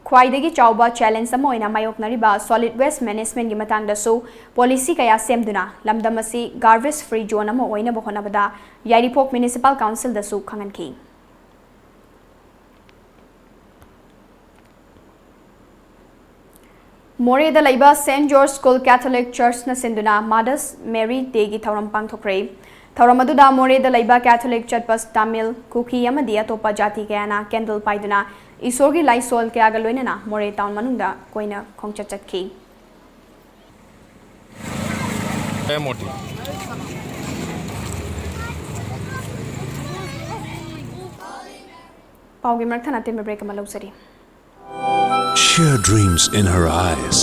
ꯈ꯭ꯋꯥꯏꯗꯒꯤ ꯆꯥꯎꯕ challenge ꯑꯃ ꯑꯣꯏꯅ ꯃꯥꯌꯣꯛꯅꯔꯤꯕ solid waste management ꯒꯤ ꯃꯇꯥꯡꯗꯁꯨ policy ꯀꯌꯥ ꯁꯦꯝꯗꯨꯅ ꯂꯝꯗꯝ ꯑꯁꯤ garbage free zone ꯑꯃ ꯑꯣꯏꯅꯕ ꯍꯣꯠꯅꯕꯗ ꯌꯥꯏꯔꯤꯄꯣꯛ Municipal Council ꯗꯁꯨ ꯈꯪꯍꯟꯈꯤ꯫ ꯃꯣꯔꯦꯗ ꯂꯩꯕ Saint George School Catholic Churchꯅ ꯁꯤꯟꯗꯨꯅ Mother's Mary Dayꯒꯤ ꯊꯧꯔꯝ ꯄꯥꯡꯊꯣꯛꯈ꯭ꯔꯦ꯫ ꯊꯧꯔꯝ ꯑꯗꯨꯗ ꯃꯣꯔꯦꯗ ꯂꯩꯕ Catholic ꯆꯠꯄ ꯇꯥꯃꯤꯜ, ꯀꯨꯀꯤ ꯑꯃꯗꯤ ꯑꯇꯣꯞꯄ ꯖꯥꯇꯤ ꯀꯌꯥꯅ candle ꯄꯥꯏꯗꯨꯅ ꯏꯁꯣꯔꯒꯤ ꯂꯥꯏꯁꯣꯜ ꯀꯌꯥꯒ ꯂꯣꯏꯅꯅ ꯃꯣꯔꯦ town ꯃꯅꯨꯡꯗ ꯀꯣꯏꯅ ꯈꯣꯡꯆꯠ ꯆꯠꯈꯤ꯫ ꯄꯥꯎꯒꯤ ꯃꯔꯛ ꯊꯠꯅ ꯑꯇꯦꯟꯕ break ꯑꯃ ꯂꯧꯖꯔꯤ꯫ Sheer dreams in her eyes.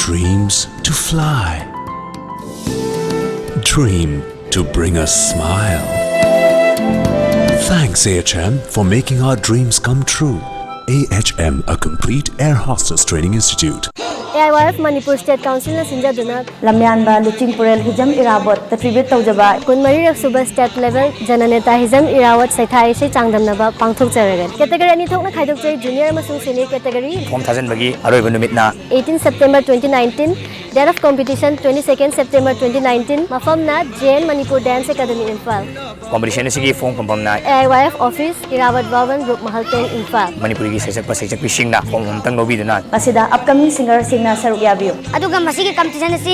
Dreams to fly. Dream to bring a smile. Thanks, A H M, for making our dreams come true. A H M, a complete air hostess training institute. A I Y F Manipur State Councilꯅ ꯁꯤꯟꯖꯗꯨꯅ ꯂꯝꯌꯥꯟꯕ ꯂꯨꯆꯤꯡꯄꯨꯔꯦꯜ Hijam ꯏꯔꯥꯕꯣꯠꯇ tribute ꯇꯧꯖꯕ ꯀꯨꯟꯃꯔꯤꯔꯛ ꯁꯨꯕ State Level ꯖꯅꯅꯦꯇꯥ ꯍꯤꯖꯝ ꯏꯔꯥꯕꯣꯠ ꯁꯩꯊꯥ ꯏꯁꯩ ꯆꯥꯡꯗꯝꯅꯕ ꯄꯥꯡꯊꯣꯛꯆꯔꯒꯅꯤ꯫ Category ꯑꯅꯤ ꯊꯣꯛꯅ ꯈꯥꯏꯗꯣꯛꯆꯩ, Junior ꯑꯃꯁꯨꯡ Senior category꯫ Form ꯊꯥꯖꯤꯟꯕꯒꯤ ꯑꯔꯣꯏꯕ ꯅꯨꯃꯤꯠꯅ eighteen September twenty nineteen, date of competition twenty-second September twenty nineteen, ꯃꯐꯝꯅ J N Manipur Dance Academy, Imphal. Competition ꯑꯁꯤꯒꯤ form ꯐꯪꯐꯝꯅ A I Y F office, Irabot Bhavan, group ꯃꯍꯜ ꯇꯦꯟ, ꯏꯝꯐꯥꯜ꯫ ꯃꯅꯤꯄꯨꯔꯒꯤ ꯁꯩꯁꯛꯄ ꯁꯩꯁꯛꯄꯤꯁꯤꯡꯅ form ꯑꯃꯇꯪ ꯂꯧꯕꯤꯗꯨꯅ ꯃꯁꯤꯗ upcoming singerꯁꯤꯡꯅ ꯁꯔꯨꯛ ꯌꯥꯕꯤꯌꯨ꯫ ꯑꯗꯨꯒ ꯃꯁꯤꯒꯤ competition ꯑꯁꯤ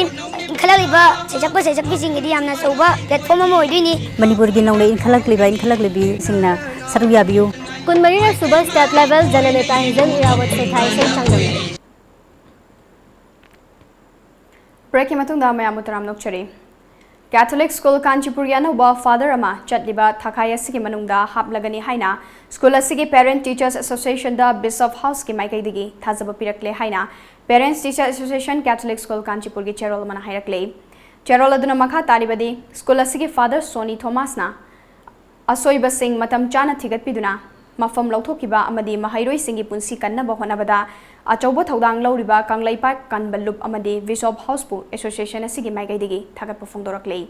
ꯏꯟꯈꯠꯂꯛꯂꯤꯕ ꯁꯩꯁꯛꯄ ꯁꯩꯁꯛꯄꯤꯁꯤꯡꯒꯤꯗꯤ ꯌꯥꯝꯅ ꯑꯆꯧꯕ platform ꯑꯃ ꯑꯣꯏꯗꯣꯏꯅꯤ꯫ ꯃꯅꯤꯄꯨꯔꯒꯤ ꯅꯧꯅ ꯏꯟꯈꯠꯂꯛꯂꯤꯕ ꯏꯟꯈꯠꯂꯛꯂꯤꯕꯤꯁꯤꯡꯅ ꯁꯔꯨꯛ ꯌꯥꯕꯤꯌꯨ꯫ ꯀꯨꯟꯃꯔꯤꯔꯛ ꯁꯨꯕ State Level ꯖꯅꯅꯦꯇꯥ ꯍꯤꯖꯝ ꯏꯔꯥꯕꯠ ꯁꯩꯊꯥ ꯏꯁꯩ ꯆꯥꯡꯗꯝꯅꯕ꯫ Breakꯀꯤ ꯃꯇꯨꯡꯗ ꯃꯌꯥꯝꯕꯨ ꯇꯔꯥꯝꯅ ꯑꯣꯛꯆꯔꯤ꯫ Catholic School ꯀꯥꯟꯆꯤꯄꯨꯔꯒꯤ ꯑꯅꯧꯕ father ꯑꯃ ꯆꯠꯂꯤꯕ ꯊꯥꯈꯥꯏ ꯑꯁꯤꯒꯤ ꯃꯅꯨꯡꯗ ꯍꯥꯞꯂꯒꯅꯤ ꯍꯥꯏꯅ school ꯑꯁꯤꯒꯤ Parent Teachers Associationꯗ Bishop Houseꯀꯤ ꯃꯥꯏꯀꯩꯗꯒꯤ ꯊꯥꯖꯕ ꯄꯤꯔꯛꯂꯦ ꯍꯥꯏꯅ Parents Teachers Association Catholic School ꯀꯥꯟꯆꯤꯄꯨꯔꯒꯤ ꯆꯦꯔꯣꯜ ꯑꯃꯅ ꯍꯥꯏꯔꯛꯂꯦ꯫ ꯆꯦꯔꯣꯜ ꯑꯗꯨꯅ ꯃꯈꯥ ꯇꯥꯔꯤꯕꯗꯤ, school ꯑꯁꯤꯒꯤ father ꯁꯣꯅꯤ ꯊꯣꯃꯥꯁꯅ ꯑꯁꯣꯏꯕꯁꯤꯡ ꯃꯇꯝ ꯆꯥꯅ ꯊꯤꯒꯠꯄꯤꯗꯨꯅ ꯃꯐꯝ ꯂꯧꯊꯣꯛꯈꯤꯕ ꯑꯃꯗꯤ ꯃꯍꯩꯔꯣꯏꯁꯤꯡꯒꯤ ꯄꯨꯟꯁꯤ ꯀꯟꯅꯕ ꯍꯣꯠꯅꯕꯗ ꯑꯆꯧꯕ ꯊꯧꯗꯥꯡ ꯂꯧꯔꯤꯕ ꯀꯪꯂꯩꯄꯥꯛ ꯀꯟꯕ ꯂꯨꯞ ꯑꯃꯗꯤ Bishop Houseꯄꯨ association ꯑꯁꯤꯒꯤ ꯃꯥꯏꯀꯩꯗꯒꯤ ꯊꯥꯒꯠꯄ ꯐꯣꯡꯗꯣꯔꯛꯂꯤ꯫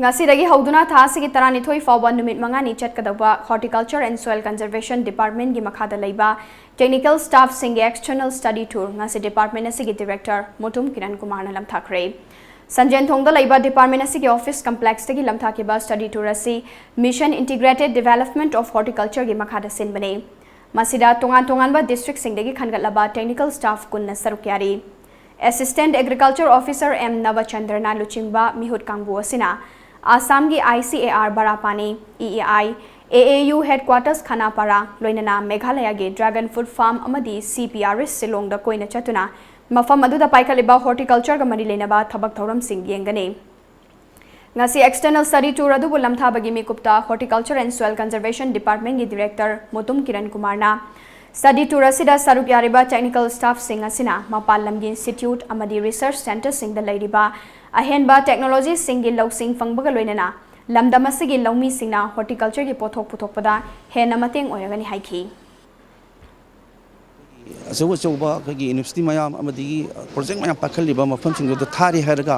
ꯉꯁꯤꯗꯒꯤ ꯍꯧꯗꯨꯅ ꯊꯥ ꯑꯁꯤꯒꯤ ꯇꯔꯥꯅꯤꯊꯣꯏ ꯐꯥꯎꯕ ꯅꯨꯃꯤꯠ ꯃꯉꯥꯅꯤ ꯆꯠꯀꯗꯧꯕ Horticulture and Soil Conservation Departmentꯀꯤ ꯃꯈꯥꯗ ꯂꯩꯕ technical staffꯁꯤꯡꯒꯤ external study tour ꯉꯁꯤ department ꯑꯁꯤꯒꯤ director ꯃꯨꯇꯨꯝ ꯀꯤꯔꯟ ꯀꯨꯃꯥꯔꯅ ꯂꯝꯊꯥꯈ꯭ꯔꯦ꯫ ꯁꯟꯖꯦꯟꯊꯣꯡꯗ ꯂꯩꯕ department ꯑꯁꯤꯒꯤ office complexꯇꯒꯤ ꯂꯝꯊꯥꯈꯤꯕ study tour ꯑꯁꯤ Mission Integrated Development of Horticultureꯒꯤ ꯃꯈꯥꯗ ꯁꯤꯟꯕꯅꯤ꯫ ꯃꯁꯤꯗ ꯇꯣꯉꯥꯟ ꯇꯣꯉꯥꯟꯕ districtꯁꯤꯡꯗꯒꯤ ꯈꯟꯒꯠꯂꯕ technical staff ꯀꯨꯟꯅ ꯁꯔꯨꯛ ꯌꯥꯔꯤ꯫ Assistant Agriculture Officer ꯑꯦꯝ ꯅꯕꯆꯟꯗ꯭ꯔꯅ ꯂꯨꯆꯤꯡꯕ ꯃꯤꯍꯨꯠ ꯀꯥꯡꯕꯨ ꯑꯁꯤꯅ ꯑꯁꯥꯝꯒꯤ ICAR ꯕꯔꯥꯄꯥꯅꯤ, EAI, AAU headquarters ꯈꯥꯅꯥꯄꯥꯔꯥ, ꯂꯣꯏꯅꯅ ꯃꯦꯘꯥꯂꯌꯥꯒꯤ dragon fruit farm ꯑꯃꯗꯤ CPRS ꯁꯤꯂꯣꯡꯗ ꯀꯣꯏꯅ ꯆꯠꯇꯨꯅ ꯃꯐꯝ ꯑꯗꯨꯗ ꯄꯥꯏꯈꯠꯂꯤꯕ horticultureꯒ ꯃꯔꯤ ꯂꯩꯅꯕ ꯊꯕꯛ ꯊꯧꯔꯝꯁꯤꯡ ꯌꯦꯡꯒꯅꯤ꯫ ꯉꯁꯤ external study tour ꯑꯗꯨꯕꯨ ꯂꯝꯊꯥꯕꯒꯤ ꯃꯤꯀꯨꯞꯇ Horticulture and Soil Conservation Departmentꯀꯤ director Mutum Kiran ꯀꯨꯃꯥꯔꯅ study tour ꯑꯁꯤꯗ ꯁꯔꯨꯛ ꯌꯥꯔꯤꯕ technical staffꯁꯤꯡ ꯑꯁꯤꯅ ꯃꯄꯥꯟ ꯂꯝꯒꯤ institute ꯑꯃꯗꯤ research centreꯁꯤꯡꯗ ꯂꯩꯔꯤꯕ ꯑꯍꯦꯟꯕ technologyꯁꯤꯡꯒꯤ ꯂꯧꯁꯤꯡ ꯐꯪꯕꯒ ꯂꯣꯏꯅꯅ ꯂꯝꯗꯝ ꯑꯁꯤꯒꯤ ꯂꯧꯃꯤꯁꯤꯡꯅ horticultureꯒꯤ ꯄꯣꯠꯊꯣꯛ ꯄꯨꯊꯣꯛꯄꯗ ꯍꯦꯟꯅ ꯃꯇꯦꯡ ꯑꯣꯏꯔꯒꯅꯤ ꯍꯥꯏꯈꯤ꯫ ꯑꯆꯧ ꯑꯆꯧꯕ ꯑꯩꯈꯣꯏꯒꯤ university ꯃꯌꯥꯝ ꯑꯃꯗꯤ project ꯃꯌꯥꯝ ꯄꯥꯏꯈꯠꯂꯤꯕ ꯃꯐꯝꯁꯤꯡꯗꯨꯗ ꯊꯥꯔꯤ ꯍꯥꯏꯔꯒ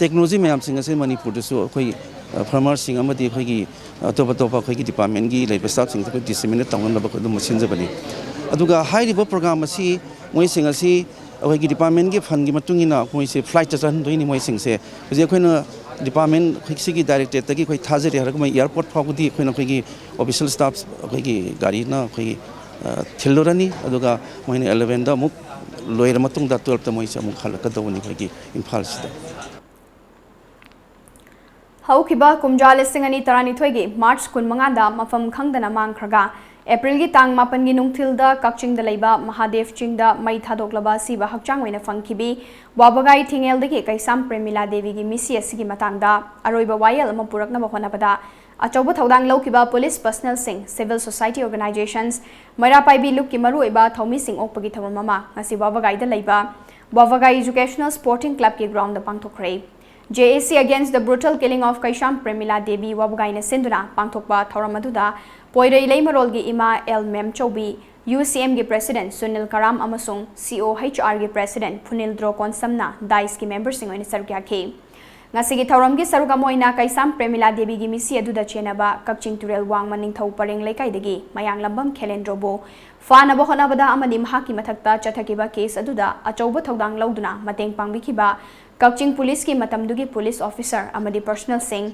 technology ꯃꯌꯥꯝꯁꯤꯡ ꯑꯁꯤ ꯃꯅꯤꯄꯨꯔꯗꯁꯨ ꯑꯩꯈꯣꯏ farmerꯁꯤꯡ ꯑꯃꯗꯤ ꯑꯩꯈꯣꯏꯒꯤ ꯑꯇꯣꯞ ꯑꯇꯣꯞꯄ ꯑꯩꯈꯣꯏꯒꯤ departmentꯀꯤ ꯂꯩꯕ staffꯁꯤꯡꯗ ꯑꯩꯈꯣꯏ disseminate ꯇꯧꯅꯅꯕ ꯑꯩꯈꯣꯏ ꯑꯗꯨꯝ ꯁꯤꯟꯖꯕꯅꯤ꯫ ꯑꯗꯨꯒ ꯍꯥꯏꯔꯤꯕ program ꯑꯁꯤ ꯃꯣꯏꯁꯤꯡ ꯑꯁꯤ ꯑꯩꯈꯣꯏꯒꯤ departmentꯀꯤ fundꯀꯤ ꯃꯇꯨꯡ ꯏꯟꯅ ꯃꯣꯏꯁꯦ flightꯇ ꯆꯠꯍꯟꯗꯣꯏꯅꯤ꯫ ꯃꯣꯏꯁꯤꯡꯁꯦ ꯍꯧꯖꯤꯛ ꯑꯩꯈꯣꯏꯅ department ꯑꯩꯈꯣꯏ ꯁꯤꯒꯤ directorateꯇꯒꯤ ꯑꯩꯈꯣꯏ ꯊꯥꯖꯔꯤ ꯍꯥꯏꯔꯒ ꯃꯣꯏ airport ꯐꯥꯎꯕꯗꯤ ꯑꯩꯈꯣꯏꯅ ꯑꯩꯈꯣꯏꯒꯤ official staff ꯑꯩꯈꯣꯏꯒꯤ ꯒꯥꯔꯤꯅ ꯑꯩꯈꯣꯏꯒꯤ ꯊꯤꯜꯂꯨꯔꯅꯤ꯫ ꯑꯗꯨꯒ ꯃꯣꯏꯅ elevenꯗ ꯑꯃꯨꯛ ꯂꯣꯏꯔ ꯃꯇꯨꯡꯗ twelveꯇ ꯃꯣꯏꯁꯦ ꯑꯃꯨꯛ ꯍꯜꯂꯛꯀꯗꯧꯕꯅꯤ ꯑꯩꯈꯣꯏꯒꯤ ꯏꯝꯐꯥꯜꯁꯤꯗ꯫ ꯍꯧꯈꯤꯕ ꯀꯨꯝꯖꯥ ꯂꯤꯁꯤꯡ ꯑꯅꯤ ꯇꯔꯥꯅꯤꯊꯣꯏꯒꯤ March ꯀꯨꯟꯃꯉꯥꯗ ꯃꯐꯝ ꯈꯪꯗꯅ ꯃꯥꯡꯈ꯭ꯔꯒ Aprilꯒꯤ ꯇꯥꯡ ꯃꯥꯄꯟꯒꯤ ꯅꯨꯡꯊꯤꯜꯗ ꯀꯛꯆꯤꯡꯗ ꯂꯩꯕ ꯃꯍꯥꯗꯦꯕ ꯆꯤꯡꯗ ꯃꯩ ꯊꯥꯗꯣꯛꯂꯕ ꯑꯁꯤꯕ ꯍꯛꯆꯥꯡ ꯑꯣꯏꯅ ꯐꯪꯈꯤꯕꯤ ꯋꯥꯕꯒꯥꯏ ꯊꯤꯡꯉꯦꯜꯗꯒꯤ ꯀꯩꯁꯥꯝ ꯄ꯭ꯔꯦꯃꯤꯂꯥ ꯗꯦꯕꯤꯒꯤ ꯃꯤꯁꯤ ꯑꯁꯤꯒꯤ ꯃꯇꯥꯡꯗ ꯑꯔꯣꯏꯕ ꯋꯥꯌꯦꯜ ꯑꯃ ꯄꯨꯔꯛꯅꯕ ꯍꯣꯠꯅꯕꯗ ꯑꯆꯧꯕ ꯊꯧꯗꯥꯡ ꯂꯧꯈꯤꯕ police personnelꯁꯤꯡ, civil society organizations, ꯃꯩꯔꯥ ꯄꯥꯏꯕꯤ ꯂꯨꯞꯀꯤ ꯃꯔꯨꯑꯣꯏꯕ ꯊꯧꯃꯤꯁꯤꯡ ꯑꯣꯛꯄꯒꯤ ꯊꯧꯔꯝ ꯑꯃ ꯉꯁꯤ ꯋꯥꯕꯒꯥꯏꯗ ꯂꯩꯕ ꯋꯥꯕꯒꯥꯏ Educational Sporting Clubꯀꯤ groundꯗ ꯄꯥꯡꯊꯣꯛꯈ꯭ꯔꯦ꯫ JAC Against the Brutal Killing of Kaisham Premila Devi ꯋꯥꯕꯒꯥꯏꯅ ꯁꯤꯟꯗꯨꯅ ꯄꯥꯡꯊꯣꯛꯄ ꯊꯧꯔꯝ ꯑꯗꯨꯗ ꯄꯣꯏꯔꯩ ꯂꯩꯃꯔꯣꯜꯒꯤ ꯏꯃꯥ ꯑꯦꯜ ꯃꯦꯝꯆꯧꯕꯤ, UCMꯒꯤ president ꯁꯨꯅꯤꯜ ꯀꯔꯥꯝ ꯑꯃꯁꯨꯡ COHRꯒꯤ president ꯐꯨꯅꯤꯜ ꯗ꯭ꯔꯣ ꯀꯣꯟꯁꯝꯅ daiskꯒꯤ memberꯁꯤꯡ ꯑꯣꯏꯅ ꯁꯔꯨꯛ ꯌꯥꯈꯤ꯫ ꯉꯁꯤꯒꯤ ꯊꯧꯔꯝꯒꯤ ꯁꯔꯨꯛ ꯑꯃ ꯑꯣꯏꯅ ꯀꯩꯁꯥꯝ ꯄ꯭ꯔꯦꯃꯤꯂꯥ ꯗꯦꯕꯤꯒꯤ ꯃꯤꯁꯤ ꯑꯗꯨꯗ ꯆꯦꯟꯅꯕ ꯀꯛꯆꯤꯡ ꯇꯨꯔꯦꯜ ꯋꯥꯡꯃ ꯅꯤꯡꯊꯧ ꯄꯔꯦꯡ ꯂꯩꯀꯥꯏꯗꯒꯤ ꯃꯌꯥꯡꯂꯝꯕꯝ ꯈꯦꯂꯦꯟꯗ꯭ꯔꯣꯕꯨ ꯐꯥꯅꯕ ꯍꯣꯠꯅꯕꯗ ꯑꯃꯗꯤ ꯃꯍꯥꯛꯀꯤ ꯃꯊꯛꯇ ꯆꯠꯊꯈꯤꯕ case ꯑꯗꯨꯗ ꯑꯆꯧꯕ ꯊꯧꯗꯥꯡ ꯂꯧꯗꯨꯅ ꯃꯇꯦꯡ ꯄꯥꯡꯕꯤꯈꯤꯕ ꯀꯛꯆꯤꯡ ꯄꯨꯂꯤꯁꯀꯤ ꯃꯇꯝꯗꯨꯒꯤ ꯄꯨꯂꯤꯁ ꯑꯣꯐꯤꯁꯥꯔ ꯑꯃꯗꯤ ꯄꯔꯁꯣꯅꯦꯜꯁꯤꯡ,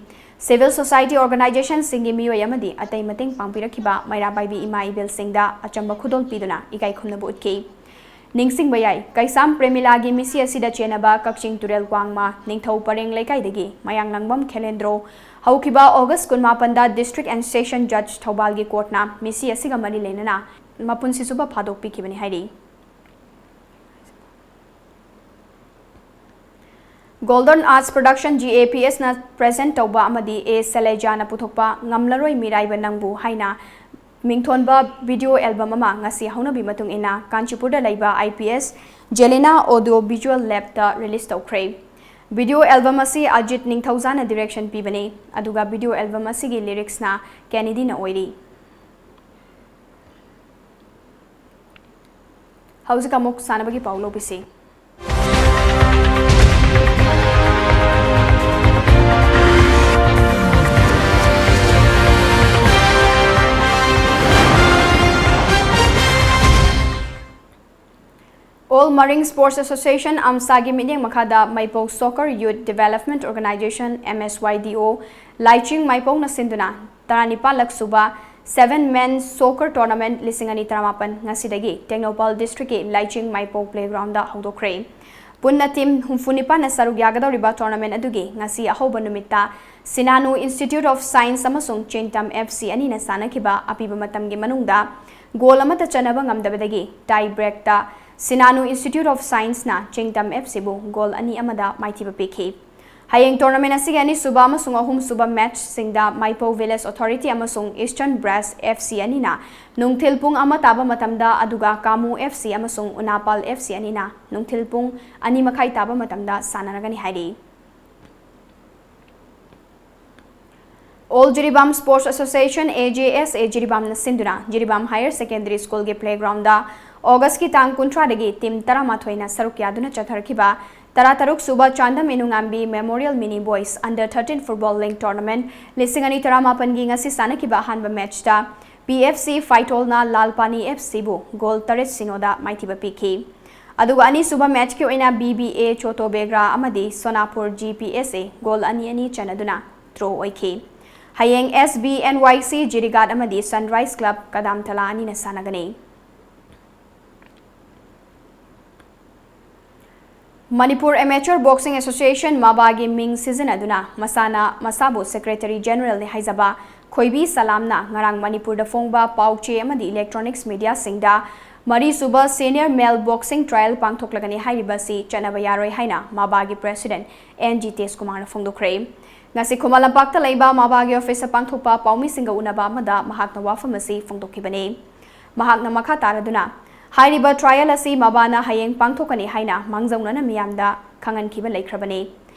ꯁꯤꯚꯤꯜ ꯁꯣꯁꯥꯏꯇꯤ ꯑꯣꯔꯒꯅꯥꯏꯖꯦꯁꯟꯁꯤꯡꯒꯤ ꯃꯤꯑꯣꯏ ꯑꯃꯗꯤ ꯑꯇꯩ ꯃꯇꯦꯡ ꯄꯥꯡꯕꯤꯔꯛꯈꯤꯕ ꯃꯩꯔꯥ ꯄꯥꯏꯕꯤ ꯏꯃꯥ ꯏꯕꯦꯜꯁꯤꯡꯗ ꯑꯆꯝꯕ ꯈꯨꯗꯣꯜ ꯄꯤꯗꯨꯅ ꯏꯀꯥꯏ ꯈꯨꯝꯅꯕ ꯎꯠꯈꯤ꯫ ꯅꯤꯡꯁꯤꯡꯕ ꯌꯥꯏ, ꯀꯩꯁꯥꯝ ꯄ꯭ꯔꯦꯃꯤꯂꯥꯒꯤ ꯃꯤꯁꯤ ꯑꯁꯤꯗ ꯆꯦꯟꯅꯕ ꯀꯛꯆꯤꯡ ꯇꯨꯔꯦꯜ ꯋꯥꯡꯃ ꯅꯤꯡꯊꯧ ꯄꯔꯦꯡ ꯂꯩꯀꯥꯏꯗꯒꯤ ꯃꯌꯥꯡꯂꯪꯕꯝ ꯈꯦꯂꯦꯟꯗ꯭ꯔꯣ ꯍꯧꯈꯤꯕ ꯑꯣꯒꯁ ꯀꯨꯟꯃꯥꯄꯟꯗ ꯗꯤꯁꯇ꯭ꯔꯤꯛ ꯑꯦꯟ ꯁꯦꯁꯟ ꯖꯖ ꯊꯧꯕꯥꯜꯒꯤ ꯀꯣꯔꯠꯅ ꯃꯤꯁꯤ ꯑꯁꯤꯒ ꯃꯔꯤ ꯂꯩꯅꯅ ꯃꯄꯨꯟꯁꯤ ꯆꯨꯞꯄ ꯐꯥꯗꯣꯛꯄꯤꯈꯤꯕꯅꯤ ꯍꯥꯏꯔꯤ꯫ Golden Arts Production, G A P ꯑꯦꯁꯅ ꯄ꯭ꯔꯦꯖꯦꯟ ꯇꯧꯕ ꯑꯃꯗꯤ ꯑꯦ ꯁꯦꯂꯦꯖꯥꯅ ꯄꯨꯊꯣꯛꯄ ꯉꯝꯂꯔꯣꯏ ꯃꯤꯔꯥꯏꯕ ꯅꯪꯕꯨ ꯍꯥꯏꯅ ꯃꯤꯡꯊꯣꯟꯕ ꯚꯤꯗꯤꯑꯣ ꯑꯦꯜꯕꯝ ꯑꯃ ꯉꯁꯤ ꯍꯧꯅꯕꯤ ꯃꯇꯨꯡ ꯏꯟꯅ ꯀꯥꯟꯆꯤꯄꯨꯔꯗ ꯂꯩꯕ ꯑꯥꯏ ꯄꯤ ꯑꯦꯁ ꯖꯦꯂꯦꯅꯥ ꯑꯣꯗꯤꯑꯣ ꯚꯤꯖꯨꯑꯦꯜ ꯂꯦꯕꯇ ꯔꯤꯂꯤꯁ ꯇꯧꯈ꯭ꯔꯦ꯫ ꯚꯤꯗꯤꯑꯣ ꯑꯦꯜꯕꯝ ꯑꯁꯤ ꯑꯖꯤꯠ ꯅꯤꯡꯊꯧꯖꯥꯅ ꯗꯤꯔꯦꯛꯁꯟ ꯄꯤꯕꯅꯤ, ꯑꯗꯨꯒ ꯚꯤꯗꯤꯑꯣ ꯑꯦꯜꯕꯝ ꯑꯁꯤꯒꯤ ꯂꯤꯔꯤꯛꯁꯅ ꯀꯦꯅꯦꯗꯤꯅ ꯑꯣꯏꯔꯤ꯫ ꯍꯧꯖꯤꯛ ꯑꯃꯨꯛ ꯁꯥꯟꯅꯕꯒꯤ ꯄꯥꯎ ꯂꯧꯕꯤꯁꯤ꯫ All Marine Sports Association, ꯑꯝꯁꯥꯒꯤ ꯃꯤꯠꯌꯦꯡ ꯃꯈꯥꯗ ꯃꯩꯄꯧ Soccer Youth Development Organization, M S Y D O, ꯂꯥꯏꯆꯤꯡ ꯃꯥꯏꯄꯧꯅ ꯁꯤꯟꯗꯨꯅ ꯇꯔꯥꯅꯤꯄꯥꯜꯂꯛ ꯁꯨꯕ Seven Men Soccer Tournament ꯂꯤꯁꯤꯡ ꯑꯅꯤ ꯇꯔꯥꯃꯥꯄꯟ ꯉꯁꯤꯗꯒꯤ ꯇꯦꯡꯅꯧꯄꯜ ꯗꯤꯁꯇ꯭ꯔꯤꯛꯀꯤ ꯂꯥꯏꯆꯤꯡ ꯃꯥꯏꯄꯧ ꯄ꯭ꯂꯦꯒ꯭ꯔꯥꯎꯟꯗ ꯍꯧꯗꯣꯛꯈ꯭ꯔꯦ꯫ ꯄꯨꯟꯅ ꯇꯤꯝ ꯍꯨꯝꯐꯨ ꯅꯤꯄꯥꯟꯅ ꯁꯔꯨꯛ ꯌꯥꯒꯗꯧꯔꯤꯕ ꯇꯣꯔꯅꯥꯃꯦꯟ ꯑꯗꯨꯒꯤ ꯉꯁꯤ ꯑꯍꯧꯕ ꯅꯨꯃꯤꯠꯇ ꯁꯤꯅꯥꯅꯨ Institute of Science ꯑꯃꯁꯨꯡ ꯆꯤꯡꯇꯝ F C ꯑꯅꯤꯅ ꯁꯥꯟꯅꯈꯤꯕ ꯑꯄꯤꯕ ꯃꯇꯝꯒꯤ ꯃꯅꯨꯡꯗ ꯒꯣꯜ ꯑꯃꯠꯇ ꯆꯟꯅꯕ ꯉꯝꯗꯕꯗꯒꯤ ꯇꯥꯏ ꯕ꯭ꯔꯦꯛꯇ ꯁꯤꯅꯥꯅꯨ Institute of Scienceꯅ ꯆꯤꯡꯇꯝ F Cꯕꯨ ꯒꯣꯜ ꯑꯅꯤ ꯑꯃꯗ ꯃꯥꯏꯊꯤꯕ ꯄꯤꯈꯤ꯫ ꯍꯌꯦꯡ ꯇꯣꯔꯅꯥꯃꯦꯟ ꯑꯁꯤꯒꯤ ꯑꯅꯤꯁꯨꯕ ꯑꯃꯁꯨꯡ ꯑꯍꯨꯝꯁꯨꯕ ꯃꯦꯆꯁꯤꯡꯗ ꯃꯥꯏꯄꯧ Village Authority ꯑꯃꯁꯨꯡ Eastern Brass F C ꯑꯅꯤꯅ ꯅꯨꯡꯊꯤꯜ ꯄꯨꯡ ꯑꯃ ꯇꯥꯕ ꯃꯇꯝꯗ, ꯑꯗꯨꯒ ꯀꯥꯃꯨ F C ꯑꯃꯁꯨꯡ ꯎꯅꯥꯄꯥꯜ F C ꯑꯅꯤꯅ ꯅꯨꯡꯊꯤꯜ ꯄꯨꯡ ꯑꯅꯤ ꯃꯈꯥꯏ ꯇꯥꯕ ꯃꯇꯝꯗ ꯁꯥꯟꯅꯔꯒꯅꯤ ꯍꯥꯏꯔꯤ꯫ All Jiribam Sports Association, A J S A, ꯖꯤꯔꯤꯕꯥꯝꯅ ꯁꯤꯟꯗꯨꯅ ꯖꯤꯔꯤꯕꯥꯝ Higher Secondary Schoolꯒꯤ playgroundꯗ Augustꯀꯤ ꯇꯥꯡ ꯀꯨꯟꯊ꯭ꯔꯥꯗꯒꯤ ꯇꯤꯝ ꯇꯔꯥꯃꯥꯊꯣꯏꯅ ꯁꯔꯨꯛ ꯌꯥꯗꯨꯅ ꯆꯠꯊꯔꯛꯈꯤꯕ ꯇꯔꯥꯇꯔꯨꯛ ꯁꯨꯕ Chandam ꯏꯅꯨꯉꯥꯝꯕꯤ Memorial Mini Boys Under Thirteen Football League Tournament ꯂꯤꯁꯤꯡ ꯑꯅꯤ ꯇꯔꯥꯃꯥꯄꯟꯒꯤ ꯉꯁꯤ ꯁꯥꯟꯅꯈꯤꯕ ꯑꯍꯥꯟꯕ ꯃꯦꯆꯇ P F C ꯐꯥꯏꯇꯣꯜꯅ ꯂꯥꯜ ꯄꯥꯅꯤ F Cꯕꯨ ꯒꯣꯜ ꯇꯔꯦꯠ ꯁꯤꯅꯣꯗ ꯃꯥꯏꯊꯤꯕ ꯄꯤꯈꯤ꯫ ꯑꯗꯨꯒ ꯑꯅꯤꯁꯨꯕ ꯃꯦꯆꯀꯤ ꯑꯣꯏꯅ ꯕꯤ ꯕꯤ ꯑꯦ ꯆꯣꯇꯣ ꯕꯦꯒ꯭ꯔꯥ ꯑꯃꯗꯤ ꯁꯣꯅꯥꯄꯨꯔ ꯖꯤ ꯄꯤ ꯑꯦꯁ ꯑꯦ ꯒꯣꯜ ꯑꯅꯤ ꯑꯅꯤ ꯆꯟꯅꯗꯨꯅ ꯗ꯭ꯔꯣ ꯑꯣꯏꯈꯤ꯫ ꯍꯌꯦꯡ ꯑꯦꯁ ꯕꯤ ꯑꯦꯟ ꯋꯥꯏ ꯁꯤ ꯖꯤꯔꯤꯒꯥꯠ ꯑꯃꯗꯤ ꯁꯟꯔꯥꯏꯖ ꯀ꯭ꯂꯕ ꯀꯗꯥꯝꯊꯂꯥ ꯑꯅꯤꯅ ꯁꯥꯟꯅꯒꯅꯤ꯫ ꯃꯅꯤꯄꯨꯔ ꯑꯦꯃꯦꯆꯔ ꯕꯣꯛꯁꯤꯡ ꯑꯦꯁꯣꯁꯤꯌꯦꯁꯟ, ꯃꯕꯥꯒꯤ ꯃꯤꯡ ꯁꯤꯖꯤꯟꯅꯗꯨꯅ ꯃꯁꯥꯅ ꯃꯁꯥꯕꯨ ꯁꯦꯀ꯭ꯔꯦꯇꯔꯤ ꯖꯦꯅꯔꯦꯜꯅꯤ ꯍꯥꯏꯖꯕ ꯈꯣꯏꯕꯤ ꯁꯂꯥꯝꯅ ꯉꯔꯥꯡ ꯃꯅꯤꯄꯨꯔꯗ ꯐꯣꯡꯕ ꯄꯥꯎ ꯆꯦ ꯑꯃꯗꯤ ꯏꯂꯦꯛꯇ꯭ꯔꯣꯅꯤꯛꯁ ꯃꯤꯗꯤꯌꯥꯁꯤꯡꯗ ꯃꯔꯤꯁꯨꯕ ꯁꯦꯅꯤꯌꯔ ꯃꯦꯜ ꯕꯣꯛꯁꯤꯡ ꯇ꯭ꯔꯥꯌꯦꯜ ꯄꯥꯡꯊꯣꯛꯂꯒꯅꯤ ꯍꯥꯏꯔꯤꯕ ꯑꯁꯤ ꯆꯠꯅꯕ ꯌꯥꯔꯣꯏ ꯍꯥꯏꯅ ꯃꯕꯥꯒꯤ ꯄ꯭ꯔꯦꯁꯤꯗꯦꯟꯠ ꯑꯦꯟ ꯖꯤ ꯇꯦꯖꯀꯨꯃꯥꯔꯅ ꯐꯣꯡꯗꯣꯛꯈ꯭ꯔꯦ꯫ ꯉꯁꯤ ꯈꯨꯃꯟ ꯂꯝꯄꯥꯛꯇ ꯂꯩꯕ ꯃꯕꯥꯒꯤ ꯑꯣꯐꯤꯁꯇ ꯄꯥꯡꯊꯣꯛꯄ ꯄꯥꯎꯃꯤꯁꯤꯡꯒ ꯎꯅꯕ ꯑꯃꯗ ꯃꯍꯥꯛꯅ ꯋꯥꯐꯝ ꯑꯁꯤ ꯐꯣꯡꯗꯣꯛꯈꯤꯕꯅꯤ꯫ ꯃꯍꯥꯛꯅ ꯃꯈꯥ ꯇꯥꯔꯗꯨꯅ, ꯍꯥꯏꯔꯤꯕ ꯇ꯭ꯔꯥꯌꯦꯜ ꯑꯁꯤ ꯃꯕꯥꯅ ꯍꯌꯦꯡ ꯄꯥꯡꯊꯣꯛꯀꯅꯤ ꯍꯥꯏꯅ ꯃꯥꯡꯖꯧꯅꯅ ꯃꯤꯌꯥꯝꯗ ꯈꯪꯍꯟꯈꯤꯕ ꯂꯩꯈ꯭ꯔꯕꯅꯤ꯫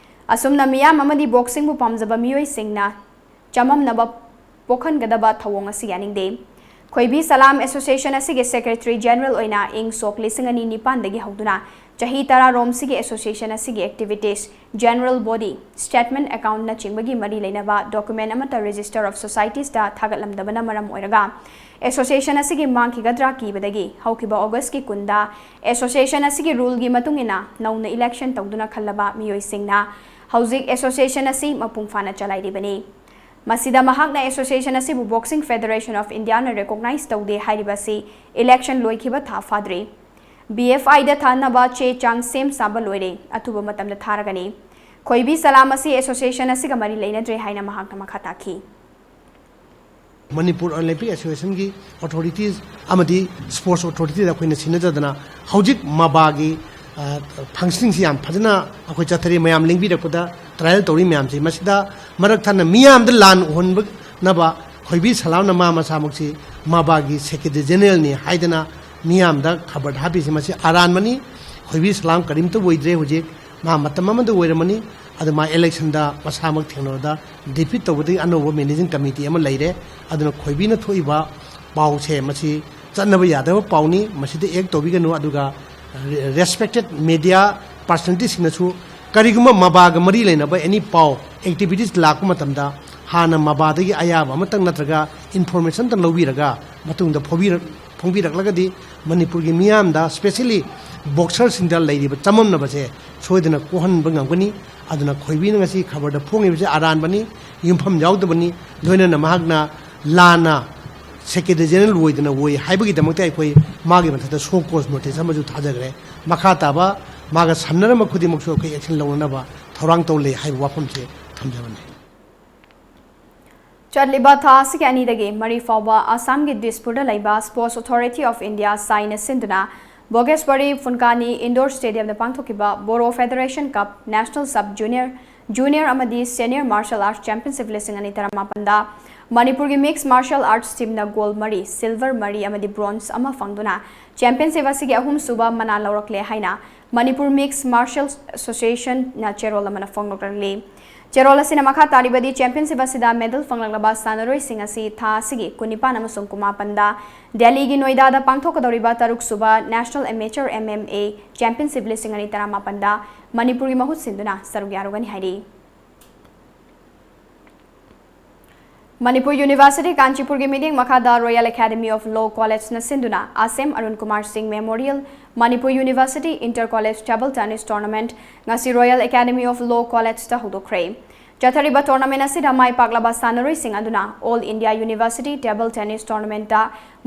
ꯑꯁꯨꯝꯅ ꯃꯤꯌꯥꯝ ꯑꯃꯗꯤ ꯕꯣꯛꯁꯤꯡꯕꯨ ꯄꯥꯝꯖꯕ ꯃꯤꯑꯣꯏꯁꯤꯡꯅ ꯆꯃꯝꯅꯕ ꯄꯣꯛꯍꯟꯒꯗꯕ ꯊꯧꯑꯣꯡ ꯑꯁꯤ ꯌꯥꯅꯤꯡꯗꯦ꯫ ꯈꯣꯏꯕꯤ ꯁꯂꯥꯝ ꯑꯦꯁꯣꯁꯤꯌꯦꯁꯟ ꯑꯁꯤꯒꯤ ꯁꯦꯀ꯭ꯔꯦꯇꯔꯤ ꯖꯦꯅꯔꯦꯜ ꯑꯣꯏꯅ ꯏꯪ ꯁꯣꯛ ꯂꯤꯁꯤꯡ ꯑꯅꯤ ꯅꯤꯄꯥꯟꯗꯒꯤ ꯍꯧꯗꯨꯅ ꯆꯍꯤ ꯇꯔꯥ ꯔꯣꯝꯁꯤꯒꯤ ꯑꯦꯁꯣꯁꯤꯌꯦꯁꯟ ꯑꯁꯤꯒꯤ ꯑꯦꯛꯇꯤꯚꯤꯇꯤꯁ, ꯖꯦꯅꯔꯦꯜ ꯕꯣꯗꯤ, ꯁ꯭ꯇꯦꯠꯃꯦꯟꯠ ꯑꯦꯀꯥꯎꯟꯠꯅꯆꯤꯡꯕꯒꯤ ꯃꯔꯤ ꯂꯩꯅꯕ ꯗꯣꯀꯨꯃꯦꯟꯠ ꯑꯃꯠꯇ ꯔꯦꯖꯤꯁꯇꯔ ꯑꯣꯐ ꯁꯣꯁꯥꯏꯇꯤꯁꯇ ꯊꯥꯒꯠꯂꯝꯗꯕꯅ ꯃꯔꯝ ꯑꯣꯏꯔꯒ ꯑꯦꯁꯣꯁꯤꯌꯦꯁꯟ ꯑꯁꯤꯒꯤ ꯃꯥꯡꯈꯤꯒꯗ꯭ꯔꯥ ꯀꯤꯕꯗꯒꯤ ꯍꯧꯈꯤꯕ ꯑꯣꯒꯁꯀꯤ ꯀꯨꯟꯗ ꯑꯦꯁꯣꯁꯤꯌꯦꯁꯟ ꯑꯁꯤꯒꯤ ꯔꯨꯜꯒꯤ ꯃꯇꯨꯡ ꯏꯟꯅ ꯅꯧꯅ ꯏꯂꯦꯛꯁꯟ ꯇꯧꯗꯨꯅ ꯈꯜꯂꯕ ꯃꯤꯑꯣꯏꯁꯤꯡꯅ ꯍꯧꯖꯤꯛ ꯑꯦꯁꯣꯁꯤꯌꯦꯁꯟ ꯑꯁꯤ ꯃꯄꯨꯡ ꯐꯥꯅ ꯆꯂꯥꯏꯔꯤꯕꯅꯤ꯫ ꯃꯁꯤꯗ ꯃꯍꯥꯛꯅ ꯑꯦꯁꯣꯁꯤꯌꯦꯁꯟ ꯑꯁꯤꯕꯨ ꯕꯣꯛꯁꯤꯡ ꯐꯦꯗꯔꯦꯁꯟ ꯑꯣꯐ ꯏꯟꯗꯤꯌꯥꯅ ꯔꯦꯀꯣꯒꯅꯥꯏꯖ ꯇꯧꯗꯦ ꯍꯥꯏꯔꯤꯕ ꯑꯁꯤ ꯏꯂꯦꯛꯁꯟ ꯂꯣꯏꯈꯤꯕ ꯊꯥ ꯐꯥꯗ꯭ꯔꯤ꯫ ꯕꯤ ꯑꯦꯐ ꯑꯥꯏꯗ ꯊꯥꯅꯕ ꯆꯦ ꯆꯥꯡ ꯁꯦꯝ ꯁꯥꯕ ꯂꯣꯏꯔꯦ, ꯑꯊꯨꯕ ꯃꯇꯝꯗ ꯊꯥꯔꯒꯅꯤ꯫ ꯈꯣꯏꯕꯤ ꯁꯂꯥꯝ ꯑꯁꯤ ꯑꯦꯁꯣꯁꯤꯌꯦꯁꯟ ꯑꯁꯤꯒ ꯃꯔꯤ ꯂꯩꯅꯗ꯭ꯔꯦ ꯍꯥꯏꯅ ꯃꯍꯥꯛꯅ ꯃꯈꯥ ꯇꯥꯈꯤ꯫ ꯃꯅꯤꯄꯨꯔ ꯑꯣꯂꯦꯝꯄꯤꯛ ꯑꯦꯁꯣꯁꯤꯌꯦꯁꯟꯒꯤ ꯑꯣꯊꯣꯔꯤꯇꯤꯁ ꯑꯃꯗꯤ ꯁ꯭ꯄꯣꯔꯠꯁ ꯑꯣꯊꯣꯔꯤꯇꯤꯗ ꯑꯩꯈꯣꯏꯅ ꯁꯤꯟꯅꯖꯗꯅ ꯍꯧꯖꯤꯛ ꯃꯕꯥꯒꯤ, ꯑ, ꯐꯪꯁꯟꯁꯤꯡꯁꯤ ꯌꯥꯝ ꯐꯖꯅ ꯑꯩꯈꯣꯏ ꯆꯠꯊꯔꯤ꯫ ꯃꯌꯥꯝ ꯂꯦꯡꯕꯤꯔꯛꯄꯗ ꯇ꯭ꯔꯥꯌꯦꯜ ꯇꯧꯔꯤ ꯃꯌꯥꯝꯁꯤ, ꯃꯁꯤꯗ ꯃꯔꯛ ꯊꯠꯅ ꯃꯤꯌꯥꯝꯗ ꯂꯥꯟ ꯎꯍꯟꯕꯅꯕ ꯈꯣꯏꯕꯤ ꯁꯂꯥꯝꯅ ꯃꯥ ꯃꯁꯥꯃꯛꯁꯤ ꯃꯕꯥꯒꯤ ꯁꯦꯀ꯭ꯔꯦꯇꯔꯤ ꯖꯦꯅꯔꯦꯜꯅꯤ ꯍꯥꯏꯗꯅ ꯃꯤꯌꯥꯝꯗ ꯈꯕꯔ ꯍꯥꯞꯄꯤꯁꯤ, ꯃꯁꯤ ꯑꯔꯥꯟꯕꯅꯤ꯫ ꯈꯣꯏꯕꯤ ꯁꯂꯥꯝ ꯀꯔꯤꯝꯇ ꯑꯣꯏꯗ꯭ꯔꯦ ꯍꯧꯖꯤꯛ꯫ ꯃꯥ ꯃꯇꯝ ꯑꯃꯗ ꯑꯣꯏꯔꯝꯃꯅꯤ꯫ ꯑꯗꯨ ꯃꯥ ꯏꯂꯦꯛꯁꯟꯗ ꯃꯁꯥꯃꯛ ꯊꯦꯡꯅꯕꯗ ꯗꯤꯐꯤꯠ ꯇꯧꯕꯗꯒꯤ ꯑꯅꯧꯕ ꯃꯦꯅꯦꯖꯤꯡ ꯀꯃꯤꯇꯤ ꯑꯃ ꯂꯩꯔꯦ꯫ ꯑꯗꯨꯅ ꯈꯣꯏꯕꯤꯅ ꯊꯣꯛꯏꯕ ꯄꯥꯎꯁꯦ ꯃꯁꯤ ꯆꯠꯅꯕ ꯌꯥꯗꯕ ꯄꯥꯎꯅꯤ, ꯃꯁꯤꯗ ꯑꯦꯛ ꯇꯧꯕꯤꯒꯅꯨ꯫ ꯑꯗꯨꯒ ꯔꯦꯁꯄꯦꯛꯇꯦꯠ ꯃꯦꯗꯤꯌꯥ ꯄꯥꯔꯁꯣꯅꯦꯂꯤꯇꯤꯁꯤꯡꯅꯁꯨ ꯀꯔꯤꯒꯨꯝꯕ ꯃꯕꯥꯒ ꯃꯔꯤ ꯂꯩꯅꯕ ꯑꯦꯅꯤ ꯄꯥꯎ, ꯑꯦꯛꯇꯤꯚꯤꯇꯤꯁ ꯂꯥꯛꯄ ꯃꯇꯝꯗ ꯍꯥꯟꯅ ꯃꯕꯥꯗꯒꯤ ꯑꯌꯥꯕ ꯑꯃꯇꯪ ꯅꯠꯇ꯭ꯔꯒ ꯏꯟꯐꯣꯔꯃꯦꯁꯟ ꯑꯃꯇꯪ ꯂꯧꯕꯤꯔꯒ ꯃꯇꯨꯡꯗ ꯐꯣꯡꯕꯤꯔꯛ-, ꯐꯣꯡꯕꯤꯔꯛꯂꯒꯗꯤ ꯃꯅꯤꯄꯨꯔꯒꯤ ꯃꯤꯌꯥꯝꯗ, ꯁ꯭ꯄꯦꯁꯦꯜꯂꯤ ꯕꯣꯛꯁꯔꯁꯤꯡꯗ ꯂꯩꯔꯤꯕ ꯆꯃꯝꯅꯕꯁꯦ ꯁꯣꯏꯗꯅ ꯀꯣꯛꯍꯟꯕ ꯉꯝꯒꯅꯤ꯫ ꯑꯗꯨꯅ ꯈꯣꯏꯕꯤꯅ ꯉꯁꯤ ꯈꯕꯔꯗ ꯐꯣꯡꯉꯤꯕꯁꯦ ꯑꯔꯥꯟꯕꯅꯤ, ꯌꯨꯝꯐꯝ ꯌꯥꯎꯗꯕꯅꯤ꯫ ꯂꯣꯏꯅꯅ ꯃꯍꯥꯛꯅ ꯂꯥꯟꯅ ꯁꯦꯀ꯭ꯔꯦꯇꯔꯤ ꯖꯦꯅꯔꯦꯜ ꯑꯣꯏꯗꯅ ꯑꯣꯏ ꯍꯥꯏꯕꯒꯤꯗꯃꯛꯇ ꯑꯩꯈꯣꯏ ꯃꯥꯒꯤ ꯃꯊꯛꯇ ꯁꯣ ꯀꯣꯖ ꯅꯣꯇꯤꯁ ꯑꯃꯁꯨ ꯊꯥꯖꯈ꯭ꯔꯦ꯫ ꯃꯈꯥ ꯇꯥꯕ ꯃꯥꯒ ꯁꯝꯅꯔꯝꯕ ꯈꯨꯗꯤꯡꯃꯛꯁꯨ ꯑꯩꯈꯣꯏ ꯑꯦꯛꯁꯟ ꯂꯧꯅꯅꯕ ꯊꯧꯔꯥꯡ ꯇꯧ ꯂꯩ ꯍꯥꯏꯕ ꯋꯥꯐꯝꯁꯦ ꯊꯝꯖꯕꯅꯤ꯫ ꯆꯠꯂꯤꯕ ꯊꯥ ꯑꯁꯤꯒꯤ ꯑꯅꯤꯗꯒꯤ ꯃꯔꯤ ꯐꯥꯎꯕ ꯑꯁꯥꯝꯒꯤ ꯗꯤꯁꯄꯨꯔꯗ ꯂꯩꯕ Sports Authority of India, ꯁꯥꯏꯅ ꯁꯤꯟꯗꯨꯅ ꯕꯣꯒꯦꯁ꯭ꯋꯥꯔꯤ ꯐꯨꯟꯀꯥꯅꯤ ꯏꯟꯗꯣꯔ ꯁ꯭ꯇꯦꯗꯤꯌꯝꯗ ꯄꯥꯡꯊꯣꯛꯈꯤꯕ Boro Federation Cup National Sub Junior, Junior ꯑꯃꯗꯤ Senior Martial Arts Championship ꯂꯤꯁꯤꯡ ꯑꯅꯤ ꯇꯔꯥꯃꯥꯄꯟꯗ ꯃꯅꯤꯄꯨꯔꯒꯤ Mixed Martial Arts teamꯅ gold ꯃꯔꯤ, silver ꯃꯔꯤ ꯑꯃꯗꯤ bronze ꯑꯃ ꯐꯪꯗꯨꯅ championship ꯑꯁꯤꯒꯤ ꯑꯍꯨꯝꯁꯨꯕ ꯃꯅꯥ ꯂꯧꯔꯛꯂꯦ ꯍꯥꯏꯅ Manipur Mixed Martial Associationꯅ ꯆꯦꯔꯣꯜ ꯑꯃꯅ ꯐꯣꯡꯗꯣꯛꯂꯛꯂꯤ꯫ ꯆꯦꯔꯣꯜ ꯑꯁꯤꯅ ꯃꯈꯥ ꯇꯥꯔꯤꯕꯗꯤ championship ꯑꯁꯤꯗ medal ꯐꯪꯂꯛꯂꯕ ꯁꯥꯟꯅꯔꯣꯏꯁꯤꯡ ꯑꯁꯤ ꯊꯥ ꯑꯁꯤꯒꯤ ꯀꯨꯟꯅꯤꯄꯥꯟ ꯑꯃꯁꯨꯡ ꯀꯨꯟꯃꯥꯄꯟꯗ ꯗꯦꯜꯂꯤꯒꯤ ꯅꯣꯏꯗꯥꯗ ꯄꯥꯡꯊꯣꯛꯀꯗꯧꯔꯤꯕ ꯇꯔꯨꯛꯁꯨꯕ National Amateur M M A Championship ꯂꯤꯁꯤꯡ ꯑꯅꯤ ꯇꯔꯥꯃꯥꯄꯟꯗ ꯃꯅꯤꯄꯨꯔꯒꯤ ꯃꯍꯨꯠ ꯁꯤꯟꯗꯨꯅ ꯁꯔꯨꯛ ꯌꯥꯔꯨꯒꯅꯤ ꯍꯥꯏꯔꯤ꯫ ꯃꯅꯤꯄꯨꯔ ꯌꯨꯅꯤꯚꯔꯁꯤꯇꯤ ꯀꯥꯟꯆꯤꯄꯨꯔꯒꯤ ꯃꯤꯠꯌꯦꯡ ꯃꯈꯥꯗ Royal Academy of Law Collegeꯅ ꯁꯤꯟꯗꯨꯅ ꯑꯥꯁꯦꯝ ꯑꯔꯨꯟ ꯀꯨꯃꯥꯔ ꯁꯤꯡ Memorial Manipur University Inter College Table Tennis Tournament ꯉꯁꯤ Royal Academy of Law Collegeꯇ ꯍꯧꯗꯣꯛꯈ꯭ꯔꯦ꯫ ꯆꯠꯊꯔꯤꯕ tournament ꯑꯁꯤꯗ ꯃꯥꯏ ꯄꯥꯛꯂꯕ ꯁꯥꯟꯅꯔꯣꯏꯁꯤꯡ ꯑꯗꯨꯅ All India University Table Tennis Tournamentꯇ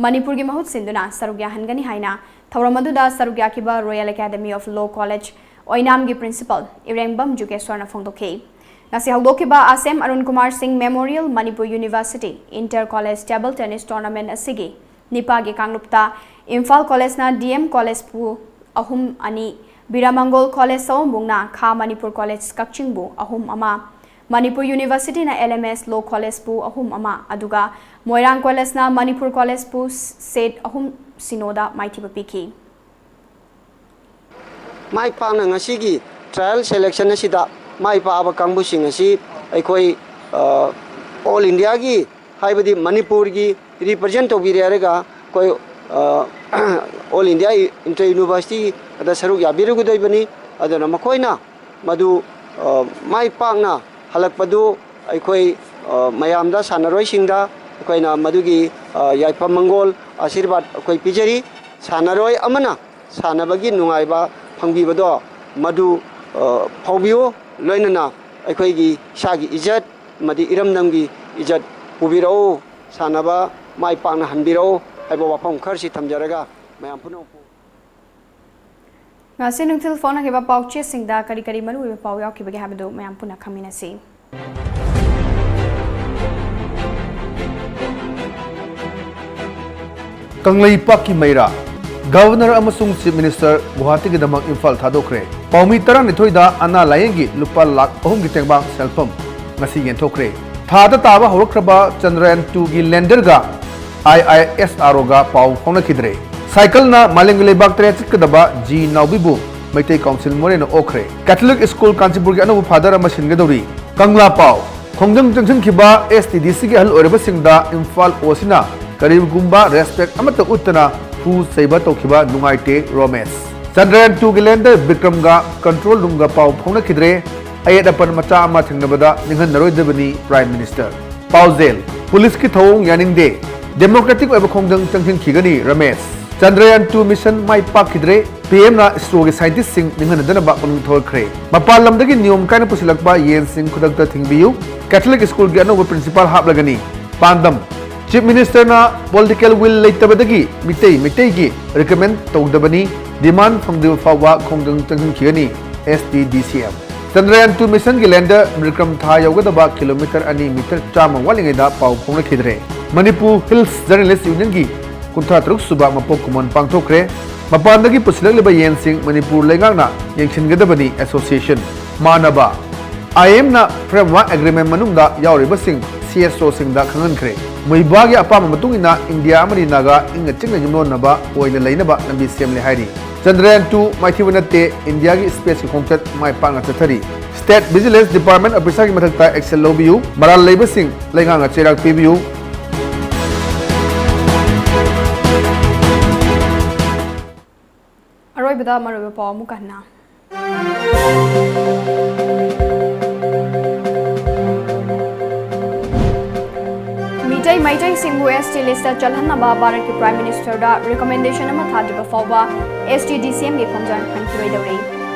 ꯃꯅꯤꯄꯨꯔꯒꯤ ꯃꯍꯨꯠ ꯁꯤꯟꯗꯨꯅ ꯁꯔꯨꯛ ꯌꯥꯍꯟꯒꯅꯤ ꯍꯥꯏꯅ ꯊꯧꯔꯝ ꯑꯗꯨꯗ ꯁꯔꯨꯛ ꯌꯥꯈꯤꯕ Royal Academy of Law College ꯑꯣꯏꯅꯥꯝꯒꯤ Principal ꯏꯔꯦꯡꯕꯝ ꯖꯨꯒꯦꯁ꯭ꯋꯔꯅ ꯐꯣꯡꯗꯣꯛꯈꯤ꯫ ꯉꯁꯤ ꯍꯧꯗꯣꯛꯈꯤꯕ ꯑꯥꯁꯦꯝ ꯑꯔꯨꯟ ꯀꯨꯃꯥꯔ ꯁꯤꯡ Memorial Manipur University Inter College Table Tennis Tournament ꯑꯁꯤꯒꯤ ꯅꯤꯄꯥꯒꯤ ꯀꯥꯡꯂꯨꯞꯇ ꯏꯝꯐꯥꯜ Collegeꯅ D M Collegeꯄꯨ ꯑꯍꯨꯝ ꯑꯅꯤ, ꯕꯤꯔꯥꯃꯪꯒꯣꯜ College ꯁꯑꯣꯝꯕꯨꯡꯅ ꯈꯥ ꯃꯅꯤꯄꯨꯔ College ꯀꯛꯆꯤꯡꯕꯨ ꯑꯍꯨꯝ ꯑꯃ, Manipur Universityꯅ L M S Law Collegeꯄꯨ ꯑꯍꯨꯝ ꯑꯃ, ꯑꯗꯨꯒ ꯃꯣꯏꯔꯥꯡ Collegeꯅ ꯃꯅꯤꯄꯨꯔ Collegeꯄꯨ set ꯑꯍꯨꯝ ꯁꯤꯅꯣꯗ ꯃꯥꯏꯊꯤꯕ ꯄꯤꯈꯤ꯫ ꯃꯥꯏ ꯄꯥꯛꯅ ꯉꯁꯤꯒꯤ trial selection ꯑꯁꯤꯗ ꯃꯥꯏ ꯄꯥꯛꯑꯕ ꯀꯥꯡꯕꯨꯁꯤꯡ ꯑꯁꯤ ꯑꯩꯈꯣꯏ, ꯑ, All Indiaꯒꯤ, ꯍꯥꯏꯕꯗꯤ ꯃꯅꯤꯄꯨꯔꯒꯤ represent ꯇꯧꯕꯤꯔꯦ ꯍꯥꯏꯔꯒ ꯑꯩꯈꯣꯏ, ꯑ, All India Inter Universityꯗ ꯁꯔꯨꯛ ꯌꯥꯕꯤꯔꯨꯒꯗꯣꯏꯕꯅꯤ꯫ ꯑꯗꯨꯅ ꯃꯈꯣꯏꯅ ꯃꯗꯨ, ꯑ, ꯃꯥꯏ ꯄꯥꯛꯅ ꯍꯜꯂꯛꯄꯗꯨ ꯑꯩꯈꯣꯏ, ꯑ, ꯃꯌꯥꯝꯗ, ꯁꯥꯟꯅꯔꯣꯏꯁꯤꯡꯗ ꯑꯩꯈꯣꯏꯅ ꯃꯗꯨꯒꯤ, ꯑ, ꯌꯥꯏꯐ ꯃꯪꯒꯣꯜ, ꯑꯥꯁꯤꯔꯕꯥꯗ ꯑꯩꯈꯣꯏ ꯄꯤꯖꯔꯤ꯫ ꯁꯥꯟꯅꯔꯣꯏ ꯑꯃꯅ ꯁꯥꯟꯅꯕꯒꯤ ꯅꯨꯡꯉꯥꯏꯕ ꯐꯪꯕꯤꯕꯗꯣ ꯃꯗꯨ, ꯑ, ꯐꯥꯎꯕꯤꯌꯨ꯫ ꯂꯣꯏꯅꯅ ꯑꯩꯈꯣꯏꯒꯤ ꯏꯁꯥꯒꯤ ꯏꯖꯠ ꯑꯃꯗꯤ ꯏꯔꯝꯗꯝꯒꯤ ꯏꯖꯠ ꯄꯨꯕꯤꯔꯛꯎ, ꯁꯥꯟꯅꯕ ꯃꯥꯏ ꯄꯥꯛꯅ ꯍꯟꯕꯤꯔꯛꯎ ꯍꯥꯏꯕ ꯋꯥꯐꯝ ꯈꯔꯁꯤ ꯊꯝꯖꯔꯒ ꯃꯌꯥꯝ ꯄꯨꯝꯅꯃꯛꯄꯨ ꯉꯁꯤ ꯅꯨꯡꯊꯤꯜ ꯐꯣꯡꯅꯈꯤꯕ ꯄꯥꯎꯆꯦꯁꯤꯡꯗ ꯀꯔꯤ ꯀꯔꯤ ꯃꯔꯨꯑꯣꯏꯕ ꯄꯥꯎ ꯌꯥꯎꯈꯤꯕꯒꯦ ꯍꯥꯏꯕꯗꯨ ꯃꯌꯥꯝ ꯄꯨꯟꯅ ꯈꯪꯃꯤꯟꯅꯁꯤ꯫ ꯀꯪꯂꯩꯄꯥꯛꯀꯤ ꯃꯩꯔꯥ, ꯒꯕꯔꯅꯔ ꯑꯃꯁꯨꯡ ꯆꯤꯐ ꯃꯤꯅꯤꯁꯇꯔ ꯒꯨꯋꯥꯍꯥꯇꯤꯒꯤꯗꯃꯛ ꯏꯝꯐꯥꯜ ꯊꯥꯗꯣꯛꯈ꯭ꯔꯦ꯫ ꯄꯥꯎꯃꯤ ꯇꯔꯥꯅꯤꯊꯣꯏꯗ ꯑꯅꯥ ꯂꯥꯌꯦꯡꯒꯤ ꯂꯨꯄꯥ ꯂꯥꯈ ꯑꯍꯨꯝꯒꯤ ꯇꯦꯡꯕꯥꯡ ꯁꯦꯜꯐꯝ ꯉꯁꯤ ꯌꯦꯟꯊꯣꯛꯈ꯭ꯔꯦ꯫ ꯊꯥꯗ ꯇꯥꯕ ꯍꯧꯔꯛꯈ꯭ꯔꯕ ꯆꯟꯗ꯭ꯔꯌꯥꯟ ꯇꯨꯒꯤ ꯂꯦꯟꯗꯔꯒ ꯑꯥꯏ ꯑꯥꯏ ꯑꯦꯁ ꯑꯥꯔ ꯑꯣꯒ ꯄꯥꯎ ꯐꯥꯎꯅꯈꯤꯗ꯭ꯔꯦ꯫ ꯁꯥꯏꯀꯜꯅ ꯃꯥꯂꯦꯝꯒꯤ ꯂꯩꯕꯥꯛ ꯇꯔꯦꯠ ꯆꯠꯀꯗꯕ ꯖꯤ ꯅꯥꯎꯕꯤꯕꯨ ꯃꯩꯇꯩ ꯀꯥꯎꯟꯁꯤꯜ ꯃꯣꯔꯦꯅ ꯑꯣꯛꯈ꯭ꯔꯦ꯫ ꯀꯦꯊꯣꯂꯤꯛ ꯁ꯭ꯀꯨꯜ ꯀꯥꯟꯆꯤꯄꯨꯔꯒꯤ ꯑꯅꯧꯕ ꯐꯥꯗꯔ ꯑꯃ ꯁꯤꯟꯒꯗꯧꯔꯤ꯫ ꯀꯪꯂꯥ ꯄꯥꯎ, ꯈꯣꯡꯖꯪ ꯆꯪꯁꯤꯟꯈꯤꯕ ꯑꯦꯁ ꯇꯤ ꯗꯤ ꯁꯤꯒꯤ ꯑꯍꯜ ꯑꯣꯏꯔꯕꯁꯤꯡꯗ ꯏꯝꯐꯥꯜ ꯑꯣꯁꯤꯅ ꯀꯔꯤꯒꯨꯝꯕ ꯔꯦꯁꯄꯦꯛ ꯑꯃꯠꯇ ꯎꯠꯇꯅ ꯐꯨ ꯆꯩꯕ ꯇꯧꯈꯤꯕ ꯅꯨꯡꯉꯥꯏꯇꯦ ꯔꯣꯃꯦꯁ꯫ ꯆꯟꯗ꯭ꯔꯌꯥꯟ ꯇꯨꯒꯤ ꯂꯦꯟꯗꯔ ꯕꯤꯀ꯭ꯔꯝꯒ ꯀꯟꯇ꯭ꯔꯣꯜ ꯔꯨꯝꯒ ꯄꯥꯎ ꯐꯥꯎꯅꯈꯤꯗ꯭ꯔꯦ꯫ ꯑꯌꯦꯠ ꯑꯄꯟ ꯃꯆꯥ ꯑꯃ ꯊꯦꯡꯅꯕꯗ ꯅꯤꯡꯍꯟꯅꯔꯣꯏꯗꯕꯅꯤ ꯄ꯭ꯔꯥꯏꯝ ꯃꯤꯅꯤꯁꯇꯔ꯫ ꯄꯥꯎꯖꯦꯜ, ꯄꯨꯂꯤꯁꯀꯤ ꯊꯧꯑꯣꯡ ꯌꯥꯅꯤꯡꯗꯦ, ꯗꯦꯃꯣꯀ꯭ꯔꯦꯇꯤꯛ ꯑꯣꯏꯕ ꯈꯣꯡꯖꯪ ꯆꯪꯁꯤꯟꯈꯤꯒꯅꯤ ꯔꯃꯦꯁ꯫ ꯆꯟꯗ꯭ꯔꯌꯥꯟ ꯇꯨ ꯃꯤꯁꯟ ꯃꯥꯏ ꯄꯥꯛꯈꯤꯗ꯭ꯔꯦ, ꯄꯤ ꯑꯦꯝꯅ ꯏꯁꯔꯣꯒꯤ ꯁꯥꯏꯟꯇꯤꯁꯁꯤꯡ ꯅꯤꯡꯍꯟꯅꯗꯅꯕ ꯄꯨꯛꯅꯤꯡ ꯊꯧꯒꯠꯈ꯭ꯔꯦ꯫ ꯃꯄꯥꯟ ꯂꯝꯗꯒꯤ ꯅꯤꯌꯣꯝ ꯀꯥꯏꯅ ꯄꯨꯁꯤꯜꯂꯛꯄ ꯌꯦꯟꯁꯤꯡ ꯈꯨꯗꯛꯇ ꯊꯤꯡꯕꯤꯌꯨ, ꯀꯦꯊꯣꯂꯤꯛ ꯁ꯭ꯀꯨꯜꯒꯤ ꯑꯅꯧꯕ ꯄ꯭ꯔꯤꯟꯁꯤꯄꯥꯜ ꯍꯥꯞꯂꯒꯅꯤ꯫ ꯄꯥꯟꯗꯝ, ꯆꯤꯐ ꯃꯤꯅꯤꯁꯇꯔꯅ ꯄꯣꯂꯤꯇꯤꯀꯦꯜ ꯋꯤꯜ ꯂꯩꯇꯕꯗꯒꯤ ꯃꯤꯇꯩ ꯃꯩꯇꯩꯒꯤ ꯔꯤꯀꯃꯦꯟ ꯇꯧꯗꯕꯅꯤ, ꯗꯤꯃꯥꯟ ꯐꯪꯗ꯭ꯔꯤꯕ ꯐꯥꯎꯕ ꯈꯣꯡꯖꯪ ꯆꯪꯁꯤꯟꯈꯤꯒꯅꯤ, ꯑꯦꯁ ꯇꯤ ꯗꯤ ꯁꯤ ꯑꯦꯝ꯫ ꯆꯟꯗ꯭ꯔꯌꯥꯟ ꯇꯨ ꯃꯤꯁꯟꯒꯤ ꯂꯦꯟꯗꯔ ꯕꯤꯀ꯭ꯔꯝ ꯊꯥ ꯌꯧꯒꯗꯕ ꯀꯤꯂꯣꯃꯤꯇꯔ ꯑꯅꯤ ꯃꯤꯇꯔ ꯆꯥꯝꯃ ꯋꯥꯠꯂꯤꯉꯩꯗ ꯄꯥꯎ ꯐꯥꯎꯅꯈꯤꯗ꯭ꯔꯦ꯫ ꯃꯅꯤꯄꯨꯔ ꯍꯤꯜꯁ ꯖꯔꯅꯦꯂꯤꯁ ꯌꯨꯅꯤꯌꯟꯒꯤ ꯀꯨꯟꯊ꯭ꯔꯥ ꯇꯔꯨꯛ ꯁꯨꯕ ꯃꯄꯣꯛ ꯀꯨꯝꯑꯣꯟ ꯄꯥꯡꯊꯣꯛꯈ꯭ꯔꯦ꯫ ꯃꯄꯥꯟꯗꯒꯤ ꯄꯨꯁꯤꯜꯂꯛꯂꯤꯕ ꯌꯦꯟꯁꯤꯡ ꯃꯅꯤꯄꯨꯔ ꯂꯩꯉꯥꯛꯅ ꯌꯦꯡꯁꯤꯟꯒꯗꯕꯅꯤ ꯑꯦꯁꯣꯁꯤꯌꯦꯁꯟ꯫ ꯃꯥꯟꯅꯕ, ꯑꯥꯏ ꯑꯦꯝꯅ ꯐ꯭ꯔꯦꯝꯋꯥꯔꯛ ꯑꯦꯒ꯭ꯔꯤꯃꯦꯟ ꯃꯅꯨꯡꯗ ꯌꯥꯎꯔꯤꯕꯁꯤꯡ ꯁꯤ ꯑꯦꯁ ꯑꯣꯁꯤꯡꯗ ꯈꯪꯍꯟꯈ꯭ꯔꯦ꯫ ꯃꯨꯏꯕꯥꯒꯤ ꯑꯄꯥꯝꯕ ꯃꯇꯨꯡ ꯏꯟꯅ ꯏꯟꯗꯤꯌꯥ ꯑꯃꯗꯤ ꯅꯥꯒꯥ ꯏꯪꯅ ꯆꯤꯛꯅ ꯌꯨꯝꯂꯣꯟꯅꯕ ꯑꯣꯏꯅ ꯂꯩꯅꯕ ꯂꯝꯕꯤ ꯁꯦꯝꯂꯦ ꯍꯥꯏꯔꯤ꯫ ꯆꯟꯗ꯭ꯔꯌꯥꯟ ꯇꯨ ꯃꯥꯏꯊꯤꯕ ꯅꯠꯇꯦ, ꯏꯟꯗꯤꯌꯥꯒꯤ ꯁ꯭ꯄꯦꯁꯀꯤ ꯈꯣꯡꯆꯠ ꯃꯥꯏ ꯄꯥꯛꯅ ꯆꯠꯊꯔꯤ꯫ ꯁ꯭ꯇꯦꯠ ꯚꯤꯖꯤꯂꯦꯟꯁ ꯗꯤꯄꯥꯔꯠꯃꯦꯟ ꯑꯣꯐꯤꯁꯥꯔꯒꯤ ꯃꯊꯛꯇ ꯑꯦꯛꯁꯟ ꯂꯧꯕꯤꯌꯨ, ꯃꯔꯥꯜ ꯂꯩꯕꯁꯤꯡ ꯂꯩꯉꯥꯛꯅ ꯆꯩꯔꯥꯛ ꯄꯤꯕꯤꯌꯨ꯫ ꯑꯔꯣꯏꯕꯗ ꯃꯔꯨꯑꯣꯏꯕ ꯄꯥꯎ ꯑꯃꯨꯛꯀ ꯍꯟꯅ꯫ ꯃꯤꯇꯩ ꯃꯩꯇꯩꯁꯤꯡꯕꯨ S T list ꯆꯜꯍꯟꯅꯕ ꯚꯥꯔꯠꯀꯤ Prime Minister ꯗ recommendation ꯑꯃ ꯊꯥꯗ꯭ꯔꯤꯕ ꯐꯥꯎꯕ S T D C M ꯒꯤ ꯈꯣꯡꯖꯪ ꯍꯟꯈꯤꯔꯣꯏꯗꯧꯔꯤ꯫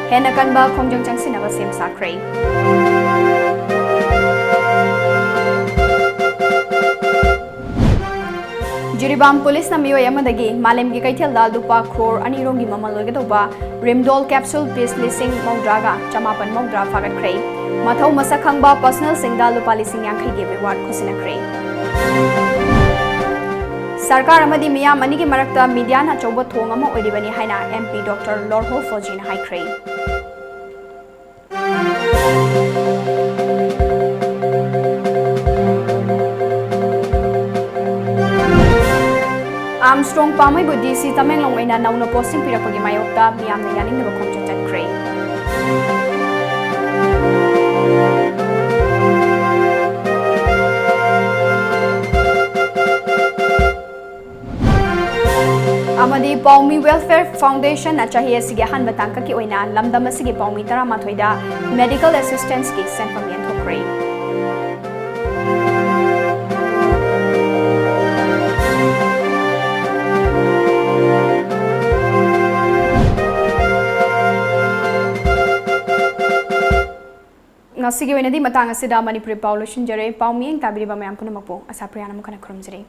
ꯍꯦꯟꯅ ꯀꯟꯕ ꯈꯣꯡꯖꯪ ꯆꯪꯁꯤꯟꯅꯕ ꯁꯦꯝ ꯁꯥꯈ꯭ꯔꯦ꯫ ꯖꯤꯔꯤꯕꯥꯝ ꯄꯨꯂꯤꯁꯅ ꯃꯤꯑꯣꯏ ꯑꯃꯗꯒꯤ ꯃꯥꯂꯦꯝꯒꯤ ꯀꯩꯊꯦꯜꯗ ꯂꯨꯄꯥ ꯀ꯭ꯔꯣꯔ ꯑꯅꯤ ꯔꯣꯝꯒꯤ ꯃꯃꯜ ꯑꯣꯏꯒꯗꯧꯕ Rimdol capsule piece ꯂꯤꯁꯤꯡ ꯃꯧꯗ꯭ꯔꯥꯒ ꯆꯃꯥꯄꯟ ꯃꯧꯗ꯭ꯔꯥ ꯐꯥꯒꯠꯈ꯭ꯔꯦ꯫ ꯃꯊꯧ ꯃꯁꯛ ꯈꯪꯕ personal ꯁꯤꯡꯗ ꯂꯨꯄꯥ ꯂꯤꯁꯤꯡ ꯌꯥꯡꯈꯩꯒꯤ reward ꯈꯨꯠꯁꯤꯟꯅꯈ꯭ꯔꯦ꯫ ꯁꯔꯀꯥꯔ ꯑꯃꯗꯤ ꯃꯤꯌꯥꯝ ꯑꯅꯤꯒꯤ ꯃꯔꯛꯇ media ꯅ ꯑꯆꯧꯕ ꯊꯣꯡ ꯑꯃ ꯑꯣꯏꯔꯤꯕꯅꯤ ꯍꯥꯏꯅ M P Doctor Lorho Fauji ꯅ ꯍꯥꯏꯈ꯭ꯔꯦ꯫ Armstrong ꯄꯥꯝꯃꯩꯕꯨ D C ꯇꯃꯦꯡꯂꯣꯡ ꯑꯣꯏꯅ ꯅꯧꯅ posting ꯄꯤꯔꯛꯄꯒꯤ ꯃꯥꯌꯣꯛꯇ ꯃꯤꯌꯥꯝꯅ ꯌꯥꯅꯤꯡꯗꯕ ꯈꯣꯡꯆꯠ ꯆꯠꯈ꯭ꯔꯦ꯫ ꯑꯃꯗꯤ Paomi Welfare Foundation ꯅ ꯆꯍꯤ ꯑꯁꯤꯒꯤ ꯑꯍꯥꯟꯕ ꯇꯥꯡꯀꯛꯀꯤ ꯑꯣꯏꯅ ꯂꯝꯗꯝ ꯑꯁꯤꯒꯤ ꯄꯥꯎꯃꯤ ꯇꯔꯥꯃꯥꯊꯣꯏꯗ medical assistance ꯀꯤ ꯁꯦꯟꯐꯝ ꯌꯦꯟꯊꯣꯛꯈ꯭ꯔꯦ꯫ ꯉꯁꯤꯒꯤ ꯑꯣꯏꯅꯗꯤ ꯃꯇꯥꯡ ꯑꯁꯤꯗ ꯃꯅꯤꯄꯨꯔꯤ ꯄꯥꯎ ꯂꯣꯏꯁꯤꯟꯖꯔꯦ꯫ ꯄꯥꯎ ꯃꯤꯠꯌꯦꯡ ꯇꯥꯕꯤꯔꯤꯕ ꯃꯌꯥꯝ ꯄꯨꯝꯅꯃꯛꯄꯨ ꯑꯁꯥ ꯄ꯭ꯔꯤꯌꯥꯅ ꯑꯃꯨꯛ ꯍꯟꯅ ꯈꯨꯔꯨꯝꯖꯔꯤ꯫